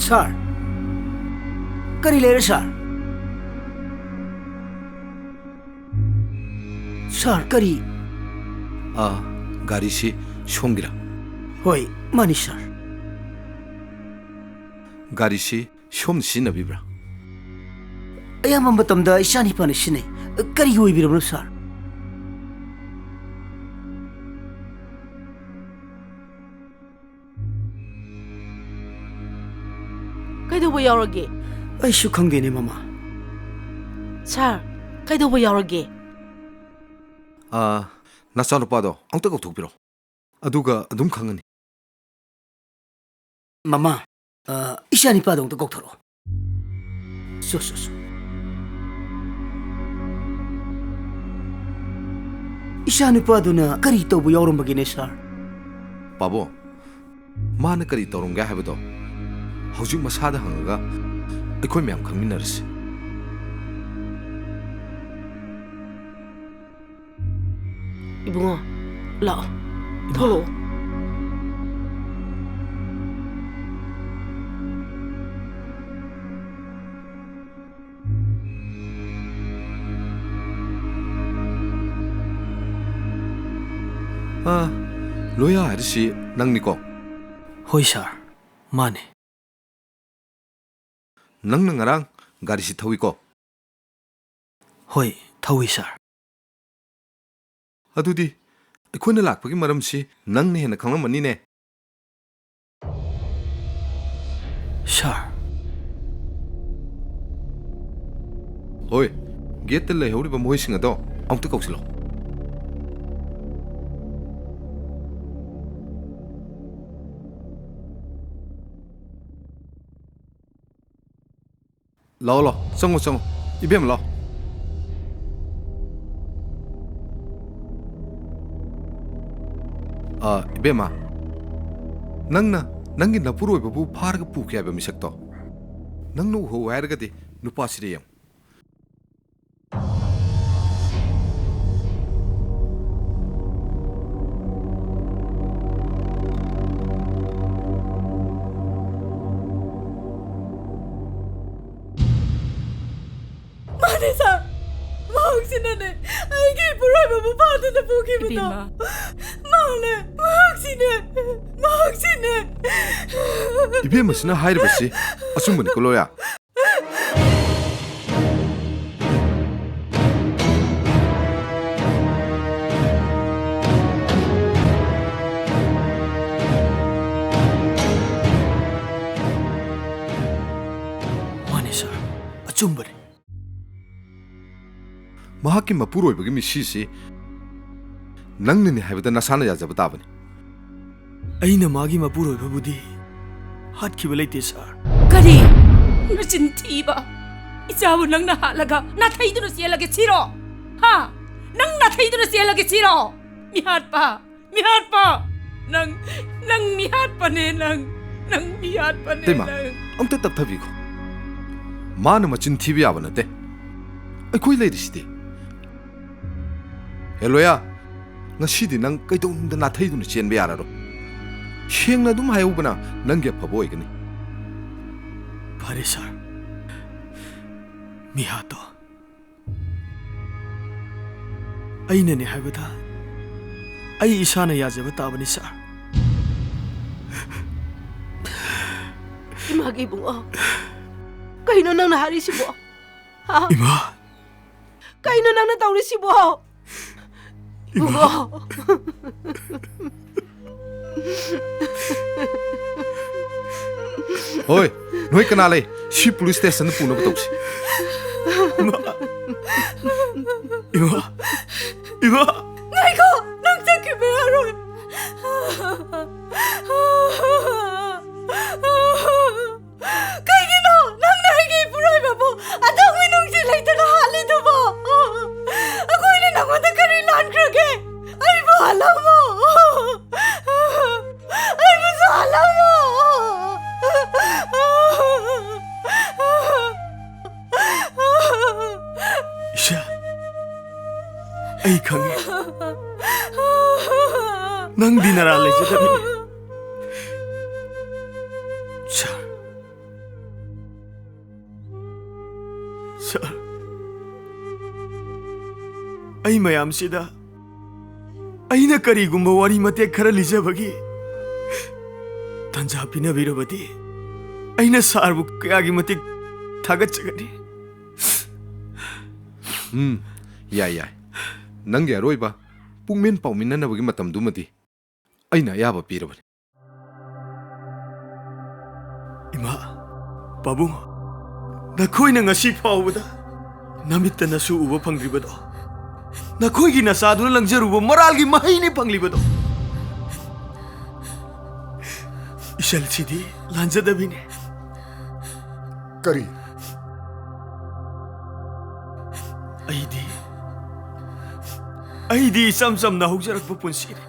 ꯁꯥꯔ, ꯀꯔꯤ ꯂꯩꯔꯦ, ꯁꯥꯔ? ꯁꯥꯔ, ꯀꯔꯤ? ꯑꯥ, ꯒꯥꯔꯤꯁꯤ ꯁꯣꯝꯒꯤꯔꯥ? ꯍꯣꯏ, ꯃꯥꯅꯤ, ꯁꯥꯔ꯫ ꯒꯥꯔꯤꯁꯤ ꯁꯣꯝꯅ ꯁꯤꯖꯤꯟꯅꯕꯤꯕ꯭ꯔꯥ? ꯑꯌꯥꯝꯕ ꯃꯇꯝꯗ ꯏꯆꯥꯅꯤꯄꯥꯅ ꯁꯤꯖꯤꯟꯅꯩ꯫ ꯀꯔꯤꯒꯤ ꯑꯣꯏꯕꯤꯔꯕꯅꯣ, ꯁꯥꯔ? ꯀꯩꯗꯧꯕ ꯌꯥꯎꯔꯒꯦ? ꯑꯩꯁꯨ ꯈꯪꯗꯦꯅꯦ, ꯃꯃꯥ꯫ ꯁꯥꯔ, ꯀꯩꯗꯧꯕ ꯌꯥꯎꯔꯒꯦ? ꯑꯥ, ꯅꯆꯥꯅꯨꯄꯥꯗꯣ ꯑꯃꯨꯛꯇ ꯀꯧꯊꯣꯛꯄꯤꯔꯣ꯫ ꯑꯗꯨꯒ ꯑꯗꯨꯝ ꯈꯪꯉꯅꯤ꯫ ꯃꯃꯥ, ꯑ, ꯏꯆꯥ ꯅꯤꯄꯥꯗꯣ ꯑꯃꯨꯛꯇ ꯀꯧꯊꯣꯔꯛꯑꯣ꯫ ꯁꯣ, ꯁꯣ, ꯁꯣ꯫ ꯏꯆꯥ ꯅꯨꯄꯥꯗꯨꯅ ꯀꯔꯤ ꯇꯧꯕ ꯌꯥꯎꯔꯝꯕꯒꯦꯅꯦ, ꯁꯥꯔ? ꯄꯥꯕꯣ, ꯃꯥꯅ ꯀꯔꯤ ꯇꯧꯔꯝꯒꯦ ꯍꯥꯏꯕꯗꯣ ꯍꯧꯖꯤꯛ ꯃꯁꯥꯗ ꯍꯪꯉꯒ ꯑꯩꯈꯣꯏ ꯃꯌꯥꯝ ꯈꯪꯃꯤꯟꯅꯔꯁꯤ꯫ ꯏꯕꯨꯡꯉꯣ, ꯂꯥꯛꯑꯣ꯫ ꯊꯣꯛꯂꯛꯑꯣ꯫ ꯑꯥ, ꯂꯣꯌꯥ ꯍꯥꯏꯔꯤꯁꯤ ꯅꯪꯅꯤꯀꯣ? ꯍꯣꯏ, ꯁꯥꯔ, ꯃꯥꯅꯦ꯫ ꯅꯪꯅ ꯉꯔꯥꯡ ꯒꯥꯔꯤꯁꯤ ꯊꯧꯏꯀꯣ? ꯍꯣꯏ, ꯊꯧꯏ, ꯁꯥꯔ꯫ ꯑꯗꯨꯗꯤ ꯑꯩꯈꯣꯏꯅ ꯂꯥꯛꯄꯒꯤ ꯃꯔꯝꯁꯤ ꯅꯪꯅ ꯍꯦꯟꯅ ꯈꯪꯂꯝꯃꯅꯤꯅꯦ꯫ ꯁꯥꯔ꯫ ꯍꯣꯏ, ꯒꯦꯠꯇ ꯂꯩꯍꯧꯔꯤꯕ ꯃꯈꯣꯏꯁꯤꯡ ꯑꯗꯣ ꯑꯃꯨꯛꯇ ꯀꯧꯁꯤꯜꯂꯣ꯫ ꯂꯥꯛꯑꯣ, ꯂꯥꯛꯑꯣ, ꯆꯪꯉꯣ, ꯆꯪꯉꯣ꯫ ꯏꯕꯦꯝꯃ, ꯂꯥꯛꯑꯣ꯫ ꯑꯥ, ꯏꯕꯦꯝꯃ, ꯅꯪꯅ ꯅꯪꯒꯤ ꯅꯄꯨꯔꯣꯏꯕꯕꯨ ꯐꯥꯔꯒ ꯄꯨꯈꯤ ꯍꯥꯏꯕ ꯃꯤꯁꯛꯇꯣ ꯅꯪꯅ ꯎꯍꯧ ꯍꯥꯏꯔꯒꯗꯤ ꯅꯨꯄꯥꯁꯤꯗ ꯌꯦꯡꯉꯨ꯫ ꯃꯥꯅꯦ, ꯁꯥꯔ꯫ ꯃꯍꯥꯛꯁꯤꯅꯅꯦ ꯑꯩꯒꯤ ꯏꯄꯨꯔꯣꯏꯕꯕꯨ ꯑꯗꯨꯅ ꯄꯨꯈꯤꯕꯗꯣ꯫ ꯏꯕꯦꯝꯃ꯫ ꯃꯍꯥꯛꯅꯦ, ꯃꯍꯥꯛꯁꯤꯅꯦ, ꯃꯍꯥꯛꯁꯤꯅꯦ꯫ ꯏꯕꯦꯝꯃꯁꯤꯅ ꯍꯥꯏꯔꯤꯕꯁꯤ ꯑꯆꯨꯝꯕꯅꯤꯀꯣ, ꯂꯣꯌꯥ? ꯃꯥꯅꯦ, ꯁꯥꯔ꯫ ꯑꯆꯨꯝꯕꯅꯦ꯫ ꯃꯍꯥꯛꯀꯤ ꯃꯄꯨꯔꯣꯏꯕꯒꯤ ꯃꯤꯁꯤꯁꯤ ꯅꯪꯅꯅꯤ ꯍꯥꯏꯕꯗ ꯅꯁꯥꯅ ꯌꯥꯖꯕ ꯇꯥꯕꯅꯤ꯫ ꯑꯩꯅ ꯃꯥꯒꯤ ꯃꯄꯨꯔꯣꯏꯕꯕꯨꯗꯤ ꯍꯥꯠꯈꯤꯕ ꯂꯩꯇꯦ, ꯁꯥꯔ꯫ ꯀꯔꯤ? ꯅꯆꯤꯟ ꯊꯤꯕ! ꯏꯆꯥꯕꯨ ꯅꯪꯅ ꯍꯥꯠꯂꯒ ꯅꯥꯊꯩꯗꯨꯅ ꯆꯦꯜꯂꯒꯦ ꯁꯤꯔꯣ? ꯍꯥ? ꯅꯪ ꯅꯥꯊꯩꯗꯨꯅ ꯆꯦꯜꯂꯒꯦ ꯁꯤꯔꯣ? ꯃꯤꯍꯥꯠꯄ! ꯃꯤꯍꯥꯠꯄ! ꯅꯪ, ꯅꯪ ꯃꯤꯍꯥꯠꯄꯅꯦ, ꯅꯪ! ꯅꯪ ꯃꯤꯍꯥꯠꯄꯅꯦ, ꯏꯇꯩꯃ, ꯅꯪ! ꯑꯝꯇ ꯇꯞꯊꯕꯤꯈꯣ꯫ ꯃꯥꯅ ꯃꯆꯤꯟ ꯊꯤꯕ ꯌꯥꯕ ꯅꯠꯇꯦ꯫ ꯑꯩꯈꯣꯏ ꯂꯩꯔꯤꯁꯤꯗꯤ꯫ ꯍꯦ ꯂꯣꯌꯥ, ꯉꯁꯤꯗꯤ ꯅꯪ ꯀꯩꯗꯧꯅꯨꯡꯗ ꯅꯥꯊꯩꯗꯨꯅ ꯆꯦꯟꯕ ꯌꯥꯔꯔꯣꯏ꯫ ꯁꯦꯡꯅ ꯑꯗꯨꯝ ꯍꯥꯏꯍꯧꯕꯅ ꯅꯪꯒꯤ ꯑꯐꯕ ꯑꯣꯏꯒꯅꯤ꯫ ꯐꯔꯦ, ꯁꯥꯔ꯫ ꯃꯤꯍꯥꯠꯇꯣ ꯑꯩꯅꯅꯦ ꯍꯥꯏꯕꯗ ꯑꯩ ꯏꯁꯥꯅ ꯌꯥꯖꯕ ꯇꯥꯕꯅꯤ, ꯁꯥꯔ꯫ ꯏꯃꯥꯒꯤ ꯏꯕꯨꯡꯉꯣ, ꯀꯩꯅꯣ ꯅꯪꯅ ꯍꯥꯏꯔꯤꯁꯤꯕꯣ? ꯍꯥ? ꯏꯃꯥ! ꯀꯩꯅꯣ ꯅꯪꯅ ꯇꯧꯔꯤꯁꯤꯕꯣ? ꯏꯕꯨꯡꯉꯣ! ꯍꯣꯏ, ꯅꯣꯏ ꯀꯅꯥ ꯂꯩ? ꯁꯤ ꯄꯨꯂꯤꯁ ꯁ꯭ꯇꯦꯁꯟꯗ ꯄꯨꯅꯕ ꯇꯧꯁꯤ꯫ ꯏꯃꯥ! ꯏꯃꯥ! ꯏꯃꯥ! ꯉꯥꯏꯈꯣ! ꯅꯪ ꯆꯠꯈꯤꯕ ꯌꯥꯔꯣꯏ! ꯀꯩꯒꯤꯅꯣ ꯅꯪꯅ ꯑꯩꯒꯤ ꯏꯄꯨꯔꯣꯏꯕꯕꯨ ꯑꯗꯨꯛ ꯃꯤꯅꯨꯡꯁꯤ ꯂꯩꯇꯅ ꯍꯥꯠꯂꯤꯗꯨꯕꯣ? ꯑꯩꯈꯣꯏꯅ ꯅꯪꯉꯣꯟꯗ ꯀꯔꯤ ꯂꯥꯟꯈ꯭ꯔꯒꯦ? ꯑꯩꯕꯨ ꯍꯥꯠꯂꯝꯃꯣ꯫ ꯑꯩꯕꯨꯁꯨ ꯍꯥꯠꯂꯝꯃꯣ꯫ ꯏꯁꯥ, ꯑꯩ ꯈꯪꯉꯤ꯫ ꯅꯪꯗꯤ ꯅꯔꯥ ꯂꯩꯖꯗꯕꯅꯤ꯫ ꯁꯥꯔ, ꯁꯥꯔ, ꯑꯩ ꯃꯌꯥꯝꯁꯤꯗ ꯑꯩꯅ ꯀꯔꯤꯒꯨꯝꯕ ꯋꯥꯔꯤ ꯃꯇꯦꯛ ꯈꯔ ꯂꯤꯖꯕꯒꯤ ꯇꯥꯟꯖꯥ ꯄꯤꯅꯕꯤꯔꯕꯗꯤ ꯑꯩꯅ ꯁꯥꯔꯕꯨ ꯀꯌꯥꯒꯤ ꯃꯇꯤꯛ ꯊꯥꯒꯠꯆꯒꯅꯤ꯫ ꯎꯝ, ꯌꯥꯏ, ꯌꯥꯏ꯫ ꯅꯪꯒꯤ ꯑꯔꯣꯏꯕ ꯄꯨꯛꯃꯦꯟ ꯄꯥꯎꯃꯤꯟꯅꯅꯕꯒꯤ ꯃꯇꯝꯗꯨꯃꯗꯤ ꯑꯩꯅ ꯑꯌꯥꯕ ꯄꯤꯔꯕꯅꯤ꯫ ꯏꯃꯥ, ꯄꯥꯕꯨꯡ, ꯅꯈꯣꯏꯅ ꯉꯁꯤ ꯐꯥꯎꯕꯗ ꯅꯃꯤꯠꯇꯅꯁꯨ ꯎꯕ ꯐꯪꯗ꯭ꯔꯤꯕꯗꯣ, ꯅꯈꯣꯏꯒꯤ ꯅꯆꯥꯗꯨꯅ ꯂꯪꯖꯔꯨꯕ ꯃꯔꯥꯜꯒꯤ ꯃꯍꯩꯅꯤ ꯐꯪꯂꯤꯕꯗꯣ꯫ ꯏꯆꯜꯁꯤꯗꯤ ꯂꯥꯟꯖꯗꯕꯤꯅꯤ꯫ ꯀꯔꯤ? ꯑꯩꯗꯤ, ꯑꯩꯗꯤ ꯏꯆꯝ ꯆꯝꯅ ꯍꯧꯖꯔꯛꯄ ꯄꯨꯟꯁꯤꯅꯤ꯫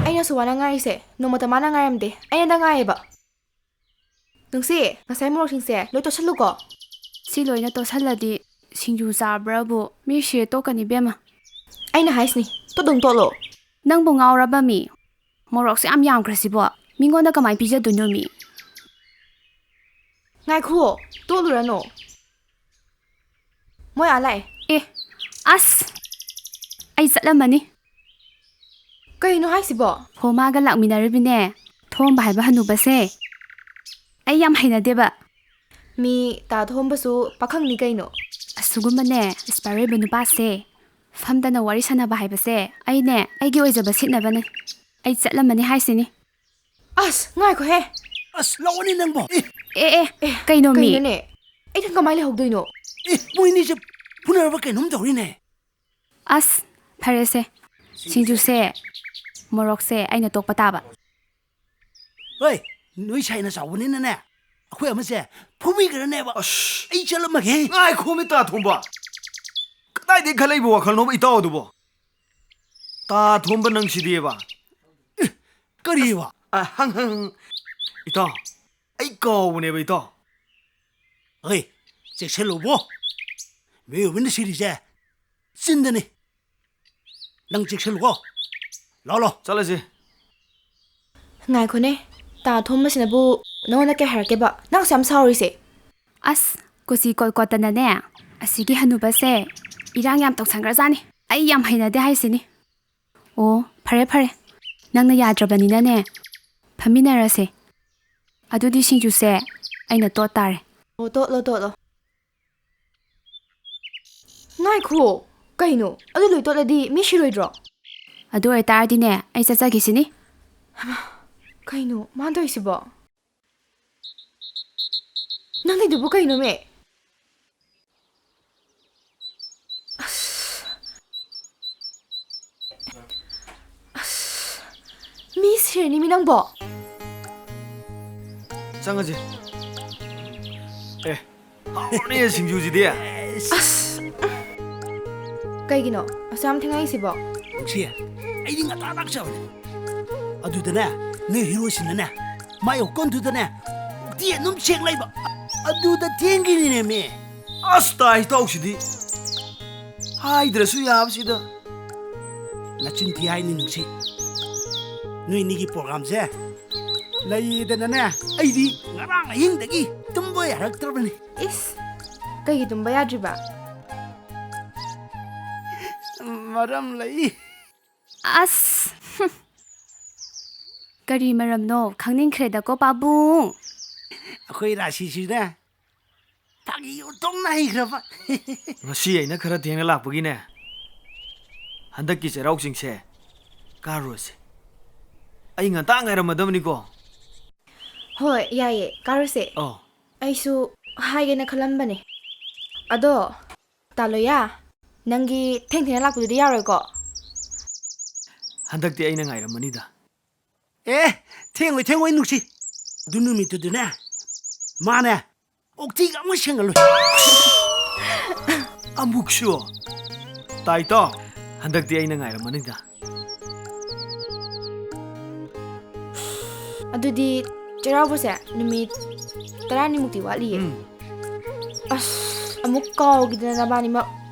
ꯑꯩꯅꯁꯨ ꯋꯥꯅ ꯉꯥꯏꯔꯤꯁꯦ, ꯅꯣꯡꯃꯇ ꯃꯥꯅ ꯉꯥꯏꯔꯝꯗꯦ, ꯑꯩꯅꯗ ꯉꯥꯏꯌꯦꯕ꯫ ꯅꯨꯡꯁꯤ, ꯉꯁꯥꯏ ꯃꯣꯔꯣꯛꯁꯤꯡꯁꯦ ꯂꯣꯏ ꯇꯣꯠꯁꯜꯂꯨꯀꯣ꯫ ꯁꯤ ꯂꯣꯏꯅ ꯇꯣꯠꯁꯜꯂꯗꯤ ꯁꯤꯡꯖꯨ ꯆꯥꯕ꯭ꯔꯕꯨ ꯃꯤ ꯁꯤꯔꯦ ꯇꯣꯛꯀꯅꯤ ꯏꯕꯦꯝꯃ꯫ ꯑꯩꯅ ꯍꯥꯏꯁꯤꯅꯤ, ꯇꯣꯠ ꯑꯗꯨꯝ ꯇꯣꯠꯂꯣ꯫ ꯅꯪꯕꯨ ꯉꯥꯎꯔꯕ ꯃꯤ? ꯃꯣꯔꯣꯛꯁꯦ ꯌꯥꯝ ꯌꯥꯝꯈ꯭ꯔꯁꯤꯕꯣ, ꯃꯤꯉꯣꯟꯗ ꯀꯃꯥꯏꯅ ꯄꯤꯖꯗꯣꯏꯅꯣ ꯃꯤ? ꯉꯥꯏꯈꯨꯑꯣ, ꯇꯣꯠꯂꯨꯔꯅꯨ꯫ ꯃꯣꯏ ꯑꯥ ꯂꯥꯛꯑꯦ꯫ ꯑꯦ, ꯑꯁ! ꯑꯩ ꯆꯠꯂꯝꯃꯅꯤ꯫ ꯀꯩꯅꯣ ꯍꯥꯏꯁꯤꯕꯣ? ꯍꯣ, ꯃꯥꯒ ꯂꯥꯛꯃꯤꯟꯅꯔꯤꯕꯅꯦ, ꯊꯣꯝꯕ ꯍꯥꯏꯕ ꯍꯅꯨꯕꯁꯦ꯫ ꯑꯩ ꯌꯥꯝ ꯍꯩꯅꯗꯦꯕ꯫ ꯃꯤ ꯇꯥ ꯊꯣꯝꯕꯁꯨ ꯄꯥꯈꯪꯅꯤ ꯀꯩꯅꯣ꯫ ꯑꯁꯤꯒꯨꯝꯕꯅꯦ, inspire ꯑꯣꯏꯕ ꯅꯨꯄꯥꯁꯦ ꯐꯝꯗꯅ ꯋꯥꯔꯤ ꯁꯥꯟꯅꯕ ꯍꯥꯏꯕꯁꯦ ꯑꯩꯅꯦ, ꯑꯩꯒꯤ ꯑꯣꯏꯖꯕ ꯁꯤꯠꯅꯕꯅꯦ꯫ ꯑꯩ ꯆꯠꯂꯝꯃꯅꯤ ꯍꯥꯏꯁꯤꯅꯤ꯫ ꯑꯁ, ꯉꯥꯏꯈꯣꯍꯦ꯫ ꯑꯁ, ꯂꯥꯛꯑꯣꯅꯦ ꯅꯪꯕꯣ꯫ ꯑꯦ, ꯑꯦ, ꯑꯦ, ꯀꯩꯅꯣ ꯃꯤ? ꯀꯩꯅꯣꯅꯦ? ꯑꯩ ꯏꯊꯟ ꯀꯃꯥꯏꯅ ꯂꯩꯍꯧꯗꯣꯏꯅꯣ? ꯑꯦ, ꯃꯣꯏꯅꯤꯁꯦ ꯐꯨꯅꯔꯕ ꯀꯩꯅꯣꯝ ꯇꯧꯔꯤꯅꯦ꯫ ꯑꯁ, ꯐꯔꯦꯁꯦ꯫ ꯁꯤꯡꯖꯨꯁꯦ, ꯃꯣꯔꯣꯛꯁꯦ ꯑꯩꯅ ꯇꯣꯛꯄ ꯇꯥꯕ꯫ ꯍꯣꯏ, ꯅꯣꯏ ꯁꯥꯏꯅ ꯆꯥꯎꯕꯅꯤꯅꯅꯦ, ꯑꯩꯈꯣꯏ ꯑꯃꯁꯦ ꯐꯨꯕꯤꯈ꯭ꯔꯅꯦꯕ꯫ ꯑꯁ! ꯑꯩ ꯆꯠꯂꯝꯃꯒꯦ꯫ ꯉꯥꯏꯈꯣꯃꯤ, ꯇꯥ ꯊꯣꯝꯕ꯫ ꯀꯗꯥꯏꯗꯒꯤ ꯈꯜꯂꯛꯏꯕ ꯋꯥꯈꯜꯅꯣꯕ ꯏꯇꯥꯎ ꯑꯗꯨꯕꯣ? ꯇꯥ ꯊꯣꯝꯕ ꯅꯪꯁꯤꯗꯤꯕ꯫ ꯑꯦ, ꯀꯔꯤꯕ? ꯑ, ꯍꯪ, ꯍꯪ, ꯍꯪ꯫ ꯏꯇꯥꯎ, ꯑꯩ ꯀꯥꯎꯕꯅꯦꯕ, ꯏꯇꯥꯎ꯫ ꯍꯣꯏ, ꯆꯦꯛꯁꯤꯜꯂꯨꯕꯣ꯫ ꯃꯤꯑꯣꯏꯕꯅ ꯁꯤꯔꯤꯁꯦ ꯆꯤꯟꯗꯅꯤ꯫ ꯅꯪ ꯆꯦꯛꯁꯤꯜꯂꯨꯀꯣ꯫ ꯂꯥꯛꯑꯣ, ꯂꯥꯛꯑꯣ꯫ ꯆꯠꯂꯁꯤ꯫ ꯉꯥꯏꯈꯣꯅꯦ, ꯇꯥ ꯊꯣꯝꯕꯁꯤꯅꯕꯨ ꯅꯉꯣꯟꯗ ꯀꯩ ꯍꯥꯏꯔꯛꯀꯦꯕ? ꯅꯪ ꯑꯁꯨꯛ ꯌꯥꯝ ꯁꯥꯎꯔꯤꯁꯦ? ꯑꯁ, ꯀꯨꯆꯤ ꯀꯣꯠ ꯀꯣꯠꯇꯅꯅꯦ, ꯑꯁꯤꯒꯤ ꯍꯅꯨꯕꯁꯦ ꯏꯔꯥꯡ ꯌꯥꯝ ꯇꯧꯁꯟꯈ꯭ꯔꯖꯥꯠꯅꯤ꯫ ꯑꯩ ꯌꯥꯝ ꯍꯩꯅꯗꯦ ꯍꯥꯏꯁꯤꯅꯤ꯫ ꯑꯣ, ꯐꯔꯦ ꯐꯔꯦ, ꯅꯪꯅ ꯌꯥꯗ꯭ꯔꯕꯅꯤꯅꯅꯦ, ꯐꯝꯃꯤꯟꯅꯔꯁꯦ꯫ ꯑꯗꯨꯗꯤ ꯁꯤꯡꯖꯨꯁꯦ ꯑꯩꯅ ꯇꯣꯠ ꯇꯥꯔꯦ꯫ ꯑꯣ, ꯇꯣꯠꯂꯣ, ꯇꯣꯠꯂꯣ꯫ ꯉꯥꯏꯈꯣ, ꯀꯩꯅꯣ? ꯑꯗꯨ ꯂꯣꯏ ꯇꯣꯠꯂꯗꯤ ꯃꯤ ꯁꯤꯔꯣꯏꯗ꯭ꯔꯣ? ꯑꯗꯨ ꯑꯣꯏꯇꯥꯔꯗꯤꯅꯦ, ꯑꯩ ꯆꯠꯆꯈꯤꯁꯤꯅꯤ꯫ ꯀꯩꯅꯣ ꯃꯥꯅ ꯇꯧꯔꯤꯁꯤꯕꯣ? ꯅꯪꯒꯤꯗꯨꯕꯨ ꯀꯩꯅꯣꯃꯦ? ꯑꯁ꯫ ꯑꯁ꯫ ꯃꯤ ꯁꯤꯔꯅꯤꯃꯤ ꯅꯪꯕꯣ꯫ ꯆꯪꯉꯁꯦ꯫ ꯑꯦ, ꯍꯥꯎꯔꯅꯤ ꯁꯤꯡꯖꯨꯁꯤꯗꯤ꯫ ꯑꯁ꯫ ꯀꯩꯒꯤꯅꯣ ꯑꯁꯨꯛ ꯌꯥꯝ ꯊꯦꯡꯉꯛꯏꯁꯤꯕꯣ? ꯅꯨꯡꯁꯤ, ꯑꯩꯗꯤ ꯉꯟꯇꯥ ꯂꯥꯛꯆꯕꯅꯦ꯫ ꯑꯗꯨꯗꯅꯦ, ꯅꯣꯏ ꯍꯤꯔꯣꯁꯤꯅꯅꯦ, ꯃꯥꯏ ꯍꯣꯀꯣꯟꯗꯨꯗꯅꯦ, ꯎꯛꯇꯤ ꯑꯗꯨꯝ ꯁꯦꯛ ꯂꯩꯕ꯫ ꯑꯗꯨꯗ ꯊꯦꯡꯈꯤꯅꯤꯅꯦꯃꯤ꯫ ꯑꯁ, ꯇꯥꯏ ꯏꯇꯥꯎꯁꯤꯗꯤ꯫ ꯍꯥꯏꯗ꯭ꯔꯁꯨ ꯌꯥꯕꯁꯤꯗ꯫ ꯅꯆꯤꯟ ꯊꯤ ꯍꯥꯏꯅꯤ ꯅꯨꯡꯁꯤ꯫ ꯅꯣꯏ ꯑꯅꯤꯒꯤ ꯄ꯭ꯔꯣꯒ꯭ꯔꯥꯝꯁꯦ ꯂꯩꯗꯅꯅꯦ, ꯑꯩꯗꯤ ꯉꯔꯥꯡ ꯑꯍꯤꯡꯗꯒꯤ ꯇꯨꯝꯕ ꯌꯥꯔꯛꯇ꯭ꯔꯕꯅꯤ꯫ ꯏꯁ, ꯀꯩꯒꯤ ꯇꯨꯝꯕ ꯌꯥꯗ꯭ꯔꯤꯕ? ꯃꯔꯝ ꯂꯩ꯫ ꯑꯁ, ꯍꯨꯝ꯫ ꯀꯔꯤ ꯃꯔꯝꯅꯣ? ꯈꯪꯅꯤꯡꯈ꯭ꯔꯦꯗꯀꯣ, ꯄꯥꯕꯨꯡ꯫ ꯑꯩꯈꯣꯏ ꯔꯥꯁꯤꯁꯤꯅ ꯐꯥꯒꯤ ꯑꯣꯟꯊꯣꯛꯅ ꯍꯩꯈ꯭ꯔꯕ꯫ ꯉꯁꯤ ꯑꯩꯅ ꯈꯔ ꯊꯦꯡꯅ ꯂꯥꯛꯄꯒꯤꯅꯦ, ꯍꯟꯗꯛꯀꯤ ꯆꯩꯔꯥꯎ ꯆꯤꯡꯁꯦ ꯀꯥꯔꯨꯔꯁꯦ꯫ ꯑꯩ ꯉꯟꯇꯥ ꯉꯥꯏꯔꯝꯃꯗꯕꯅꯤꯀꯣ꯫ ꯍꯣꯏ, ꯌꯥꯏꯌꯦ, ꯀꯥꯔꯨꯁꯦ꯫ ꯑꯧ꯫ ꯑꯩꯁꯨ ꯍꯥꯏꯒꯦꯅ ꯈꯜꯂꯝꯕꯅꯦ꯫ ꯑꯗꯣ, ꯇꯥꯂꯣꯌꯥ, ꯅꯪꯒꯤ ꯊꯦꯡ ꯊꯦꯡꯅ ꯂꯥꯛꯄꯗꯨꯗꯤ ꯌꯥꯔꯣꯏꯀꯣ? ꯍꯟꯗꯛꯇꯤ ꯑꯩꯅ ꯉꯥꯏꯔꯝꯃꯅꯤꯗ꯫ ꯑꯦ, ꯊꯦꯡꯉꯣꯏ, ꯊꯦꯡꯉꯣꯏ, ꯅꯨꯡꯁꯤ꯫ ꯑꯗꯨ ꯅꯨꯃꯤꯠꯇꯨꯗꯤꯅꯦ, ꯃꯥꯅꯦ, ꯑꯣꯛꯊꯤꯒ ꯑꯃꯨꯛ ꯁꯦꯡꯍꯜꯂꯨ꯫ ꯑꯃꯨꯛꯁꯨ? ꯇꯥꯏꯇꯣ, ꯍꯟꯗꯛꯇꯤ ꯑꯩꯅ ꯉꯥꯏꯔꯝꯃꯅꯤꯗ꯫ ꯑꯗꯨꯗꯤ ꯆꯩꯔꯥꯎꯕꯁꯦ ꯅꯨꯃꯤꯠ ꯇꯔꯥꯅꯤꯃꯨꯛꯇꯤ ꯋꯥꯠꯂꯤꯌꯦ꯫ ꯎꯝ꯫ ꯑꯁ, ꯑꯃꯨꯛ ꯀꯥꯎꯈꯤꯗꯅ ꯅꯕꯥꯅꯤꯃꯛ꯫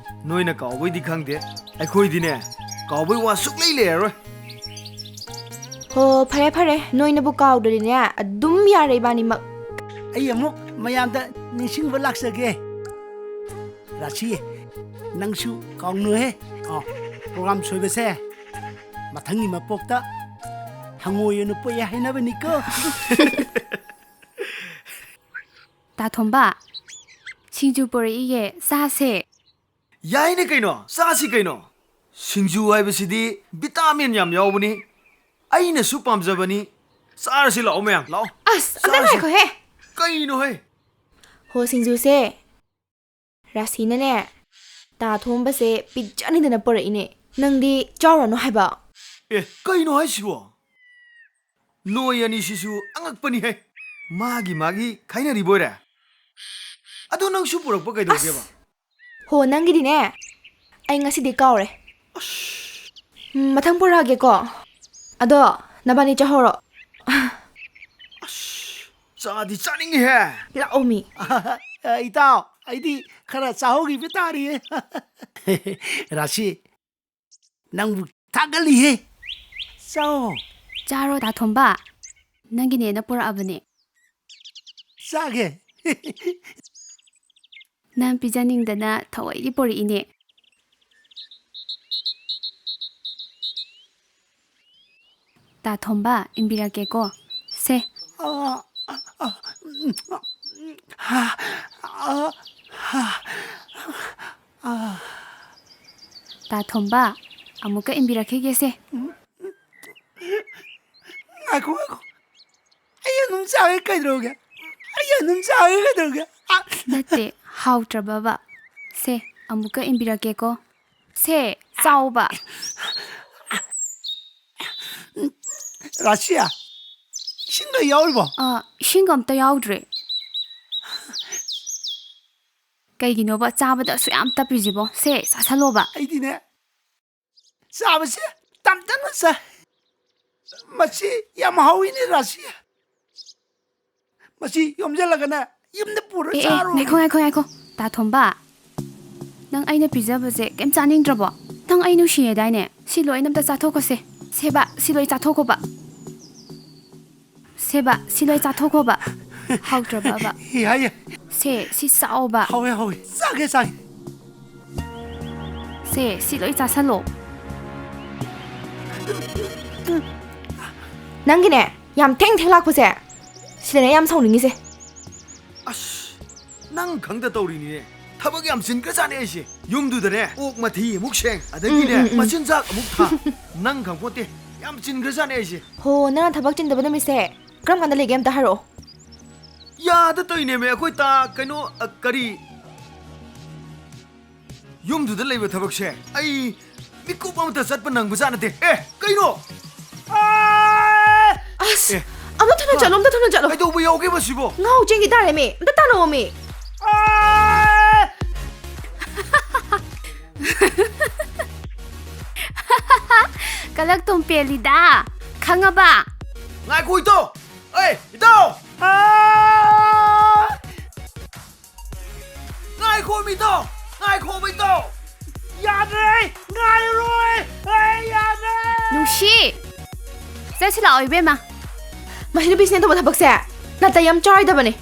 ꯅꯣꯏꯅ ꯀꯥꯎꯕꯩꯗꯤ ꯈꯪꯗꯦ, ꯑꯩꯈꯣꯏꯗꯤꯅꯦ, ꯀꯥꯎꯕꯩ ꯋꯥ ꯁꯨꯛꯂꯩ ꯂꯩꯔꯔꯣꯏ꯫ ꯍꯣ, ꯐꯔꯦ, ꯐꯔꯦ, ꯅꯣꯏꯅꯕꯨ ꯀꯥꯎꯗ꯭ꯔꯗꯤꯅꯦ, ꯑꯗꯨꯝ ꯌꯥꯔꯦ ꯏꯕꯥꯅꯤꯃꯛ꯫ ꯑꯩ ꯑꯃꯨꯛ ꯃꯌꯥꯝꯗ ꯅꯤꯡꯁꯤꯡꯕ ꯂꯥꯛꯆꯒꯦ꯫ ꯔꯥꯁꯤ, ꯅꯪꯁꯨ ꯀꯥꯎꯅꯨꯍꯦ꯫ ꯑꯣ, program ꯁꯣꯏꯕꯁꯦ ꯃꯊꯪꯒꯤ ꯃꯄꯣꯛꯇ ꯍꯪꯉꯣꯏ ꯑꯣꯏꯅ ꯄꯣꯛꯑꯦ ꯍꯥꯏꯅꯕꯅꯤꯀꯣ꯫ ꯇꯥ ꯊꯣꯝꯕ, ꯁꯤꯡꯖꯨ ꯄꯨꯔꯛꯏꯌꯦ, ꯆꯥꯁꯦ꯫ ꯌꯥꯏꯅꯦ ꯀꯩꯅꯣ, ꯆꯥꯁꯤ ꯀꯩꯅꯣ꯫ ꯁꯤꯡꯖꯨ ꯍꯥꯏꯕꯁꯤꯗꯤ vitamin ꯌꯥꯝ ꯌꯥꯎꯕꯅꯤ, ꯑꯩꯅꯁꯨ ꯄꯥꯝꯖꯕꯅꯤ꯫ ꯆꯥꯔꯁꯤ ꯂꯥꯛꯑꯣ ꯃꯌꯥꯝ, ꯂꯥꯛꯑꯣ꯫ ꯑꯁ, ꯑꯝꯇ ꯆꯥꯔꯁꯤ꯫ ꯉꯥꯏꯈꯣꯍꯦ꯫ ꯀꯩꯅꯣꯍꯦ? ꯍꯣ, ꯁꯤꯡꯖꯨꯁꯦ ꯔꯥꯁꯤꯅꯅꯦ, ꯇꯥ ꯊꯣꯝꯕꯁꯦ ꯄꯤꯖꯅꯤꯗꯅ ꯄꯨꯔꯛꯏꯅꯦ꯫ ꯅꯪꯗꯤ ꯆꯥꯎꯔꯅꯨ ꯍꯥꯏꯕ꯫ ꯑꯦ, ꯀꯩꯅꯣ ꯍꯥꯏꯁꯤꯕꯣ? ꯅꯣꯏ ꯑꯅꯤꯁꯤꯁꯨ ꯑꯉꯛꯄꯅꯤꯍꯦ꯫ ꯃꯥꯒꯤ ꯃꯥꯒꯤ ꯈꯥꯏꯅꯔꯤꯕꯣꯏꯔꯦ꯫ ꯑꯗꯣ ꯅꯪꯁꯨ ꯄꯨꯔꯛꯄ ꯀꯩꯗꯧꯒꯦꯕ? ꯑꯁ! ꯍꯣ, ꯅꯪꯒꯤꯗꯤꯅꯦ, ꯑꯩ ꯉꯁꯤꯗꯤ ꯀꯥꯎꯔꯦ꯫ ꯑꯁ! ꯎꯝ, ꯃꯊꯪ ꯄꯨꯔꯛꯑꯒꯦꯀꯣ꯫ ꯑꯗꯣ ꯅꯕꯥꯅꯤ ꯆꯥꯍꯧꯔꯣ꯫ ꯑꯁ! ꯆꯥꯗꯤ ꯆꯥꯅꯤꯡꯉꯤꯍꯦ꯫ ꯂꯥꯛꯑꯣ ꯃꯤ꯫ ꯏꯇꯥꯎ, ꯑꯩꯗꯤ ꯈꯔ ꯆꯥꯍꯧꯈꯤꯕ ꯇꯥꯔꯤꯌꯦ꯫ ꯔꯥꯁꯤ, ꯅꯪꯕꯨ ꯊꯥꯒꯠꯂꯤꯍꯦ꯫ ꯆꯥꯎ꯫ ꯆꯥꯔꯣ, ꯇꯥ ꯊꯣꯝꯕ꯫ ꯅꯪꯒꯤꯅꯦꯅ ꯄꯨꯔꯛꯑꯕꯅꯦ꯫ ꯆꯥꯒꯦ꯫ ꯅꯪ ꯄꯤꯖꯅꯤꯡꯗꯅ ꯊꯑꯣꯏꯒꯤ ꯄꯨꯔꯛꯏꯅꯦ꯫ ꯇꯥ ꯊꯣꯝꯕ, ꯏꯟꯕꯤꯔꯛꯀꯦꯀꯣ꯫ ꯁꯦ꯫ ꯑ, ꯑ, ꯑ, ꯎꯝ, ꯑ, ꯑ, ꯑ, ꯑ꯫ ꯇꯥ ꯊꯣꯝꯕ, ꯑꯃꯨꯛꯀ ꯏꯟꯕꯤꯔꯛꯈꯤꯒꯦꯁꯦ꯫ ꯉꯥꯏꯈꯣ, ꯉꯥꯏꯈꯣ꯫ ꯑꯩ ꯑꯗꯨꯝ ꯆꯥꯒꯦ ꯀꯩꯗꯧꯔꯒꯦ? ꯑꯩ ꯑꯗꯨꯝ ꯆꯥꯒꯦ ꯀꯩꯗꯧꯔꯒꯦ? ꯑ꯫ ꯅꯠꯇꯦ, ꯍꯥꯎꯇ꯭ꯔꯕꯕ? ꯁꯦ, ꯑꯃꯨꯛꯀ ꯏꯟꯕꯤꯔꯛꯀꯦꯀꯣ꯫ ꯁꯦ, ꯆꯥꯎꯕ꯫ ꯔꯥꯁꯤꯌꯥ, ꯏꯁꯤꯡꯒ ꯌꯥꯎꯔꯤꯕꯣ? ꯑ, ꯏꯁꯤꯡꯒ ꯑꯝꯇ ꯌꯥꯎꯗ꯭ꯔꯦ꯫ ꯀꯩꯒꯤꯅꯣꯕ ꯆꯥꯕꯗ ꯑꯁꯨꯛ ꯌꯥꯝ ꯇꯞꯄꯤꯁꯤꯕꯣ? ꯁꯦ, ꯆꯥꯁꯜꯂꯣꯕ꯫ ꯑꯩꯗꯤꯅꯦ, ꯆꯥꯕꯁꯦ ꯇꯞ ꯇꯞꯅ ꯆꯥꯏ꯫ ꯃꯁꯤ ꯌꯥꯝ ꯍꯥꯎꯋꯤꯅꯦ, ꯔꯥꯁꯤ꯫ ꯃꯁꯤ ꯌꯣꯝꯁꯤꯜꯂꯒꯅꯦ ꯌꯨꯝꯗ ꯄꯨꯔ ꯑꯦ, ꯑꯦ, ꯆꯥꯔꯣ꯫ ꯉꯥꯏꯈꯣ, ꯉꯥꯏꯈꯣ, ꯉꯥꯏꯈꯣ꯫ ꯇꯥ ꯊꯣꯝꯕ, ꯅꯪ ꯑꯩꯅ ꯄꯤꯖꯕꯁꯦ ꯀꯩꯝ ꯆꯥꯅꯤꯡꯗ꯭ꯔꯕꯣ? ꯅꯪ ꯑꯩ ꯅꯨꯡꯁꯤꯌꯦꯗꯥꯏꯅꯦ? ꯁꯤ ꯂꯣꯏꯅ ꯑꯝꯇ ꯆꯥꯊꯣꯛꯈꯣꯁꯦ꯫ ꯁꯦꯕ, ꯁꯤ ꯂꯣꯏ ꯆꯥꯊꯣꯛꯈꯣꯕ꯫ ꯁꯦꯕ, ꯁꯤ ꯂꯣꯏ ꯆꯥꯊꯣꯛꯈꯣꯕ꯫ ꯍꯥꯎꯇ꯭ꯔꯕꯕ? ꯌꯥꯏ, ꯌꯥꯏ꯫ ꯁꯦ, ꯁꯤ ꯆꯥꯎꯕ꯫ ꯍꯥꯎꯋꯦ, ꯍꯥꯎꯋꯦ꯫ ꯆꯥꯒꯦ, ꯆꯥꯒꯦ꯫ ꯁꯦ, ꯁꯤ ꯂꯣꯏ ꯆꯥꯁꯜꯂꯣ꯫ ꯅꯪꯒꯤꯅꯦ, ꯌꯥꯝ ꯊꯦꯡ ꯊꯦꯡ ꯂꯥꯛꯄꯁꯦ, ꯁꯤꯗꯅꯦ ꯌꯥꯝ ꯁꯥꯎꯅꯤꯡꯉꯤꯁꯦ꯫ ꯑꯁ, ꯅꯪ ꯈꯪꯗ ꯇꯧꯔꯤꯅꯤꯅꯦ꯫ ꯊꯕꯛ ꯌꯥꯝ ꯆꯤꯟꯈ꯭ꯔꯖꯥꯠꯅꯦ ꯑꯩꯁꯦ꯫ ꯌꯨꯝꯗꯨꯗꯅꯦ, ꯑꯣꯛ ꯃꯊꯤ ꯑꯃꯨꯛ ꯁꯦꯡ, ꯑꯗꯒꯤꯅꯦ, ꯎꯝ, ꯎꯝ, ꯎꯝ꯫ ꯃꯆꯤꯟꯖꯥꯛ ꯑꯃꯨꯛ ꯊꯥ꯫ ꯅꯪ ꯈꯪꯄꯣꯠꯇꯦ꯫ ꯌꯥꯝ ꯆꯤꯟꯈ꯭ꯔꯖꯥꯠꯅꯦ ꯑꯩꯁꯦ꯫ ꯍꯣ, ꯅꯪꯅ ꯊꯕꯛ ꯆꯤꯟꯗꯕ ꯅꯨꯃꯤꯠꯁꯦ ꯀꯔꯝ ꯀꯥꯟꯗ ꯂꯩꯒꯦ ꯑꯝꯇ ꯍꯥꯏꯔꯛꯑꯣ꯫ ꯌꯥꯗ ꯇꯧꯔꯤꯅꯦꯃꯦ ꯑꯩꯈꯣꯏ ꯇꯥ, ꯀꯩꯅꯣ, ꯑ, ꯀꯔꯤ? ꯌꯨꯝꯗꯨꯗ ꯂꯩꯕ ꯊꯕꯛꯁꯦ ꯑꯩ ꯃꯤꯀꯨꯞ ꯑꯃꯇ ꯆꯠꯄ ꯅꯪꯕꯖꯥꯠ ꯅꯠꯇꯦ꯫ ꯑꯦ, ꯀꯩꯅꯣ? ꯑꯥ! ꯑꯁ, ꯑꯦ꯫ ꯑꯃꯨꯛ ꯊꯨꯅ ꯍꯥ? ꯆꯠꯂꯣ, ꯑꯃꯨꯛ ꯊꯨꯅ ꯆꯠꯂꯣ꯫ ꯀꯩꯗꯧꯕ ꯌꯥꯎꯒꯦꯕ ꯁꯤꯕꯣ? ꯉꯥꯎ ꯆꯦꯟꯈꯤ ꯇꯥꯔꯦꯃꯤ꯫ ꯑꯝꯇ ꯇꯥꯟꯅꯧꯃꯤ꯫ ꯑꯥ! ꯀꯂꯛ ꯇꯣꯝꯄꯦꯜꯂꯤꯗ꯫ ꯈꯪꯉꯕ? ꯉꯥꯏꯈꯣ, ꯏꯇꯥꯎ! ꯑꯩ, ꯏꯇꯥꯎ! ꯑꯥ! ꯉꯥꯏꯈꯣ, ꯃꯤꯇꯥꯎ! ꯉꯥꯏꯈꯣ, ꯃꯤꯇꯥꯎ! ꯌꯥꯗ꯭ꯔꯦ! ꯉꯥꯏꯔꯣꯏ! ꯑꯩ ꯌꯥꯗ꯭ꯔꯦ! ꯅꯨꯡꯁꯤ! ꯆꯠꯁꯤ ꯂꯥꯛꯑꯣ, ꯏꯕꯦꯝꯃ꯫ ꯃꯁꯤ ꯅꯨꯄꯤꯁꯤꯅ ꯇꯧꯕ ꯊꯕꯛꯁꯦ ꯅꯥꯇꯩ ꯌꯥꯝ ꯆꯥꯔꯣꯏꯗꯕꯅꯦ꯫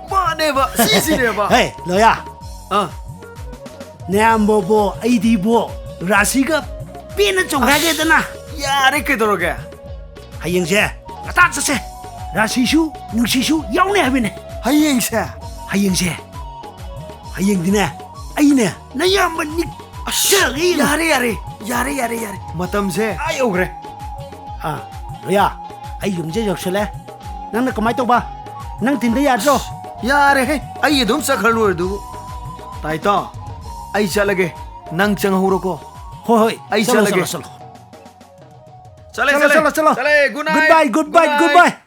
ꯃꯥꯅꯦꯕ, ꯁꯤꯁꯤꯅꯦꯕ꯫ ꯍꯦ, ꯂꯣꯌꯥ꯫ ꯑꯥ꯫ ꯅꯌꯥꯝꯕꯕꯣ, ꯑꯩꯗꯤꯕꯣ, ꯔꯥꯁꯤꯒ ꯄꯦꯟꯅ ꯆꯣꯡꯈꯥꯏꯒꯦꯗꯅ꯫ ꯌꯥꯔꯦ, ꯀꯩꯗꯧꯔꯒꯦ? ꯍꯌꯦꯡꯁꯦ ꯉꯟꯇꯥ ꯆꯠꯁꯦ꯫ ꯔꯥꯁꯤꯁꯨ, ꯅꯨꯡꯁꯤꯁꯨ ꯌꯥꯎꯅꯤ ꯍꯥꯏꯕꯅꯦ꯫ ꯍꯌꯦꯡꯁꯦ? ꯍꯌꯦꯡꯁꯦ꯫ ꯍꯌꯦꯡꯗꯤꯅꯦ, ꯑꯩꯅꯦ, ꯅꯌꯥꯝꯕ ꯅꯤꯛ-, ꯑꯁ, ꯆꯠꯂꯒ ꯌꯦꯡꯉꯨ꯫ ꯌꯥꯔꯦ, ꯌꯥꯔꯦ, ꯌꯥꯔꯦ, ꯌꯥꯔꯦ, ꯌꯥꯔꯦ, ꯃꯇꯝꯁꯦ ꯑꯥ ꯌꯧꯈ꯭ꯔꯦ꯫ ꯑꯥ, ꯂꯣꯌꯥ, ꯑꯩ ꯌꯨꯝꯁꯦ ꯌꯧꯁꯜꯂꯦ꯫ ꯅꯪꯅ ꯀꯃꯥꯏ ꯇꯧꯕ? ꯅꯪ ꯊꯤꯟꯗ ꯌꯥꯗ꯭ꯔꯣ? ꯌꯥꯔꯦꯍꯦ, ꯑꯩ ꯑꯗꯨꯝ ꯆꯠꯈ꯭ꯔ ꯂꯣꯏꯔꯦ ꯑꯗꯨꯕꯨ꯫ ꯇꯥꯏꯇꯥꯎ, ꯑꯩ ꯆꯠꯂꯒꯦ, ꯅꯪ ꯆꯪꯍꯧꯔꯣꯀꯣ꯫ ꯍꯣꯏ, ꯍꯣꯏ, ꯑꯩ ꯆꯠꯂꯣ, ꯆꯠꯂꯒꯦ꯫ ꯆꯠꯂꯣ, ꯆꯠꯂꯣ꯫ ꯆꯠꯂꯦ, ꯆꯠꯂꯣ, ꯆꯠꯂꯦ꯫ ꯆꯠꯂꯣ, ꯆꯠꯂꯣ꯫ ꯆꯠꯂꯦ, good night, good night, good night, good night꯫